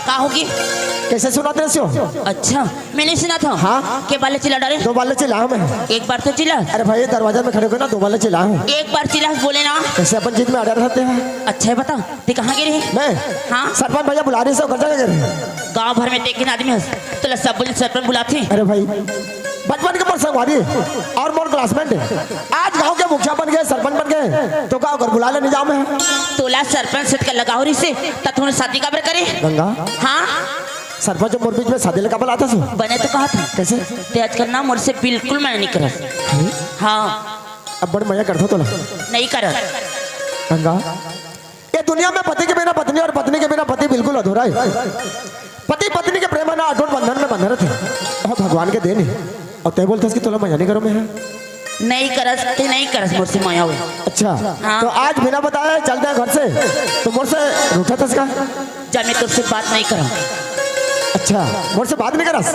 का होगे? कइसे सुनात रहिस हो? अच्छा, मैं नइ सुनात हँव। हाँ? के बार ले चिल्ला डारेंव? दो बार ले चिल्लाए हँव मैं। एक बार तो चिल्ला। अरे भाई, दरवाजा में खड़े होके ना दो बार ले चिल्लाए हँव। एक बार चिल्ला, बोले ना। कइसे अपन जिद में अड़े रहिथस? अच्छा, ये बता, तैं कहाँ गे रहे? मैं? हाँ? सरपंच भैया बुलाए रहिस, घर जाके गे रहेंव। गाँव भर में तैं एक झन आदमी हस, तोला सब झन सरपंच बुलाथे। अरे भाई, बचपन के मोर संगवारी अउ मोर classmate, आज गाँव के मुखिया बन गे, सरपंच बन गे, त का ओकर बुलाए ल नइ जाँव मैं? तोला सरपंच से का लगाव रहिसे, त तैं शादी काबर करे? गंगा। हाँ? सरपंच मोर बीच में शादी ल काबर लाथस? बने तो कहत हँव। कइसे? तैं आजकल ना मोर से बिल्कुल मया नइ करस। हैं? हाँ। अब बड़ मया करथँव तोला। नइ करस। गंगा, ये दुनिया में पति के बिना पत्नी अउ पत्नी के बिना पति बिल्कुल अधूरा हे। पति पत्नी के प्रेम ना अटूट बंधन में बंधे रहिथे। अउ भगवान के देन हे। अउ तैं बोलथस कि तोला मया नइ करँव मैं। नइ करस, तैं नइ करस मोर से मया। अच्छा, हाँ। त आज बिना बताए चल देथँव घर से, त मोर से रूठथस का? जा, मैं तोर से बात नइ करँव। अच्छा, मोर से बात नइ करस?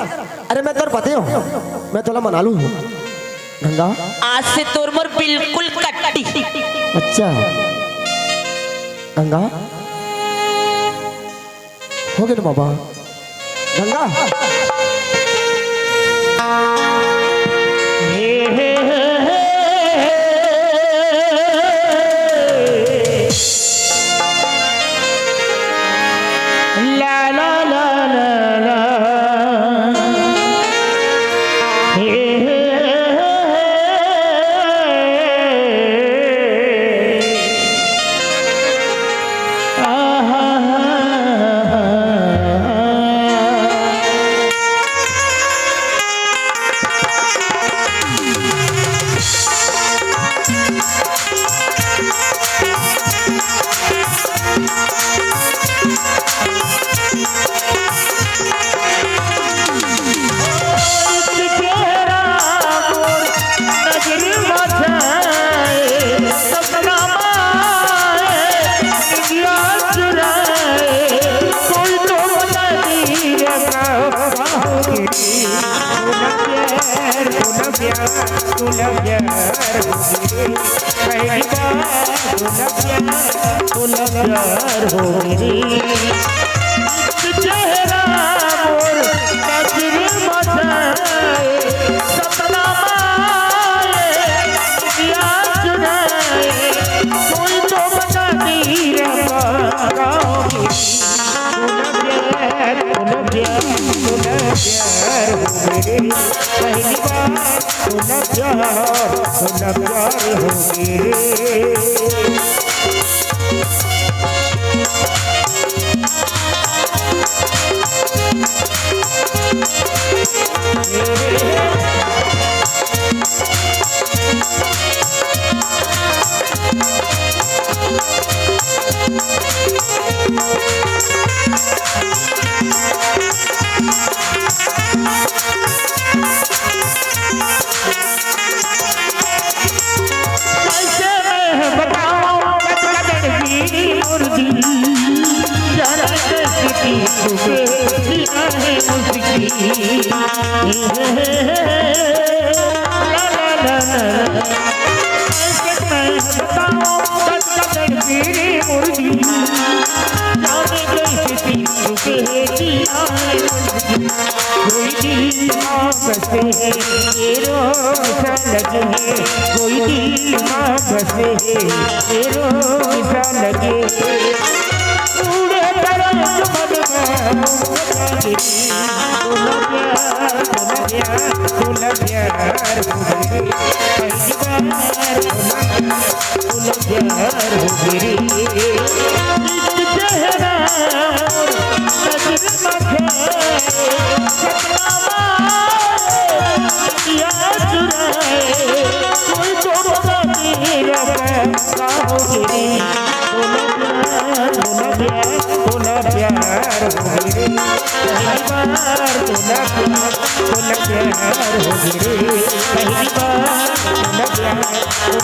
अरे, मैं तोर पति हँव, मैं तोला मना लूँ। गंगा। आज से तोर मोर बिल्कुल कट्टी। अच्छा। गंगा। होगे ना बाबा। गंगा।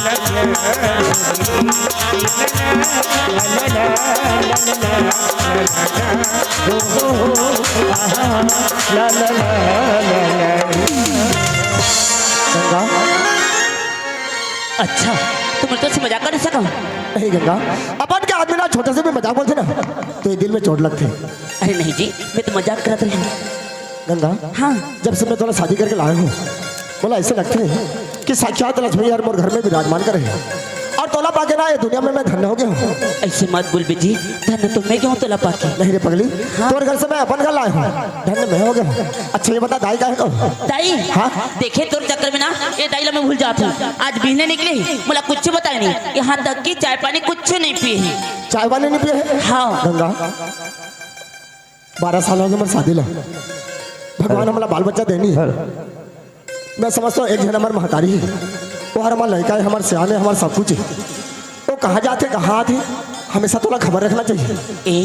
गंगा। अच्छा, तुम तो से मजाक कर सकत हो। नहीं गंगा, अपन के आदमी ना छोटे से भी मजाक बोलथे ना, तो ये दिल में चोट लगथे। अरे नहीं जी, मैं तो मजाक करत रहेंव। गंगा, हाँ। जब से मैं तोला शादी करके लाए हूँ, मोला ऐसे लगथे कि साक्षात लक्ष्मी हर मोर घर में विराजमान करे हे। अउ तोला पाके ना, ये दुनिया में मैं धन्य हो गया हूँ। ऐसे मत बोल बेटी, धन्य तो मैं होगे हूँ तोला पाके। नहीं रे पगली, हाँ। तोर घर से मैं अपन घर लाए हूँ, धन्य मैं हो गया हूँ। अच्छा ये बता दाई कहाँ हे? दाई? हाँ? देखे तोर चक्कर में ना, ये दाई ला मैं भूल जात हूँ। आज बिहने निकले हे, मोला कुछ बताए नहीं, यहाँ तक कि चाय पानी कुछ नहीं पिए हे। चाय पानी नहीं पिए हे? हाँ। गंगा, बारह साल हो गए हमर शादी ला। भगवान हमला बाल बच्चा दे नइ हे। मैं समझथों एक झन हमर महतारी हे, वो हर हमर लइका हे, हमर सियान हे, हमर सब कुछ हे। वो कहाँ जाथे, कहाँ आथे, हमेशा तोला खबर रखना चाहिए। ए,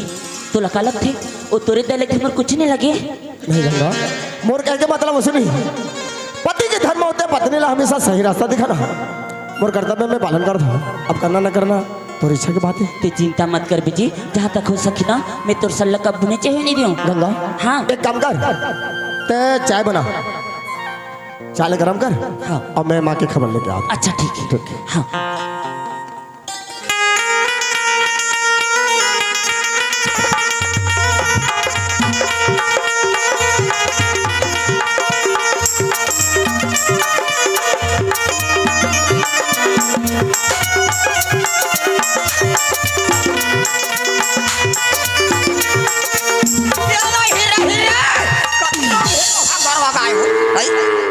तोला का लगथे? वो तोरे दया ले हमर कुछ नहीं लगे। नहीं गंगा, मोर कहे के मतलब उसे नहीं। पति के धर्म होथे पत्नी ला हमेशा सही रास्ता दिखाना। मोर कर्तव्य मैं पालन करथों, अब करना न करना तोर इच्छा के बात हे। ते चिंता मत कर बेटी, जहाँ तक हो सकी ना, मैं तोर सल्ला कब बुने चाहे नहीं दियो। गंगा, हाँ। एक काम कर, ते चाय बना, चाय ले गरम कर, हाँ। अउ मैं माँ के खबर लेके आथों। अच्छा ठीक हे। ठीक हे। हाँ।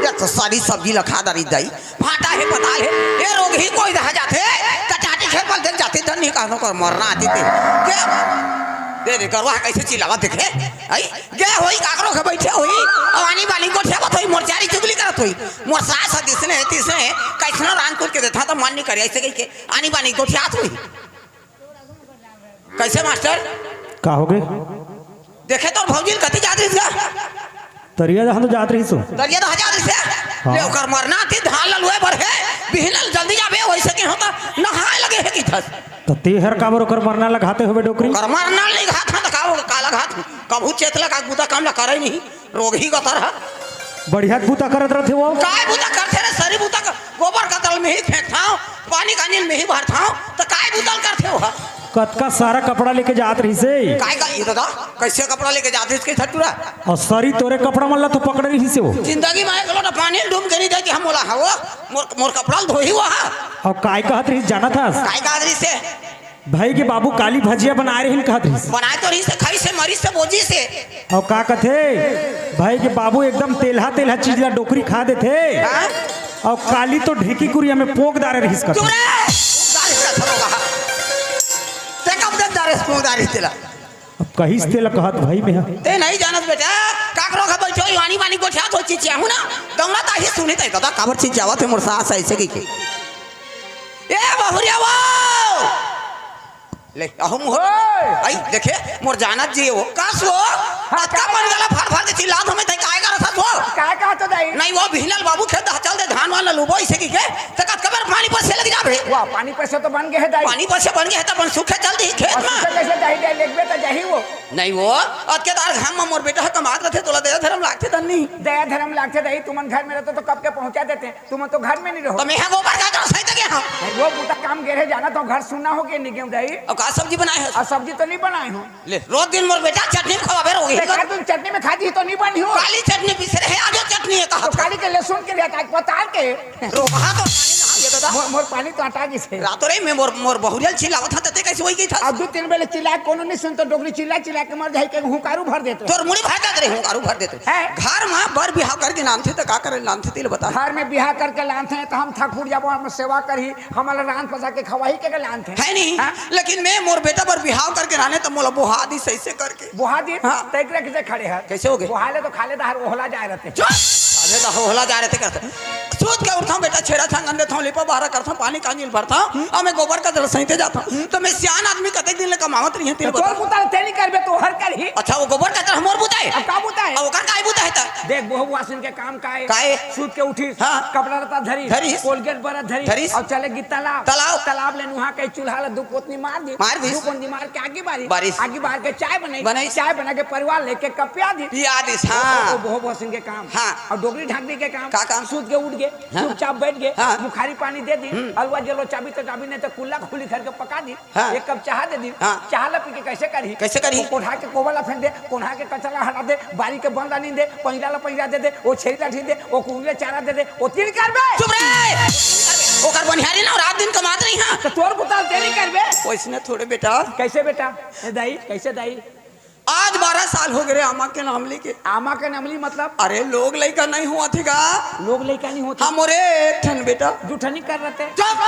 ये तो सरी सब्जी ला खा डारिस दाई। भांटा हे, पताल हे, ए रोगही कोई रह जाथे, त चाटी खेत बल देख जाथे, धन नहीं कहनो कर मरना आती ते। के? दे रे, गरवा कइसे चिल्लावत देखे? आई? गे होई, काकरो के बइठे होई, अउ आनी बानी गोठियावत होई, मोर चारी चुगली करत होई। मोर सास ह दिसने हे, तिसने हे, कइसनो रांध कूट के देथा त मन नहीं करे, अइसे कहिके आनी बानी गोठियात होई। कइसे मास्टर? का होगे? देखे तोर भौजी ल कति जात रहिस गा? तरिया डहन तो जात रहिस हो। तरिया डहन जात रहिस हे? हाँ। ले ओकर मरना ती धान ल लुए बर हे, बिहने ल जल्दी जाबे, वइसे के होता नहाए लगे हे किथस। त तेहर काबर ओकर मरना ल घाते होबे डोकरी? ओकर मरना ल नइ घात हन त का हो, का ल घात हन? कभू चेत ल का बुता काम ल करय नहीं, रोगही गतर ह। बढ़िया बुता करत रथे वो। काय बुता करथे रे, सरी बुता कर, गोबर कतल में ही फेंकथव, पानी कानी में ही भरथव, त काय बुता ल करथे वो ह? कतका सारा कपड़ा लेके जात रहिस हे। काय का, ये दादा, कइसे कपड़ा लेके जात रहिस के छटुरा? अउ सरी तोरे कपड़ा मन ला तो पकड़े रहिस हे वो। जिंदगी में एक लोटा पानी डूम के नहीं दे कि हम बोला, हाँ वो, मोर, मोर कपड़ा ल धोही वो, हाँ। अउ काय कहत रहिस जानत हस? काय कहत रहिस हे? भई के बाबू काली भजिया बनाए रहिन कहत रहिस। बनाए तो रहिस हे, खाइस हे, मरिस हे, बोजिस हे। अउ का कथे? भई के बाबू एकदम तेलहा तेलहा चीज ला डोकरी खा देथे। हाँ? अउ काली तो ढेंकी कुरिया में पोंक डारे रहिस कथे। चुप रे! डारे रहिस कथे। ते कब दे डारे पोंक डारे तेला? अब कहिस तेला कहत भई में ह। ते नहीं जानत बेटा, काकरो के बइठे हो, आनी बानी गोठियात हो, चिचियाहूँ ना, दौड़ा ताही सुनी तई दादा, काबर चिचियावत हे मोर सास अइसे कहिके। ए बहुरिया वो! ले, अहम हो। ओए! आई, देखे, मोर जानत जी वो। का सो? हाँ, अतका का? मन गला फर फर के चिल्लात हमें, तई काय करत हस वो? काय कहत हो दाई? नहीं, वो बिहने ल बाबू खेत चल दे, धान वान ल लुबो, अइसे कहिके, त कतका बेर पानी पसे लग जाबे। वाह, पानी पसे तो बन गे हे दाई। पानी पसे बन गे हे, त बन सूखे चल दी खेत अउ में। सूखे कइसे दाई, दाई, लेगबे त जाही वो। नहीं वो, अतके दार घाम म मोर बेटा ह कमात रथे, तोला दया धरम लागथे धन्नी। दया धरम लागथे दाई, तुमन घर में रहते तो कब के पहुंचा देते। तुमन तो घर में नहीं रहो। त मेहा गोबर का करो सही तक यहाँ। नहीं, वो बुता काम गे रहे जाना तो घर सुन्ना हो के नहीं गेहूं दाई। अउ का सब्जी बनाए हस? अउ सब्जी तो नहीं बनाए हो। ले, रोज दिन मोर बेटा चटनी में खवाबे रहोगे। बेकार तुम चटनी में खा दी तो नहीं बनी हो। काली चटनी पीसे रहे, आजो चटनी हे कहा तो था। काली के लहसुन के लिए अटाक पताल के। रो, वहाँ तो पानी ना ये दादा। मोर, मोर पानी तो अटा गिस हे। रातो रे में मोर, मोर बहुरिया ल चिल्लावत था, तते कइसे होई गई था? अब दू तीन बेले चिल्ला, कोनो नहीं सुन तो डोकरी चिल्ला चिल्ला के मर जाही के हुंकारू भर देते। तोर मुड़ी भर देते रे, हुंकारू भर देते। हैं? घर में बर बिहाव करके लानथे त का करे लानथे तेल बता। घर में बिहाव करके लानथे त हम ठाकुर जाबो, हम सेवा करही, हमला रांध पसा के खवाही के लानथे। है नहीं? हाँ? लेकिन मैं मोर बेटा बर बिहाव करके लाने त मोला बोहा दिस अइसे करके। बोहा दिस? हाँ। त एकरा कइसे खड़े हस? कइसे होगे? बोहा ले तो खाले दार ओहला जाए रहिथे। चुप! खाले दार ओहला जाए रहिथे कहते। दूध के उठथंव बेटा, छेड़ा छांगन देथंव, लिपा बहारा करथंव, पानी कांजी ल भरथंव, अउ मैं गोबर कचरा सहिते जाथंव। त मैं सियान आदमी कतेक दिन ले कमावत रहिहंव, तेला तो तोर बता। बुता तें नइ करबे, त ओहर करही। अच्छा, वो गोबर कचरा मोर बुता हे? अब का बुता हे? अब ओकर का बुता हे त? देख, बहु वासिन के काम का हे? का हे? सूत के उठिस, हाँ। कपड़ा लत्ता धरिस, धरिस। कोलगेट बरस धरिस, धरिस। अउ चले गिस तालाब। तालाब। तालाब ले नुहा के चूल्हा ला दू पोतनी मार दिस। मार दिस। दू पोतनी मार के आगी बारिस। बारिस। आगी बार के चाय बनाइस। बनाइस। चाय बना के परिवार लेके कप पिया दिस। पिया दिस, हाँ। ओ, ओ, बहु वासिन के काम। हाँ। अउ डोकरी ढाकरी के काम। का काम? सूत के उठ गे, हाँ। चुपचाप बइठ गे, हाँ। मुखारी पानी दे दिस, हम्म। अलवा जलो चाबी त चाबी नहीं त कुल्ला खुली करके पका दिस, हाँ। एक कप चाहा दे दिस, हाँ। चाहा ला पी के कइसे करही? कइसे करही? कोढ़ा के कोबा ला फेंक दे, कोढ़ा के कचरा ला हटा दे, बारी के बन ला नींद दे, पहिरा ला पहिरा दे दे, ओ छेरी ला ढील दे, ओ कुकुर ला चारा दे दे, ओ तीन करबे। चुप रे। ओकर बनिहारी ना, रात दिन कमात रहिहंव। त तोर बुता ल तें नइ करबे। ओइसने थोड़े बेटा। कइसे बेटा? ए दाई, कइसे दाई? आज बारह साल हो गे रे आमा के नाम लेके। आमा के नाम ली मतलब? अरे, लोग लइका नइ होवत हे गा। लोग लइका नइ होवत हे। हाँ, मोरे एक ठन बेटा। दू ठन नइ कर रहते। चुप।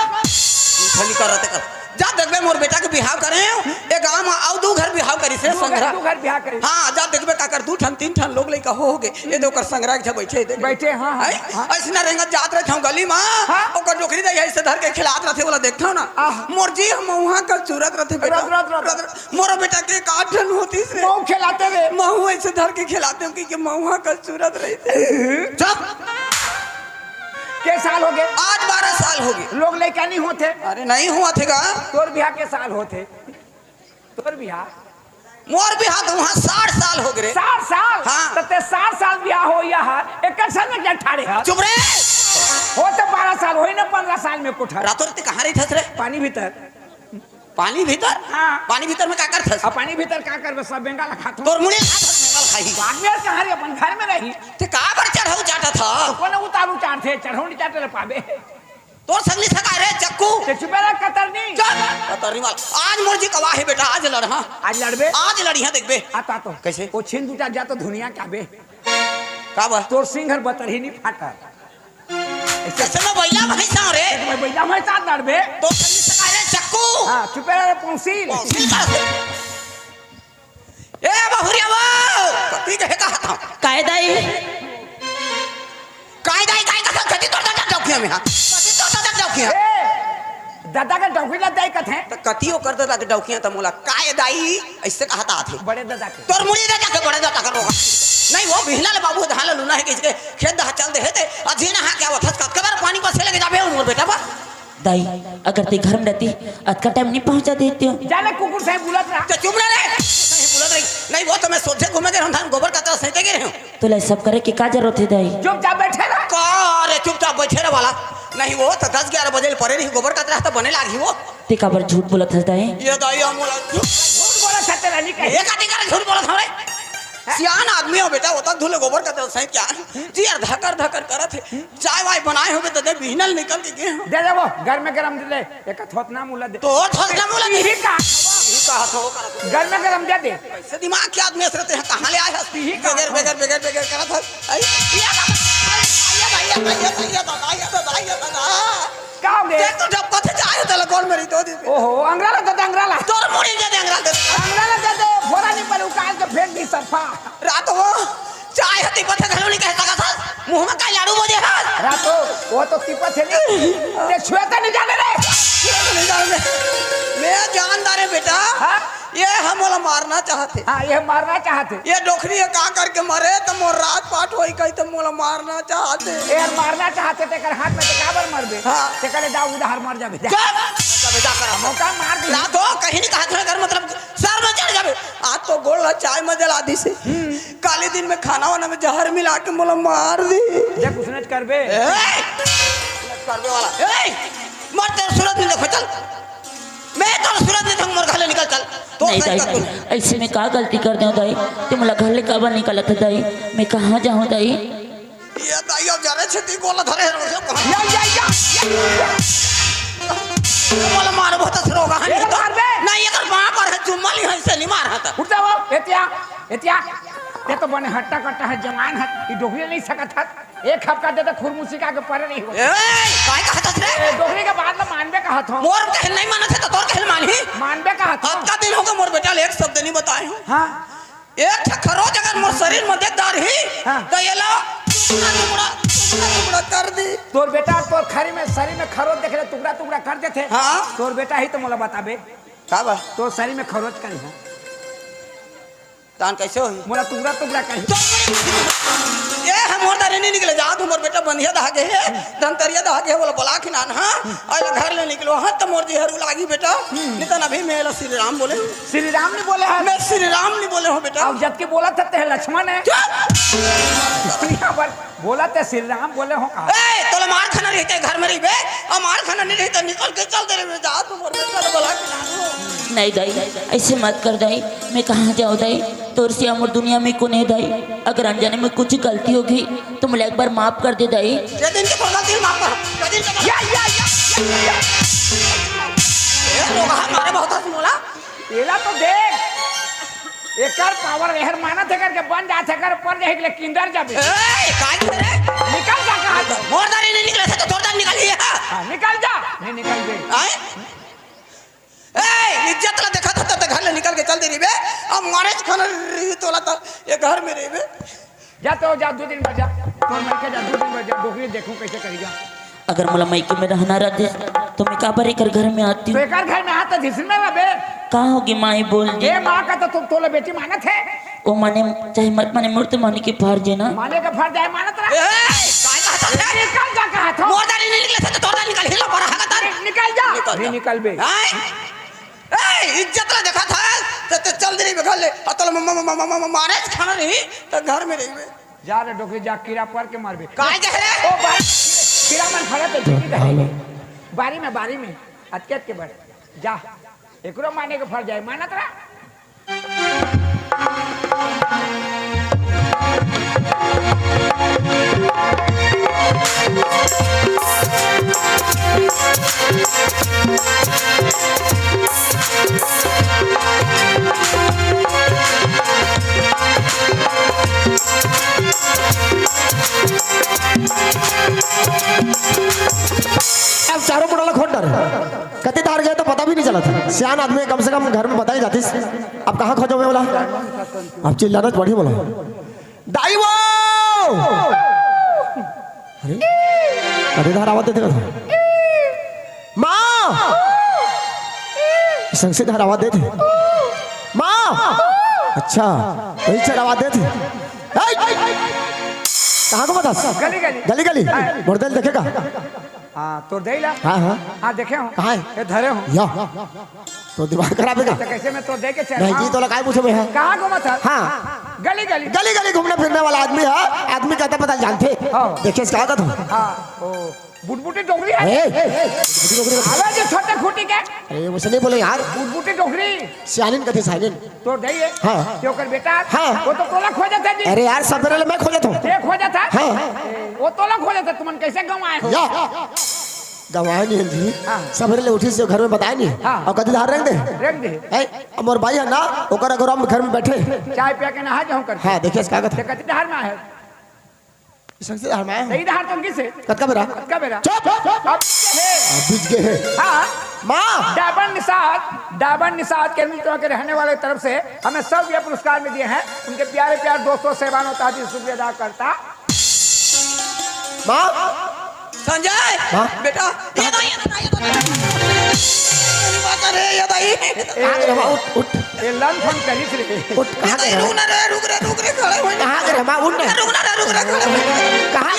दू ठन नइ कर रहते कर। जा देखबे, मोर बेटा के बिहाव करे हंव, ए गांव म अउ दू घर बिहाव करिस रे दू घर, संघरा। दू घर बिहाव करिस। हाँ, जा देखबे, काकर दू ठन, तीन ठन लोग लइका हो, हो गे। ए दे ओकर संघरा एक झन बइठे हे, देख। बइठे, हाँ, हाँ, अइसना रेंगत जात रहिथंव गली म, हाँ। ओकर डोकरी दाई अइसे धर के खिलात रहिथे, ओला देखथंव ना। आह। मोर जी ह मउहा कस चुरत रहिथे बेटा। रत, रत, रत। रत, रत। मोरो बेटा के एक आध ठन होतिस रे। महूं खिलातेंव रे। महूं अइसे धर के खिलातेंव कि, कि मउहा कस चुरत रहिथे। चुप। के साल हो गे? आज बारह साल हो गे। लोग लइका नइ होत हे। अरे, नइ होवत हे गा। तोर बिहाव के साल होत हे? तोर बिहाव? मोर बिहाव त उहां साठ साल हो गे रे। साठ साल? हाँ। त तें साठ साल बिहाव होवइया हस, एक्कीस साल म का ठाढ़े हस? चुप रे। हो त बारह साल होही ना, पंद्रह साल म कोठा। रातों रात कहां रहिथस रे? पानी भीतर। पानी भीतर? हाँ। पानी भीतर म का करथस? अब पानी भीतर का करबे? सब बेंगा ला खाथंव। तोर मुड़ी खाथस, बेंगा ला खाही। बाद म कहां रे, अपन घर म रही। तें काबर चढ़ऊ चाटत हस? त कोन उतारू चाटथे, चढ़ऊ नइ चाटे ल पाबे। तोर संग नइ सकाय रे चक्कू। तें चुपे रह कतरनी। चुप। कतरनी वाला। आज मोर जी कवा हे बेटा, आज लड़हूं। आज लड़बे? आज लड़िहूं, देखबे। आ ता तो। कइसे? ओ छीन दूटा जा तो धुनिया के आबे। का बा? तोर सिंग हर बतरही नइ फाटय। कइसे मैं बइला भइसा रे? मैं बइला भइसा लड़बे। तोर संग नइ सकाय रे चक्कू। हाँ, चुपे रह रे पौंसिल। पौंसिल का से? ए बहुरिया वो, कति कहे कहत हंव। काय दाई? काय दाई, काय कसम, कति तोर ददा डौकिया में, हाँ? कति तोर ददा डौकिया? ए, ददा के डौकी ला दाई कथे? त कति ओकर ददा के डौकिया त मोला काय दाई, अइसे कहत आथे। बड़े ददा के। तोर मुड़ी ददा के, बड़े ददा के रोगा। नहीं, वो बिहना ले बाबू धान ल लूना हे, कहिके खेत डहर चल दे हे ते, अजीना हा क्या वो थस कतका बार पानी पसे लगे जाबे, मोर बेटा बा। दाई, अगर तें घर म रहती, अतका टाइम नइ पहुंचा देतेंव। जा ले कुकुर सही बोलत रहा। त चुप रह रे। सही बोलत रही। नहीं, वो तो मैं सोझे घूमे गे रहूं, धान गोबर कचरा सहिते गे रहूं। तोला सब करे के का जरूरत हे दाई? चुपचाप बइठे रह। का रे, चुपचाप बइठे रह वाला? नहीं, वो तो दस ग्यारह बजे ले परे रही, गोबर कचरा तो बने लागही वो। तें काबर झूठ बोलत हस दाई? ए दाई, हम बोला झूठ। झूठ बोलत हस तें रानी कहीं। ए का तें कर झूठ बोलत हस रे? सियान आदमी हो बेटा, वो तो धुले गोबर कचरा सहित क्या? जी यार, धकर धकर करत हे। चाय वाय बनाए होबे त दे, बिहना ले निकल के गे हंव। दे दे वो, गरमे गरम दे दे। एक थोथना मुला दे। तो थोथना मुला दे। यही का? यही का हाथ हो कर। गरमे गरम दे दे। ऐसे दिमाग के आदमी असरते हैं, कहाँ ले आए हस? यही का? बेगर, बेगर, बेगर, बेगर करत हस। आई, ये दादा, आई, ये दादा, ये दादा, ये दादा, ये दादा, ये दादा। का हो गे? देख तो डब्बा से जाए होता ला गोल मेरी दो दिन। ओहो, अंगरा ला दे दे, अंगरा ला। तोर मुड़ी दे दे, अंगरा दे। अंगरा ला दे दे, फोरा नहीं पर उकाल के फेंक दी सफा। रात हो, चाय ह तिपत हे घलो नइ कह सकत हस। मुंह म काय लाड़ू बोजे हस? रातो, वो तो तिपत हे नहीं। ते छुए तो नहीं जाने रे। छुए तो नहीं जाने। मैं जानदार हे बेटा। हाँ? ये ह मोला मारना चाहत हे। हाँ, ये मारना चाहत हे। ये डोकरी ह का करके मरे त मोर राजपाट होई कही त मोला मारना चाहत हे। ये मारना चाहत हे, तेकर हाथ में ते काबर मरबे? हाँ। तेकर ले जा उधार मर जाबे, जा। चुप! जाबे, जा कर। मौका मार दे। रातो, कहीं नहीं कहा था अगर मतलब सर में चढ़ जाबे। आज तो गोड़ ला चाय में जला दिस हे। काली दिन में खाना वाना में जहर मिला के मोला मार दी। देख, उसने करबे। ए! करबे वाला। ए! मर तोर सूरत नइ देखंव, चल। मैं तोर सूरत नइ देखंव, मोर घर ले निकल, चल। तोर नहीं सही दाई, कर तू। अइसे मैं का गलती कर देंव दाई? तें मोला घर ले काबर निकालत हस दाई? मैं कहाँ जाहूँ दाई? ये दाई, अब जरे छेती गोला धरे हे, रोजे कहाँ? या, या, या, या। मोला मारबो त रोगा, ये नहीं तो। मारबे। नहीं, एकर बाप अउ हे, जुम्मा लिहा, अइसे नहीं मार हता। उठ जा वो, एतिया, एतिया। तें तो बने हट्टा कट्टा हस, जवान हस, ये डोकरी नइ सकत हस। एक हफ्ता दे तो खुरमुसी का के परे नहीं हो। ए, काय कहत हस रे? ए, डोकरी के बात ला मानबे कहत हंव। मोर कहे नहीं मानत हे त तोर कहे मानही? मानबे कहत हंव। अतका दिन हो गे मोर बेटा ले एक शब्द नहीं बताए हंव। हाँ। एक ठा खरोच अगर मोर शरीर में देख डारही, हाँ। त एला टुकड़ा टुकड़ा, टुकड़ा टुकड़ा कर दी। तोर बेटा तोर खरी में, सरी में खरोच देखे ले टुकड़ा टुकड़ा कर देथे। हाँ। तोर बेटा ही तो मोला बताबे। का बा? तोर सरी में खरोच करिहा। तान कैसे होही? मोला टुकड़ा टुकड़ा करिहा। ए, हम मोर दारी नहीं निकले, जा तू मोर बेटा बंधिया दहा गे हे, धनतरिया दहा गे हे, बोला बोला कि नान, हाँ? अइला घर ले निकलो, हाँ, त मोर जिहरू लागी बेटा, नहीं त अभी मैं एला श्री राम बोले हूँ। श्री राम नहीं बोले हस? मैं श्री राम नहीं बोले हूँ बेटा। अब जबकि बोला था ते लक्ष्मण है। चुप! दुनिया भर बोला ते श्री राम बोले हो का? ए, तोला मार खाना रहिथे घर में रहिबे, अउ मार खाना नहीं रहिथे निकल के चल दे रहिबे, जा तू मोर बेटा ल बोला कि नानू। नहीं दाई, ऐसे मत कर दाई, मैं कहाँ जाऊँ दाई? तोर सिवा मोर दुनिया में कोन हे दाई? अगर अनजाने में कुछ गलती होगी तो मोला एक बार माफ कर दे दाई। ये दिन के थोड़ा दिल माफ कर, ये दिन के या, या, या, या, या। ए, लोग हमारे बहुत हंस मोला। एला तो देख, एकर पावर एहर मानत हे करके बन जात हे, कर पर जाही के ले किंदर जाबे। ए, काय करे? निकल जा कहाँ से? मोर दारी नहीं निकले से तो तोर दारी निकल ही है। हाँ, निकल जा। नहीं निकल दे। आए? ए, इज्जत ला देखा था तो घर ले निकल के चल दे रही बे। अब मारे खाना रही तोला तो ये घर में रही बे। जा तो जा, दो दिन बर जा। तोर मइके जा, दो दिन बर जा, डोकरी देखूं कैसे करेगा। अगर मोला मइके में रहना रहतिस, तो मैं काबर एकर घर में आती तो हूँ? एकर घर में आता जिसमें रहे। का होगे माई बोल दे। ए माँ का तो तू, तोला बेटी मानत हे। ओ माने, चाहे मत माने, मोर तो माने के फर्ज हे ना। माने का फर्ज हे, मानत रहा। ए, काय कहत हे? निकल जा कहा था। मोर दारी नहीं निकले से तो तोर दारी निकल, हिला पड़ा है का तारी। निकल जा। निकल नहीं जा। निकल बे। हैं? ए, इज्जत ला देखा था, ते, ते चल दे रही बे घर ले। अतल म-, म-, मारे खाना नहीं, तो घर में रही बे। जा रे डोकरी, जा, कीड़ा पर के मरबे। काय कहे रे? ओ बारी, कीड़ा मन फड़त हे, ठीक है। बारी में, बारी में, अटके, अटके बढ़। जा, एकरो माने के फर जाए, मानत रहा। अब चारों मुड़ा ला खोद डारे। कति धार गए तो पता भी नहीं चला था। सियान आदमी कम से कम घर में बता ही जातीस। अब कहाँ खोजो मैं बोला? अब चिल्लाना तो बढ़िया बोला। दाई वो! अरे, कति धार आवाज देथे का था? माँ! संग से धार आवाज देथे। माँ! अच्छा, वही चल आवाज देथे। ए! कहाँ को बता? गली, गली। गली, गली। हाँ। मोर दाई ल देखे का? हाँ, तोर दाई ला? हाँ, हाँ। हाँ, देखे हो। कहाँ है? ये धरे हो। या। तो दिमाग खराब है का? तो कैसे मैं तोर दाई के चल नहीं जी, तोला काय पूछे मैं, हाँ? कहाँ घूमत हस? हाँ। गली, गली। गली, गली घूमने फिरने वाला आदमी है, आदमी का अता पता जानथे। हाँ। देखे इसका आदत हो। हाँ, ओ, बुटबुटी डोकरी है। ए, ए, ए, बुटबुटी डोकरी। अबे जो छोटे खूंटी के। अरे, वैसे नहीं बोले यार। बुटबुटी डोकरी। सियानिन कथे सियानिन। तोर दाई हे? हाँ। ते ओकर बेटा? हाँ। वो तो तोला खोजत हे जी। अरे यार, सबेरे ले मैं खोजत हूँ। ते खोजत हे? हाँ। वो तोला खोजत हे, तुमन कैसे गंवाए हो? या। गंवाए नहीं जी। हाँ। सबेरे ले उठिस घर में बताए नहीं। हाँ। अउ कति धार रेंग दे। रेंग दे। ए, अब मोर बाई हे ना, ओकर अगर हम घर में बैठे। चाय पिया के नहा जाऊँ कर। हाँ, देखिए इसका आदत। ते कति धार में हे? संग से धार में आए हो? सही धार तो किस हे? कतका बेरा? कतका बेरा? चुप! अब हे। अब बीच गए हैं। हाँ। माँ! डायमंड निषाद, डायमंड निषाद के मित्र के रहने वाले तरफ से हमें सौ रुपया पुरस्कार में दिए हैं। उनके प्यारे प्यारे दोस्तों, सेवानों, ताजी शुक्रिया अदा करता। माँ! संजय! माँ! बेटा, ये तो, ये तो, ये तो, ये तो। अरे बात रे, ये तो, ये तो। कहाँ गए रे माँ? उठ, उठ। ये लंग फंग करिस रे। उठ, कहाँ गए रे? रुक ना रे, रुक रे, रुक रे, खड़े हो। कहाँ गए रे माँ? उठ ना। रुक ना रे, रुक रे, खड़े हो। कहाँ?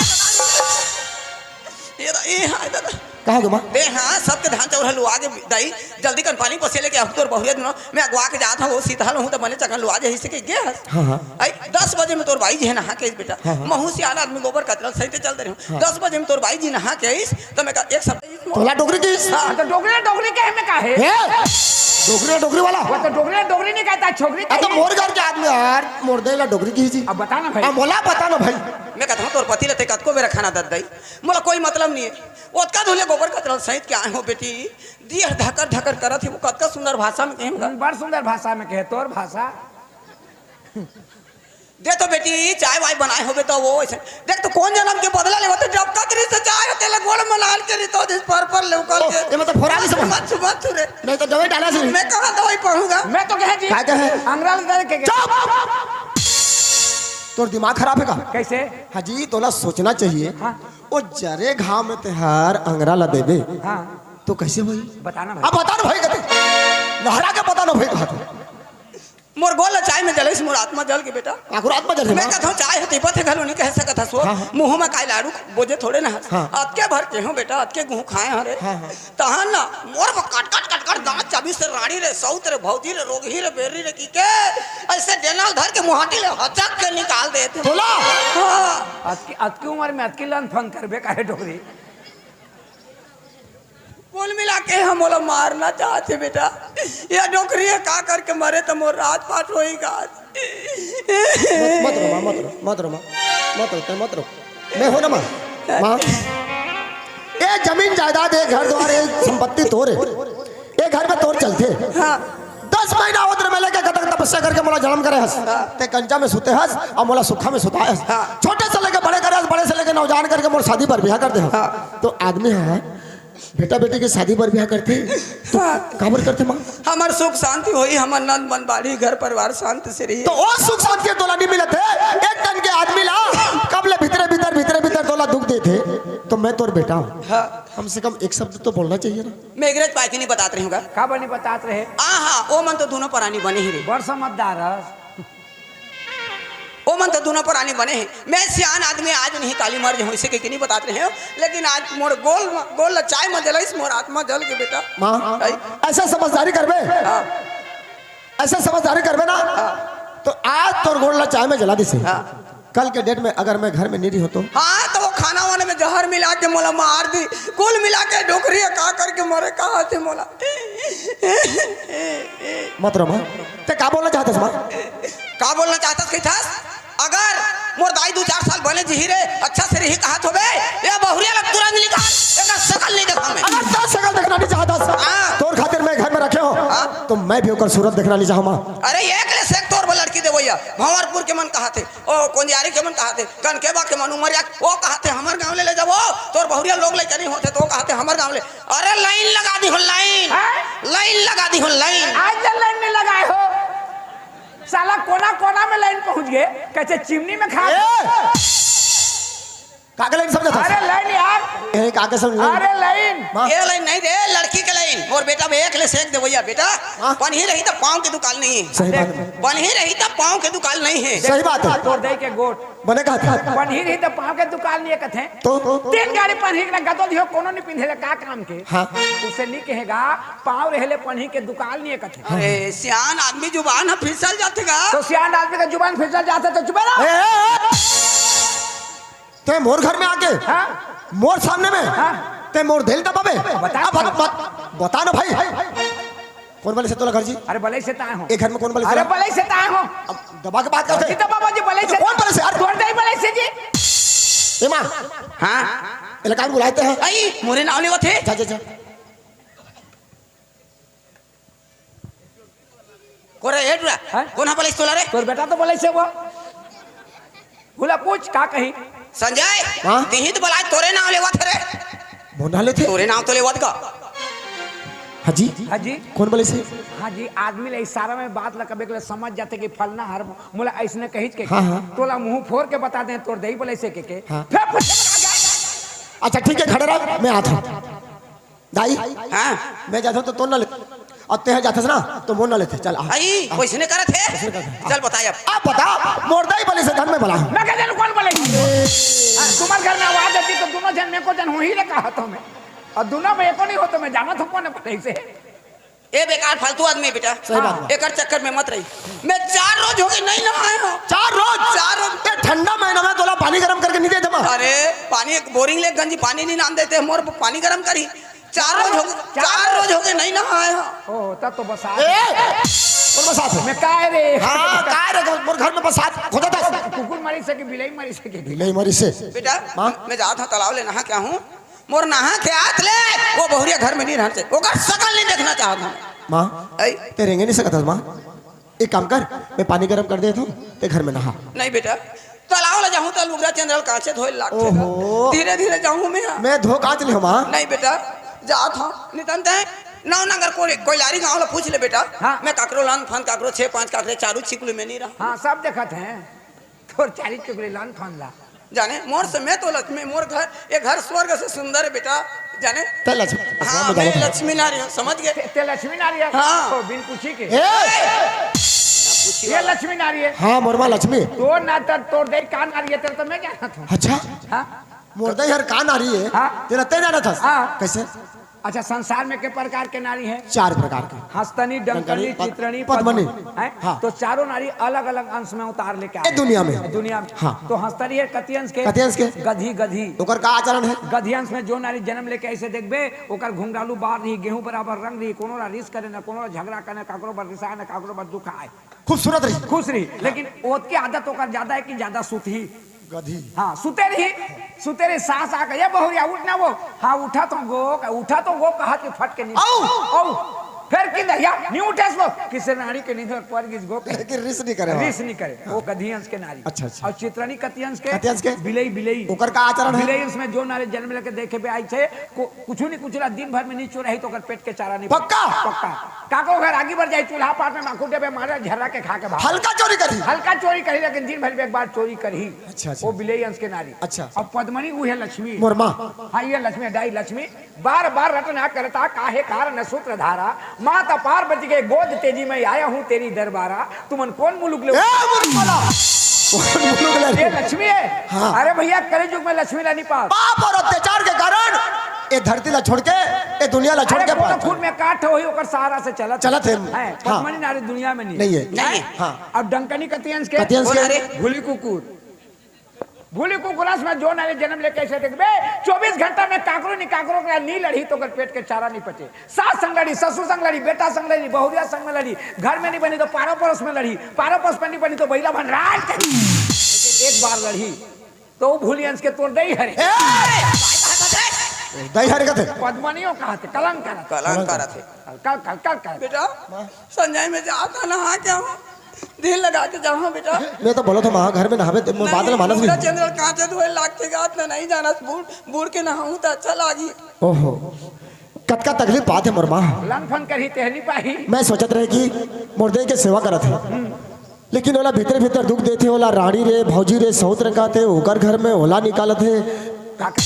ये दा-, ए, हाँ, दादा। कहाँ गए माँ? ए, हाँ, सबके धान चाउर हलुआ के दाई, जल्दी कन पानी पसे लेके अब तोर बहुरिया दुनो, मैं अगवा के जात हूँ, वो सीतहल हूँ, तो बने चकन लुआ जाही से के गे हस। हाँ, हाँ। आई, दस बजे में तोर बाई जी हे नहा के आइस बेटा। हाँ, हाँ। महू सियान आदमी गोबर कचरा सहित चल दे रहे हूँ। हाँ। दस बजे में तोर बाई जी नहा के आइस, तो मैं कहा, एक सब तोला डोकरी किस? हाँ। तो डोकरी, डोकरी कहे में का हे? हे? डोकरी, डोकरी वाला? वो तो डोकरी, डोकरी नहीं कहता, छोकरी अब तो कही। मोर घर के आदमी यार, मोर दाई ला डोकरी किस जी। अब बता ना भाई। अब मोला बता ना भाई। मैं कहता हूँ, तोर पति ला ते कतको बेरा खाना दत दाई, मोला कोई मतलब नहीं है। ओतका धुले गोबर कचरा सहित के आए हो बेटी, दिया ढकर ढकर करत हे, वो कतका सुंदर भाषा में कहे। हम्म, बड़ सुंदर भाषा में कहे, तोर भाषा। दे तो बेटी, चाय वाय बनाए होबे तो वो ऐसे। देख तो कोन जनम के बदला लेवत हे, जब ककरी से चाय होते ले गोड़ में लाल के रितो दिस पर पर ले उकल ओ, के। ये मतलब फोरा नहीं समझ। मत छू, मत छू रे। नहीं तो दवाई डाला से। मैं कहाँ दवाई पढ़ूंगा? मैं तो कहे जी। क्या कहे? अंगरा लगा के चुप! तोर दिमाग खराब हे का? कैसे? हाँ जी, तोला सोचना चाहिए। हाँ। ओ जरे घाव में तेहार अंगरा ला देबे, हाँ। तो कैसे होही? बताना भाई। अब बता ना भाई, कते लहरा के बता ना भाई, कहा तो। मोर गोल ला चाय में जलइस, मोर आत्मा जल गे बेटा। आखिर आत्मा जल गे मैं ना? कथों चाय होती पथे घलो नहीं कह सकत हस वो। हाँ, हाँ। मुंह में काय लाड़ू बोजे थोड़े ना हस। हाँ। अतके भर के हो बेटा, अतके गुह खाए हरे। हाँ, हाँ। तहन ना मोर कट कट कट कट दांत चाबी से राड़ी रे, सौत रे, भौजी रे, रोगही रे, बेरी रे की के ऐसे डेनाल धर के मुहाटी ले हचक के निकाल देते। तोला? हाँ। अतकी, अतकी उम्र में अतकी लन फन करबे काहे डोकरी? कुल मिला के हम ओला मारना चाहते बेटा। ये डोकरी हे, का करके मरे तो मोर राजपाट होई गा। मत, मत रो माँ, मत रो, मत रो माँ, मत रो, तै मत रो। मैं हो ना माँ, माँ। ए जमीन जायदाद, ए घर द्वार, ए संपत्ति तोर हे। ए घर में तोर चलथे। हाँ। दस महीना होत रे, मैं लेके कतक तपस्या करके मोला जन्म करे हस। हाँ। ते कंचा में सुते हस, अउ मोला सुखा में सुताए हस। हाँ। छोटे से लेके बड़े करे हस, बड़े से लेके नौजवान करके मोर शादी बर बिहा कर दे हस। हाँ। तो आदमी ह बेटा बेटी के शादी बर बिहा करथे, तो हाँ। काबर करथे माँ? हमर सुख शांति होई, हमर नंद मन बाढ़ी, घर परिवार शांत से रही। तो ओ सुख शांति तोला नहीं मिलत हे, एक तन के आदमी ला कब ले भीतरे भीतर, भीतरे भीतर तोला दुख देथे, तो मैं तोर बेटा हूँ। हाँ। कम से कम एक शब्द तो बोलना चाहिए ना। मैं अंग्रेज पाय के नहीं बतात रही हूँ का? का बनी बतात रहे? आ हाँ, ओ मन तो दोनों परानी बने ही रहे। बड़ समझदार हस। ओ मन तो दोनों परानी बने हे। मैं सियान आदमी आज नहीं काली मर जाऊँ, इसे के नहीं बतात रहे हो, लेकिन आज मोर गोल, गोल ला चाय में जलाइस, मोर आत्मा जल गे बेटा। माँ, आई। ऐसा समझदारी करबे? हाँ। ऐसा समझदारी करबे ना? हाँ। तो आज तोर गोल ला चाय में जला दिसे। हाँ। कल के डेट में अगर मैं घर में नहीं रही हूँ तो? हाँ, तो वो खाना वाने में जहर मिला के मोला मार दी। कुल मिला के डोकरी का करके मरे कहा थे मोला। मत रो माँ। ते का बोलना चाहत हस माँ? का बोलना चाहत हस कहिथस? अगर मोर दाई दू चार साल बने जिही रे, अच्छा से रही कहत होबे, ये बहुरिया ला तुरंत निकाल, एकर शकल नहीं देखा मैं। अगर तोर शकल देखना नहीं चाहत हस, हाँ। तोर खातिर मैं घर में रखे हो, हाँ। तो मैं भी ओकर सूरत देखना नहीं चाहूँ माँ। अरे एक ले सेक तोर बर लड़की देवो या, भंवरपुर के मन कहा थे, ओ कोंजियारी के मन कहा थे, कनकेबा के मन उमरिया, ओ कहा थे हमर गाँव ले ले जाबो, तोर बहुरिया लोग लइका नहीं होते तो कहा थे हमर गाँव ले। अरे लाइन लगा दी हो लाइन, हाँ? लाइन लगा दी हो लाइन। आज ले लाइन में लगाए हो, साला कोना कोना में लाइन पहुंच गए, कैसे चिमनी में खा ए! का के लाइन समझत हस? अरे लाइन यार। ए, का के समझ लाइन? अरे लाइन। माँ। ये लाइन नहीं रे, लड़की के लाइन। मोर बेटा बे एक ले सेक दे भैया बेटा। हाँ। पनही रही तो पाँव के दुकाल नहीं हे। सही बात है। पनही रही तो पाँव के दुकाल नहीं हे। सही बात है। तोर दई के गोठ। बने कहा था। पनही रही तो पाँव के दुकाल नहीं हे कथे। तो? तीन गाड़ी पनही के ना गदो दियो, कोनो नहीं पिंधे ले का काम के। हाँ। उसे नहीं कहेगा, पाँव रहे ले पनही के दुकाल नहीं हे कथे। अरे, सियान आदमी जुबान ह फिसल जाथे गा। तो सियान आदमी का जुबान फिसल जाथे तो चुपे रहो। ए, ए, ए। ते मोर घर में आके, हाँ? मोर सामने में, हाँ? ते मोर दिल दबावे। बता। अब बत-, बत-, बता ना भाई। कौन बले से तोला घर जी? अरे बले से ताए हो। ए घर में कौन बले से? अरे बले से ताए हो। अब दबा के बात करते। जी तो बाबा जी बले से। कौन बले से? अरे कौन नहीं बले से जी? ए माँ। हाँ? इलाका में बुलाते हैं। आई, मोरे नाव लेवत हे। जा, जा, जा। कोरे ए डुरा, हाँ? कोन हा बलाइस तोला रे? तोर बेटा तो बलाइस हे वो। बोला पूछ का कही? संजय, हाँ? तिही तो बलाए तोरे नाव लेवत हे रे। मोर नाव लेथे? तोरे नाव तो लेवत का। हाँ जी? हाँ जी? कोन बलाइस हे? हाँ जी, आदमी ले इशारा में बात ला कबे के ले समझ जाथे कि फलना हर मोला अइसने कहिच के। हाँ, हाँ। तोला मुंह फोर के बता दे तोर दई बलाइस हे के के। हाँ। फिर पूछे बता गया। अच्छा ठीक हे, खड़े रह, मैं आत हूँ। दाई, हाँ। मैं जाथों तो तोर ना लेथे, अउ तेहा जाथस ना तो मोर ना लेथे। चल आ। आई, आ। वइसने करत हे? वइसने करत हे। चल बताए अब। अब बता, मोर दाई बले से धन में बला। मैं कह देनु कौन बले? हाँ, तुम्हारे घर में आवाज आती तो दोनों जन में को जन हो ही रे कहा तो मैं। अउ दोनों में एको नहीं हो तो मैं जाना था कौन बले से। ए बेकार फालतू आदमी बेटा। सही बात हे। एकर चक्कर में मत रही। मैं चार रोज हो गे नहीं नहाए हो। चार रोज? चार रोज। ए ठंडा महीना में तोला पानी गरम करके नहीं देथे माँ। अरे, पानी एक बोरिंग ले गंजी पानी नहीं नाम देते, मोर पानी गरम करी। चार रोज हो गे, चार चार रोज हो गे नहीं नहाए हो। ओ, तब तो बरसात। ए, मोर बरसात हे। मैं काय रे? हाँ, काय रे, मोर घर में बरसात हो जाता हे। कुकुर मरी से कि बिलाई मरी से कि? बिलाई मरी से। बेटा, माँ? मैं जात हूँ तालाब ले नहा के आहूँ। मोर नहा के आत ले, वो बहुरिया घर में नहीं रहना चाहिए। ओकर शकल नहीं देखना चाहत हूँ। माँ, आई? ते रेंगे नहीं सकत हस माँ। एक काम कर, मैं पानी गरम कर देता हूँ, ते घर में नहा। नहीं बेटा, तालाब ले जाहूँ तो लुगरा चंदरा ल कांचे धोए लागथे ना। ओहो। धीरे धीरे जाहूँ मैं। मैं धो कांच ले हूँ माँ। नहीं बेटा, जात हूँ। नितन ते नौ नंगर कोई, कोइलारी गाँव ला पूछ ले बेटा। हाँ। मैं काकरो लन फन, काकरो छे पाँच, काकरे चारू छिकलू में नहीं रहा। हाँ, सब देखत हे। तोर चारी चुगली लंठन ला। जाने, मोर समेत वो लक्ष्मी, मोर घर, ये घर स्वर्ग से सुंदर है बेटा। जाने, ते लक्ष्मी, हाँ, मैं लक्ष्मी नारी हूँ, समझ गए? ते, ते लक्ष्मी नारी है? हाँ। तो बिन पूछी के। ए! ये लक्ष्मी नारी है? हाँ, मोर माँ लक्ष्मी। तोर ना तर, तोर दे का नारी है, तेरे तो मैं जानत हूँ। अच्छा? हाँ? मोर दे हर का नारी है? हाँ। तेरा ते जानत हस? हाँ। कैसे? अच्छा, संसार में के प्रकार के नारी है? चार प्रकार के। हस्तनी, डंकनी, डंकनी, पद-, चित्रनी, पद्मनी। पद्मनी। हैं? हाँ। तो चारों नारी अलग-अलग अंश में उतार लेके आए। ए दुनिया में। दुनिया में। हाँ। तो हस्तनी है कति अंश के? कति अंश के? गधी, गधी। ओकर का आचरण है? गधी अंश में जो नारी जन्म लेके ऐसे देखबे, ओकर घुंघरालू बार रही, गेहूं बराबर रंग रही, कोनो ला रिस करे ना, कोनो ला झगड़ा करे ना, काकरो बर रिसाए ना, काकरो बर दुखाए। खूबसूरत रही। खुश रही, लेकिन ओतके आदत ओकर ज्यादा है कि ज्यादा सुतही। गधी। हाँ, सुते रही, सुते रही, सास आके, "ये बहुरिया, उठ ना वो।" "हाँ, उठा तो गो, उठा तो गो," कहा कि फट के नहीं। औ! औ! फिर कि दहिया, "नहीं उठे सो।" किसे नारी के नहीं पर गिस गो के। लेकिन रिस नहीं करे, हाँ। रिस नहीं करे। वो गधी अंश के नारी। अच्छा, अच्छा। और चित्रनी कति अंश के? कति अंश के? बिलई, बिलई। ओकर का आचरण है? बिलई अंश में जो नारी जन्म लेके देखे पे आई छे, को-, कुछ नहीं, कुछ ला दिन भर में नहीं चोराही तो ओकर पेट के चारा नहीं पक्का? पक्का। काको घर आगी बर जाई, चूल्हा पाट में माखू डेबे मारे, झर्रा के खा के भाग। हल्का चोरी करही। हल्का चोरी करही, लेकिन दिन भर में एक बार चोरी करही। अच्छा, अच्छा। वो बिलई अंश के नारी। अच्छा, अच्छा। अब पद्मनी वो है लक्ष्मी। मोर माँ। हाँ, ये लक्ष्मी, दाई लक्ष्मी। बार बार रटना करता, काहे कारण सूत्र धारा। माता पार्वती के गोद तेजी में आया हूँ तेरी दरबारा। तुमन कौन मुलुक ले ए, मुलुक वाला। कौन मुलुक ले? ये लक्ष्मी है। हाँ। अरे भैया, कलयुग में लक्ष्मी रानी पास। पाप और अत्याचार के कारण ये धरती ला छोड़ के, ये दुनिया ला छोड़ अरे, के कोनो पाप। खून में काट होही, ओकर सहारा से चलत चलत है। है। हाँ। पद्मनी नारी दुनिया में नहीं। नहीं है। नहीं है। हाँ। अब डंकनी कति अंश के? कति अंश के? अरे, भूली कुकुर। भूली कुकुर अंश में जो नारी जन्म लेके ऐसे देखबे, चौबीस घंटा में काकरो नहीं काकरो के नी लड़ही तो ओकर पेट के चारा नहीं पचे। सास संग लड़ी, ससुर संग लड़ी, बेटा संग लड़ी, बहुरिया संग में लड़ी, घर में नहीं बनी तो पारो पड़ोस में लड़ी, पारो पड़ोस में नहीं बनी तो बइला भंडार के। लेकिन एक बार लड़ी तो वो भूली अंश के तोर दई हरे। ए! दई हरे कथे। पद्मनियो कहा थे, कलंक करत। कलंक करत हे। कल, कल, कल, कल। बेटा, संजय में जाता नहा के आऊं, दिल लगा के जाऊं बेटा। मैं तो बोला था माँ घर में नहावे तो मैं बात ना मानस नहीं। चंद्र कांचे धोए लाग के गात ना नहीं जाना, बूढ़, बूढ़ के नहाऊं तो अच्छा लागी। ओहो, कतका तकलीफ बात है मोर माँ। लंग फंग करही तेहनी पाही। मैं सोचत रहे कि मोर दे के सेवा करत है, लेकिन ओला भीतर भीतर दुख देथे, ओला रानी रे, भौजी रे, सौत रे कहथे, ओकर घर में ओला निकालत हे। काकर,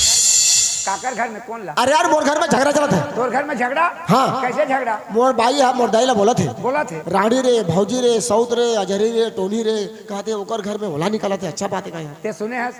काकर घर में कौन ला? अरे यार, मोर घर में झगड़ा चलत हे। तोर घर में झगड़ा? हाँ। कैसे झगड़ा? मोर बाई हा मोर दाई ला बोलत हे। बोलत हे। रानी रे, भौजी रे, सौत रे, अजरी रे, टोनी रे, कहथे ओकर घर में ओला निकालत हे। अच्छा बात है का यार? ते सुने हस?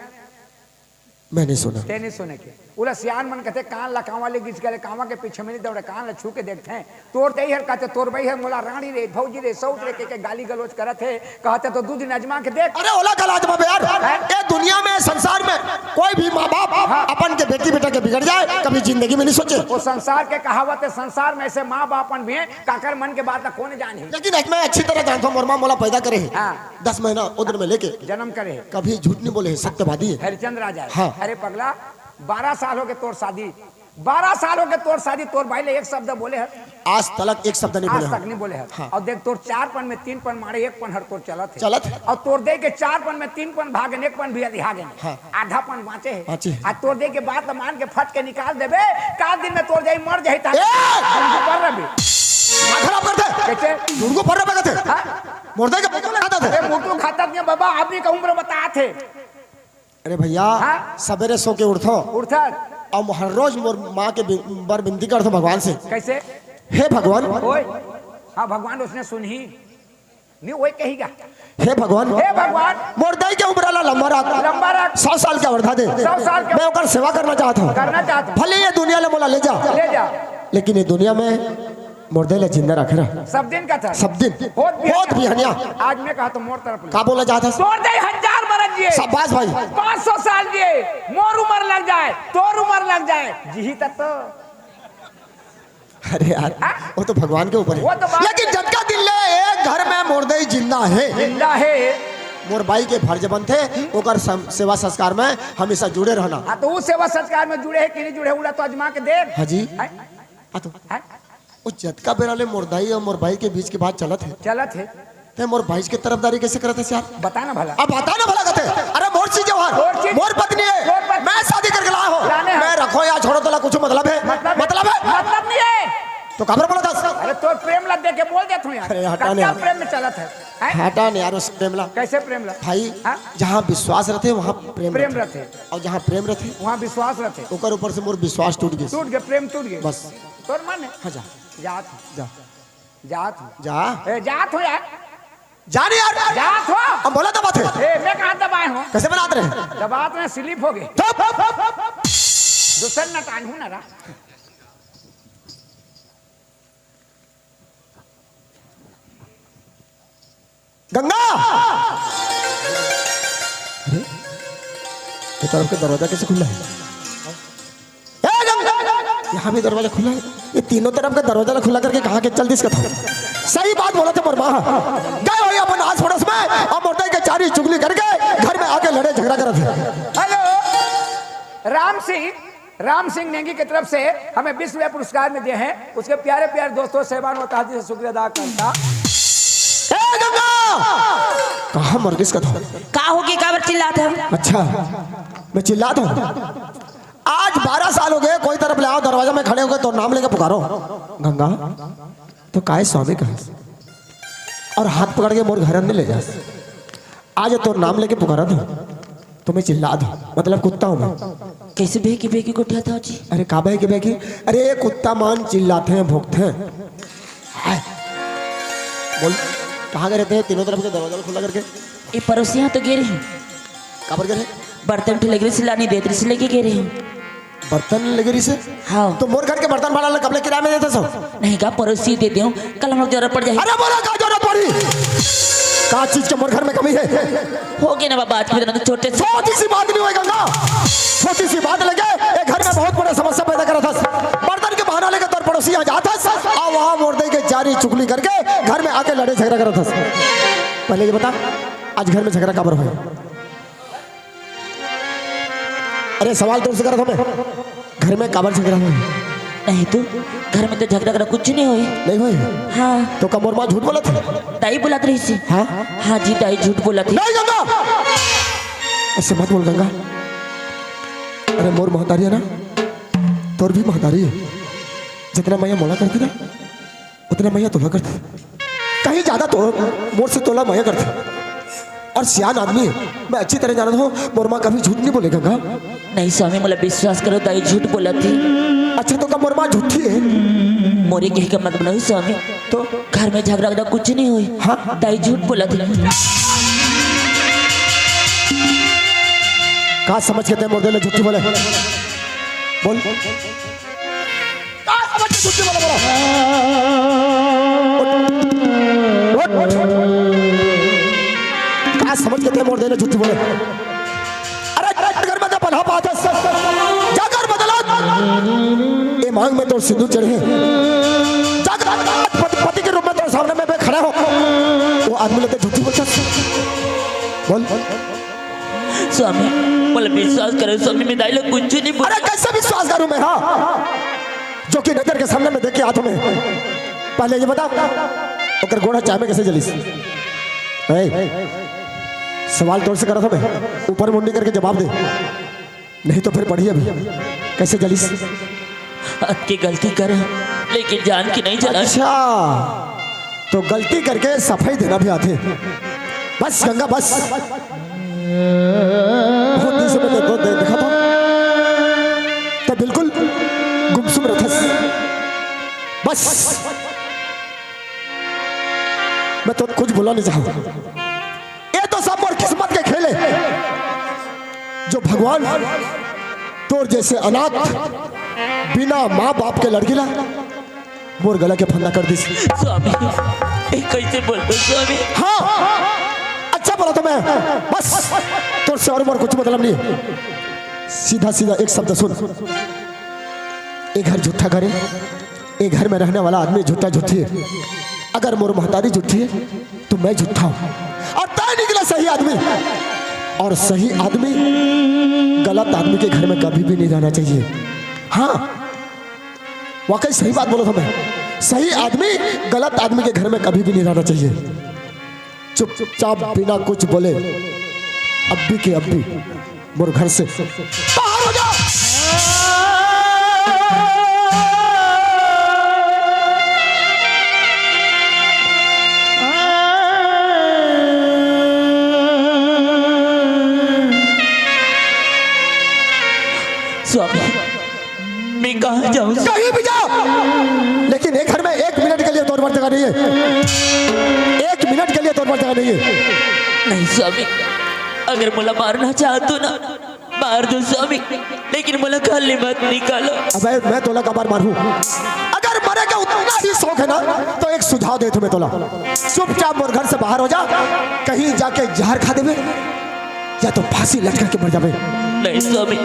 मैं नहीं सुना। ते नहीं सुने के। उला सियान मन कहते, "कान ला कांवा ले गिच गले, कांवा के पीछे में नहीं दौड़े, कान ला छू के देखते हैं।" तोर दई हर कहते, "तोर बई हर मोला रानी रे, भौजी रे, सौत रे," के, के गाली गलोच करत हे। कहते तो दू दिन अजमा के देख। अरे ओला गल आजमा बे यार। हैं? ए दुनिया में, संसार में कोई भी माँ बाप हाँ। अपन के बेटी बेटा के बिगड़ जाए, कभी जिंदगी में नहीं सोचे। वो संसार के कहावत है, संसार में ऐसे माँ बाप मन भी हैं, काकर मन के बात ला कौन जाने। लेकिन आज मैं अच्छी तरह जानता हूँ, मोर माँ मोला पैदा करे है। हाँ। दस महीना उदर में लेके। जन्म करे है। कभी झूठ नहीं बोले है, सत्यवादी है। हरिचंद राजा है। हाँ। अरे पगला, बारह साल हो गए तोर शादी, बारह साल हो गए तोर शादी, तोर बाई ले एक शब्द बोले है? आज तलक एक शब्द नहीं आज बोले तक हन। नहीं बोले है। हाँ। और देख, तोर चार पन में तीन पन मारे, एक पन हर तोर चलत है। चलत है। और तोर दे के चार पन में तीन पन भागे, एक पन भी अधिहा गए। हाँ। आधा पन बाँचे है। बाँचे है। आ तोर दे के बात मान के फट के निकाल देबे, का दिन में तोर जाई मर जाई ता ए! तुमको कर रहे भी। दिमाग खराब करते। कैसे? तुमको पर रहे थे। हाँ? मुर्दे के पेट में खाता थे। अरे मुर्दू खाता नहीं बाबा, आदमी का उम्र बताते। अरे भैया, हाँ? सबेरे सो के उठथो। उठथस। अब हर रोज मोर माँ के बि-, बर बिनती करथो भगवान से। कैसे? हे भगवान। ओए, हाँ, भगवान उसने सुनही। नहीं, ओए कहीगा। हे भगवान। हे भगवान। मोर दाई के उम्र ला लंबा रख। लंबा रख। सौ साल के वर्धा दे। सौ साल के मैं ओकर सेवा करना चाहत हूँ। करना चाहत हूँ। भले ये दुनिया ले मोला ले जा। ले जा। लेकिन ये दुनिया में मोर दाई ला जिंदा रखे रह। सब दिन का था। सब दिन। होत भी होत हनिया। भी हनिया। आज मैं कहा तो मोर तरफ ले। का बोला जाता? तोर दाई हजार बरस जिए। शाबाश भाई। पाँच सौ साल जिए। मोर उम्र लग जाए, तोर उम्र लग जाए, जिही तक तो। अरे यार, हाँ? वो तो भगवान के ऊपर है। वो तो बात लेकिन जतका दिन ले एक घर में मोर दाई जिंदा है। जिंदा है। मोर बाई के फर्ज बनथे, ओकर सम-, सेवा संस्कार में हमेशा जुड़े रहना। हाँ, तो उस सेवा संस्कार में जुड़े है कि नहीं जुड़े, उला तो अजमा के देख। हाँ जी। हैं? हाँ तो। हैं? वो जतका बेरा ले मोर दाई और मोर बाई के बीच की बात चलत है। चलत है। ते मोर बाई के तरफदारी कैसे करत है यार? बता ना भला। अब बता ना भला कहते। अरे मोर चीज है यार। मोर चीज। मोर पत्नी है। मोर पत्नी। मैं शादी करके लाया हूँ। लाने हैं। मैं रखो या छोड़ो, तोला कुछ मतलब है? मतलब है। मतलब है? मतलब नहीं है। तो काबर बोला था? अरे तोर प्रेम ला देख के बोल देत हूँ यार। अरे, हटा कतका नहीं यार। प्रेम में चलत है, हैं? हटा नहीं यार, उस प्रेम ला। कैसे प्रेम ला? भाई, हाँ? जहाँ विश्वास रथे, वहाँ प्रेम प्रेम रथे। रथे। और जहाँ प्रेम रथे, वहाँ विश्वास रथे। ओकर ऊपर से मोर विश्वास टूट गया। टूट गया, प्रेम टूट गया। बस। तोर मन है? हाँ, जा। जात हूँ। जा। जात हूँ। जा। ए, जात हूँ यार। जा नहीं यार। जात हूँ। हम बोला दबात है। ए, मैं कहाँ दबाए हूँ? कैसे बनात रहे? दबात में स्लिप हो गए। चुप। दूसर नटान हूँ ना रा। गंगा! अरे, ये तरफ के दरवाजा कैसे खुला है? ए गंगा! यहाँ भी दरवाजा खुला है। ये तीनों तरफ का दरवाजा खुला करके कहाँ के चल दिस कथा? सही बात बोला था मोर माँ। गए होई अपन आस पड़ोस में और मोर दाई के चारी चुगली करके घर में आके लड़े झगड़ा करत है। हेलो, राम सिंह, राम सिंह नेंगी की तरफ से हमें बीस रुपया पुरस्कार में दिए हैं। उसके प्यारे प्यारे दोस्तों, साहिबान व ताजी से शुक्रिया अदा करता। ए गंगा! कहाँ मर गइस कथा? का होगे, काबर चिल्लात हव? अच्छा, मैं चिल्लात हूँ। आज बारह साल हो गए, कोई तरफ ले आओ, दरवाजा में खड़े होके तोर नाम लेके पुकारो, गंगा, तो काय स्वामी कहा और हाथ पकड़ के मोर घर अंदर ले जा। आज तोर नाम लेके पुकारा था, तो मैं चिल्ला था, मतलब कुत्ता हूँ मैं। कैसे बेकी बेकी गोठियात हव जी? अरे का बेकी बेकी? अरे ये कुत्ता मान चिल्लाते हैं, भोंकते हैं। हाय। बोल, कहाँ गए रहते हैं तीनों तरफ के दरवाजा खुला करके? ये पड़ोसी यहाँ तो गे रहे हैं। काबर गे रहे? बर्तन ठो लगे रहिस, लानी देत रहिस, लेके गे रहे हैं। बर्तन लगे रहिस? हाँ। तो मोर घर के बर्तन भाड़ा ला कब ले किराया में देते सो? नहीं का, पड़ोसी दे दे हूँ, कल हम लोग जरूरत पड़ जाए। अरे बोला का जरूरत पड़ी? का चीज के मोर घर में कमी है? हो गए ना बाबा, आज के दिन तो छोटे से। छोटी सी बात नहीं होए गंगा, छोटी सी बात लेके एक घर में बहुत बड़ा समस्या पैदा करा था। बर्तन के बहाना लेके तोर पड़ोसी यहाँ जाता, आ वहाँ मोर दाई के चारी चुगली करके घर में आके लड़े झगड़ा करा था। पहले ये बता, आज घर में झगड़ा काबर हुआ? अरे सवाल तोर से करत हूँ मैं, घर में काबर झगड़ा होय? नहीं तो, घर में तो झगड़ा वगड़ा कुछ नहीं होय। नहीं होय? हाँ। तो का मोर माँ झूठ बोलत हे? दाई बोलत रहिस हे। हाँ? हाँ जी, दाई झूठ बोलत हे। नहीं गंगा, ऐसे मत बोल गंगा। अरे मोर महतारी हे ना, तोर भी महतारी हे। जितना मया मोला करथे ना, उतना मया तोला करथे, कहीं ज्यादा तो मोर से तोला मया करथे। और सियान आदमी हे, मैं अच्छी तरह जानत हूँ, मोर माँ कभी झूठ नहीं बोले गंगा। नहीं स्वामी, मोला विश्वास करो, दाई झूठ बोलत हे। अच्छा, तो का मोर माँ झूठी हे? मोरे कहे का मतलब नहीं स्वामी। तो? घर में झगड़ा वगड़ा कुछ नहीं होय। हाँ? दाई झूठ बोलत हे। का समझ के तैं मोर दाई ला झूठी बोले? बोल। का समझ के झूठी बोले बोला? उठ, उठ। का समझ के तैं मोर दाई ला झूठी बोले? अरे, अरे, घर में तो पन्हा पाथस। जा घर बदला। ए मांग में तोर सिंदूर चढ़े। जा घर पति, पति के रूप में तोर सामने में खड़ा हो। वो आदमी ला तैं झूठी बोलथस। बोल। स्वामी, मोला विश्वास करो स्वामी, मैं दाई ला कुछ नहीं बोले। अरे कैसे विश्वास करूं मैं, हाँ? जो कि नजर के सामने में देख के हाथों में। पहले ये बता, ओकर गोड़ चाय में कैसे जलिस? ए, सवाल तोर से करत हूं मैं, ऊपर मुंडी करके जवाब दे, नहीं तो फिर पढ़ी अभी। कैसे जलिस? अतकी गलती करे, लेकिन जान के नहीं जला। अच्छा, तो गलती करके सफाई देना भी आथे। बस गंगा, बस। बहुत दिन से मैं दे-, दे-, देखा था। तो बिल्कुल गुमसुम रथस। बस। मैं तो कुछ बोला नहीं चाहूँ। ये तो सब मोर किस्मत के खेल हे, जो भगवान तोर जैसे अनाथ, बिना माँ बाप के लड़की ला मोर गला के फंदा कर दिस। स्वामी, ये कैसे बोलते स्वामी? हाँ, अच्छा बोला तो मैं, बस तोर से और मोर कुछ मतलब नहीं। सीधा सीधा एक शब्द सुन, ये घर झूठा घर हे, ये घर में रहने वाला आदमी झूठा झूठी हे। अगर मोर महतारी झूठी हे, तो मैं झूठा हूँ और तैं निकला सही आदमी। और सही आदमी गलत आदमी के घर में कभी भी नहीं रहना चाहिए। हाँ, वाकई सही बात बोला था मैं। सही आदमी गलत आदमी के घर में कभी भी नहीं रहना चाहिए। चुपचाप बिना कुछ बोले अभी के अभी मोर घर से बाहर हो जा। मैं कहाँ जाऊँ? कहीं भी जा, लेकिन ये घर में एक मिनट के लिए तोर बर जगह नहीं है। एक मिनट के लिए तोर बर जगह नहीं है। नहीं स्वामी, अगर मोला मारना चाहत हो ना, मार दो स्वामी, लेकिन मोला खाली मत निकालो। अबे, मैं तोला काबर मारहूँ? अगर मरे का उतना ही शौक है ना, तो एक सुझाव देथों मैं तोला। चुपचाप मोर घर से बाहर हो जा, कहीं जाके जहर खा देबे, या तो फांसी लटका के मर जाबे। नहीं स्वामी,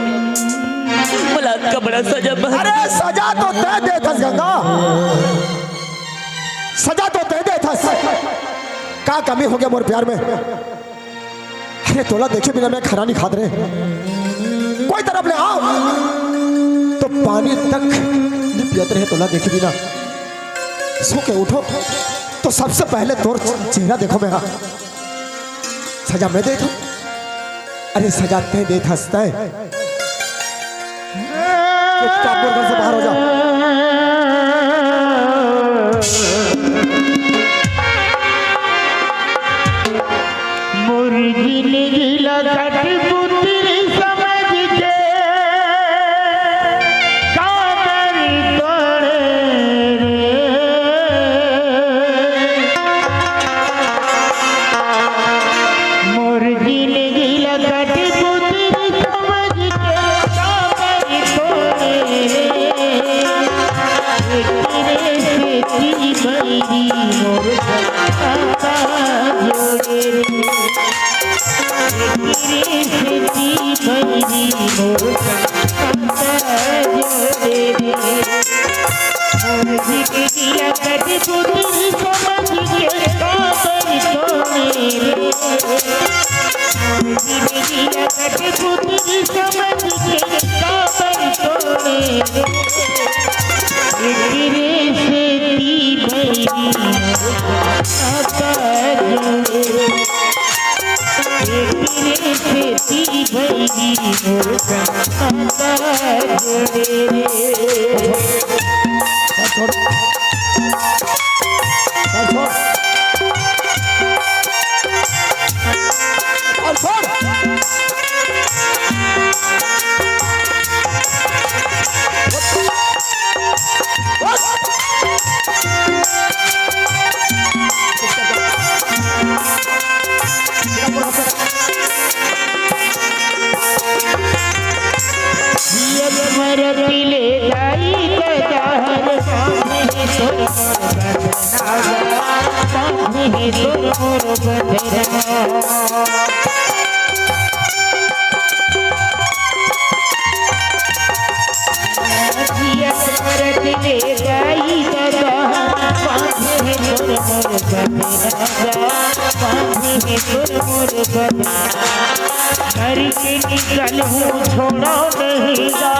मोला अतका बड़ा सजा मत। अरे, सजा तो तैं देथस गंगा, सजा तो तैं देथस। का कमी हो गया मोर प्यार में? अरे, तोला देखे बिना मैं खाना नहीं खात रहे। कोई तरफ ले आओ तो पानी तक नहीं पियत रहे, तोला देखे बिना। सो के उठो तो सबसे पहले तोर चेहरा देखो मेरा। सजा मैं देथों? अरे, सजा तैं देथस तैं। चुपचाप मोर घर से बाहर हो जा। मोर जिंदगी ला कठपुतली समझ के काबर तोड़े रे। मोर जिंदगी ला कठपुतली समझ के काबर तोड़े रे। तेरे से की बैरी मोर हाथ जोड़े रे। तेरे से की बैरी मोर हाथ जोड़े रे। मोर जिंदगी ला कठपुतली समझ के काबर तोड़े रे। मोर जिंदगी ला कठपुतली समझ के काबर तोड़े रे। तेरे से ती बैरी मोर काबर जोड़े रे। तेरे से ती बैरी मोर काबर जोड़े रे। जियत मरत ले जाई ददा हर बांधे तोर मोर बदना गा, बांधे तोर मोर बदना। जियत मरत ले जाई ददा, बांधे तोर मोर बदना गा, बांधे तोर मोर बदना। घर के निकलहूँ छोड़ो नहीं गा,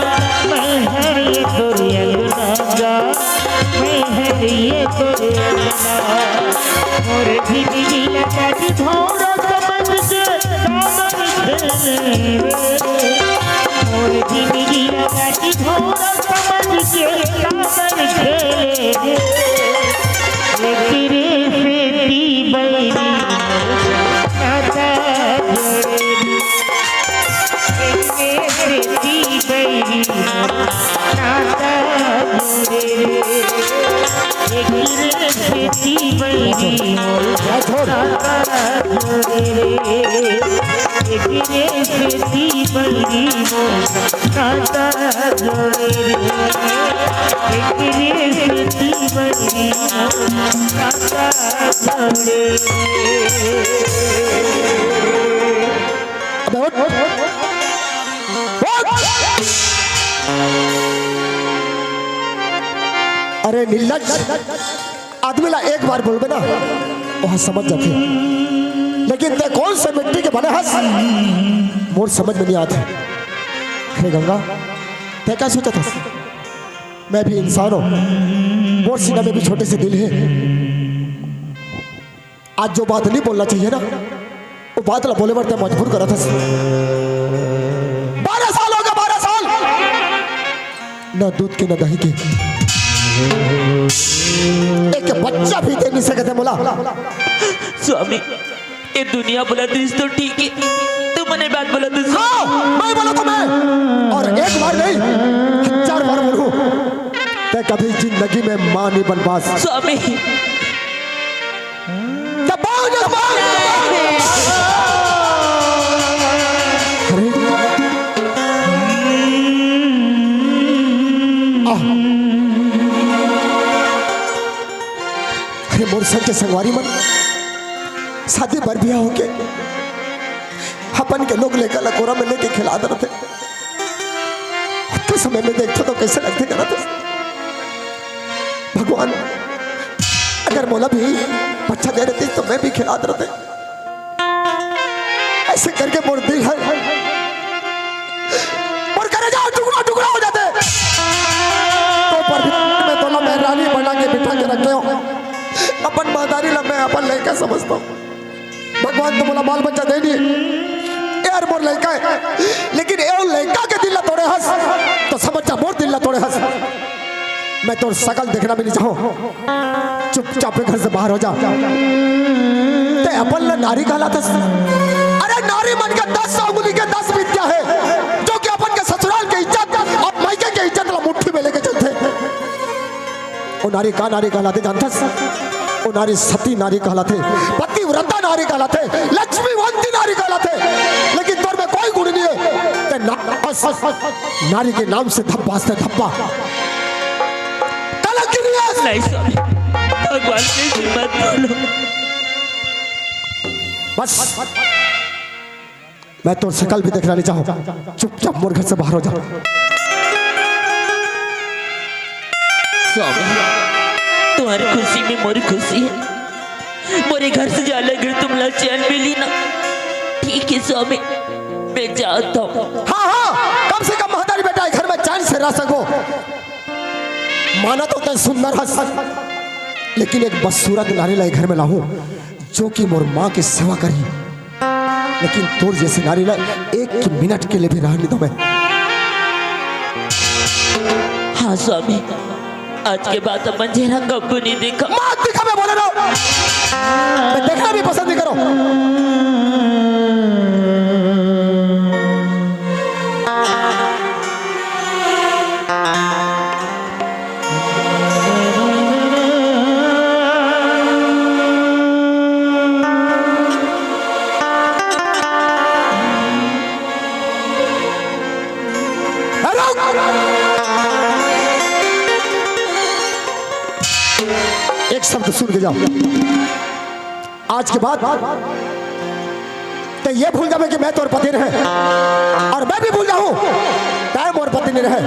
मैं हर ये तोर अंगना गा, मैं हर ये तोर अंगना। मोर जिंदगी ला काटी भौंरा समझ के काबर खेले रे। मोर जिंदगी ला काटी भौंरा समझ के काबर खेले रे। तेरे से ती बैरी नाता जोड़े रे। तेरे से ती बैरी नाता जोड़े रे। तेरे से ती बैरी मोर नाता जोड़े रे। तेरे से ती बैरी मोर नाता जोड़े रे। तेरे से ती बैरी मोर नाता जोड़े रे। अबे उठ। उठ। अरे निर्लज, आदमी ला एक बार बोलबे ना, वह समझ जाथे। लेकिन तैं कौन से मिट्टी के बने हस, मोर समझ में नहीं आथे। हे गंगा, तैं का सोचत हस? मैं भी इंसान हूँ, मोर सीना में भी छोटे से दिल है। आज जो बात नहीं बोलना चाहिए ना, वो बात ला बोले बर तैं मजबूर करत हस। बारह साल हो गए, बारह साल, ना दूध के ना दही के, एक बच्चा भी दे नहीं सकते मोला। स्वामी, ये दुनिया बोला दिस तो ठीक है, तुमने बात बोला दिस। हाँ, मैं बोला तो मैं, और एक बार नहीं, हजार बार बोलूँ, कभी जिंदगी में माँ नहीं बन पास। स्वामी। दबाओ, दबाओ। अरे। आह। अरे मोर संग के संगवारी मन, शादी बर बिहाव होके अपन के लोग लइका ला कोरा में लेके खेलात रथे। उतने समय में देखथों तो कइसे लगथे करत हे। भगवान, अगर मोला भी बच्चा दे देते तो मैं भी खेलात रथे। अइसे करके मोर दिल ह, मोर करेजा टुकड़ा टुकड़ा हो जाथे। तो पर भी मैं तोला महरानी बना के बिठा के रखे हों। अपन महतारी ला मैं अपन लइका समझथों। भगवान तो मोला बाल बच्चा दे नी, ए हर मोर लइका हे, लेकिन ए लइका के दिल ला तोड़े हस, तो समझ जा मोर दिल ला तोड़े हस। मैं तोर सकल देखना भी नहीं चाहूं। चुपचाप घर से बाहर हो जा। ते अपन ला नारी कहलाथस? अरे नारी मन के दस अंगुली के दस विद्या हे, जो कि अपन के ससुराल के इज्जत अउ मायके के इज्जत ला मुट्ठी में लेके चलथे। ओ नारी का नारी कहलाथे जानथस? ओ नारी सती नारी कहलाथे, पतिव्रता नारी कहलाथे, लक्ष्मीवंती नारी कहलाथे। लेकिन तोर में कोई गुण नहीं हे। ते ना, बस नारी के नाम से धब्बा से धब्बा। कलंक नहीं हे। नहीं स्वामी, भगवान के श्रीमत बोलो। बस, मैं तोर सकल भी देखना नहीं चाहूं। चुपचाप मोर घर से बाहर हो जा। स्वामी, तुम्हारी खुशी में मोरी खुशी हे। मोरे घर से जाय ले अगर तुमला चैन मिली ना, ठीक हे स्वामी, मैं जात हों। हाँ, हाँ, कम से कम महतारी बेटा ए घर में चैन से रह सको। माना तो ते सुंदर हस, लेकिन एक बदसूरत नारी ला ए घर में लाहूं, जो कि मोर माँ के सेवा करही। लेकिन तोर जइसे नारी ला एक मिनट के लिए भी रहने दो मैं। हाँ स्वामी, आज के बाद अपन चेहरा कभू नहीं देखा। मत दिखा, मैं बोले ना, मैं देखना भी पसंद नहीं करूं। एक शब्द सुन के जाओ। आज के बाद ते ये भूल जाबे कि मैं तोर पति रहें, अउ मैं भी भूल जाहूं ते मोर पति नहीं रहे।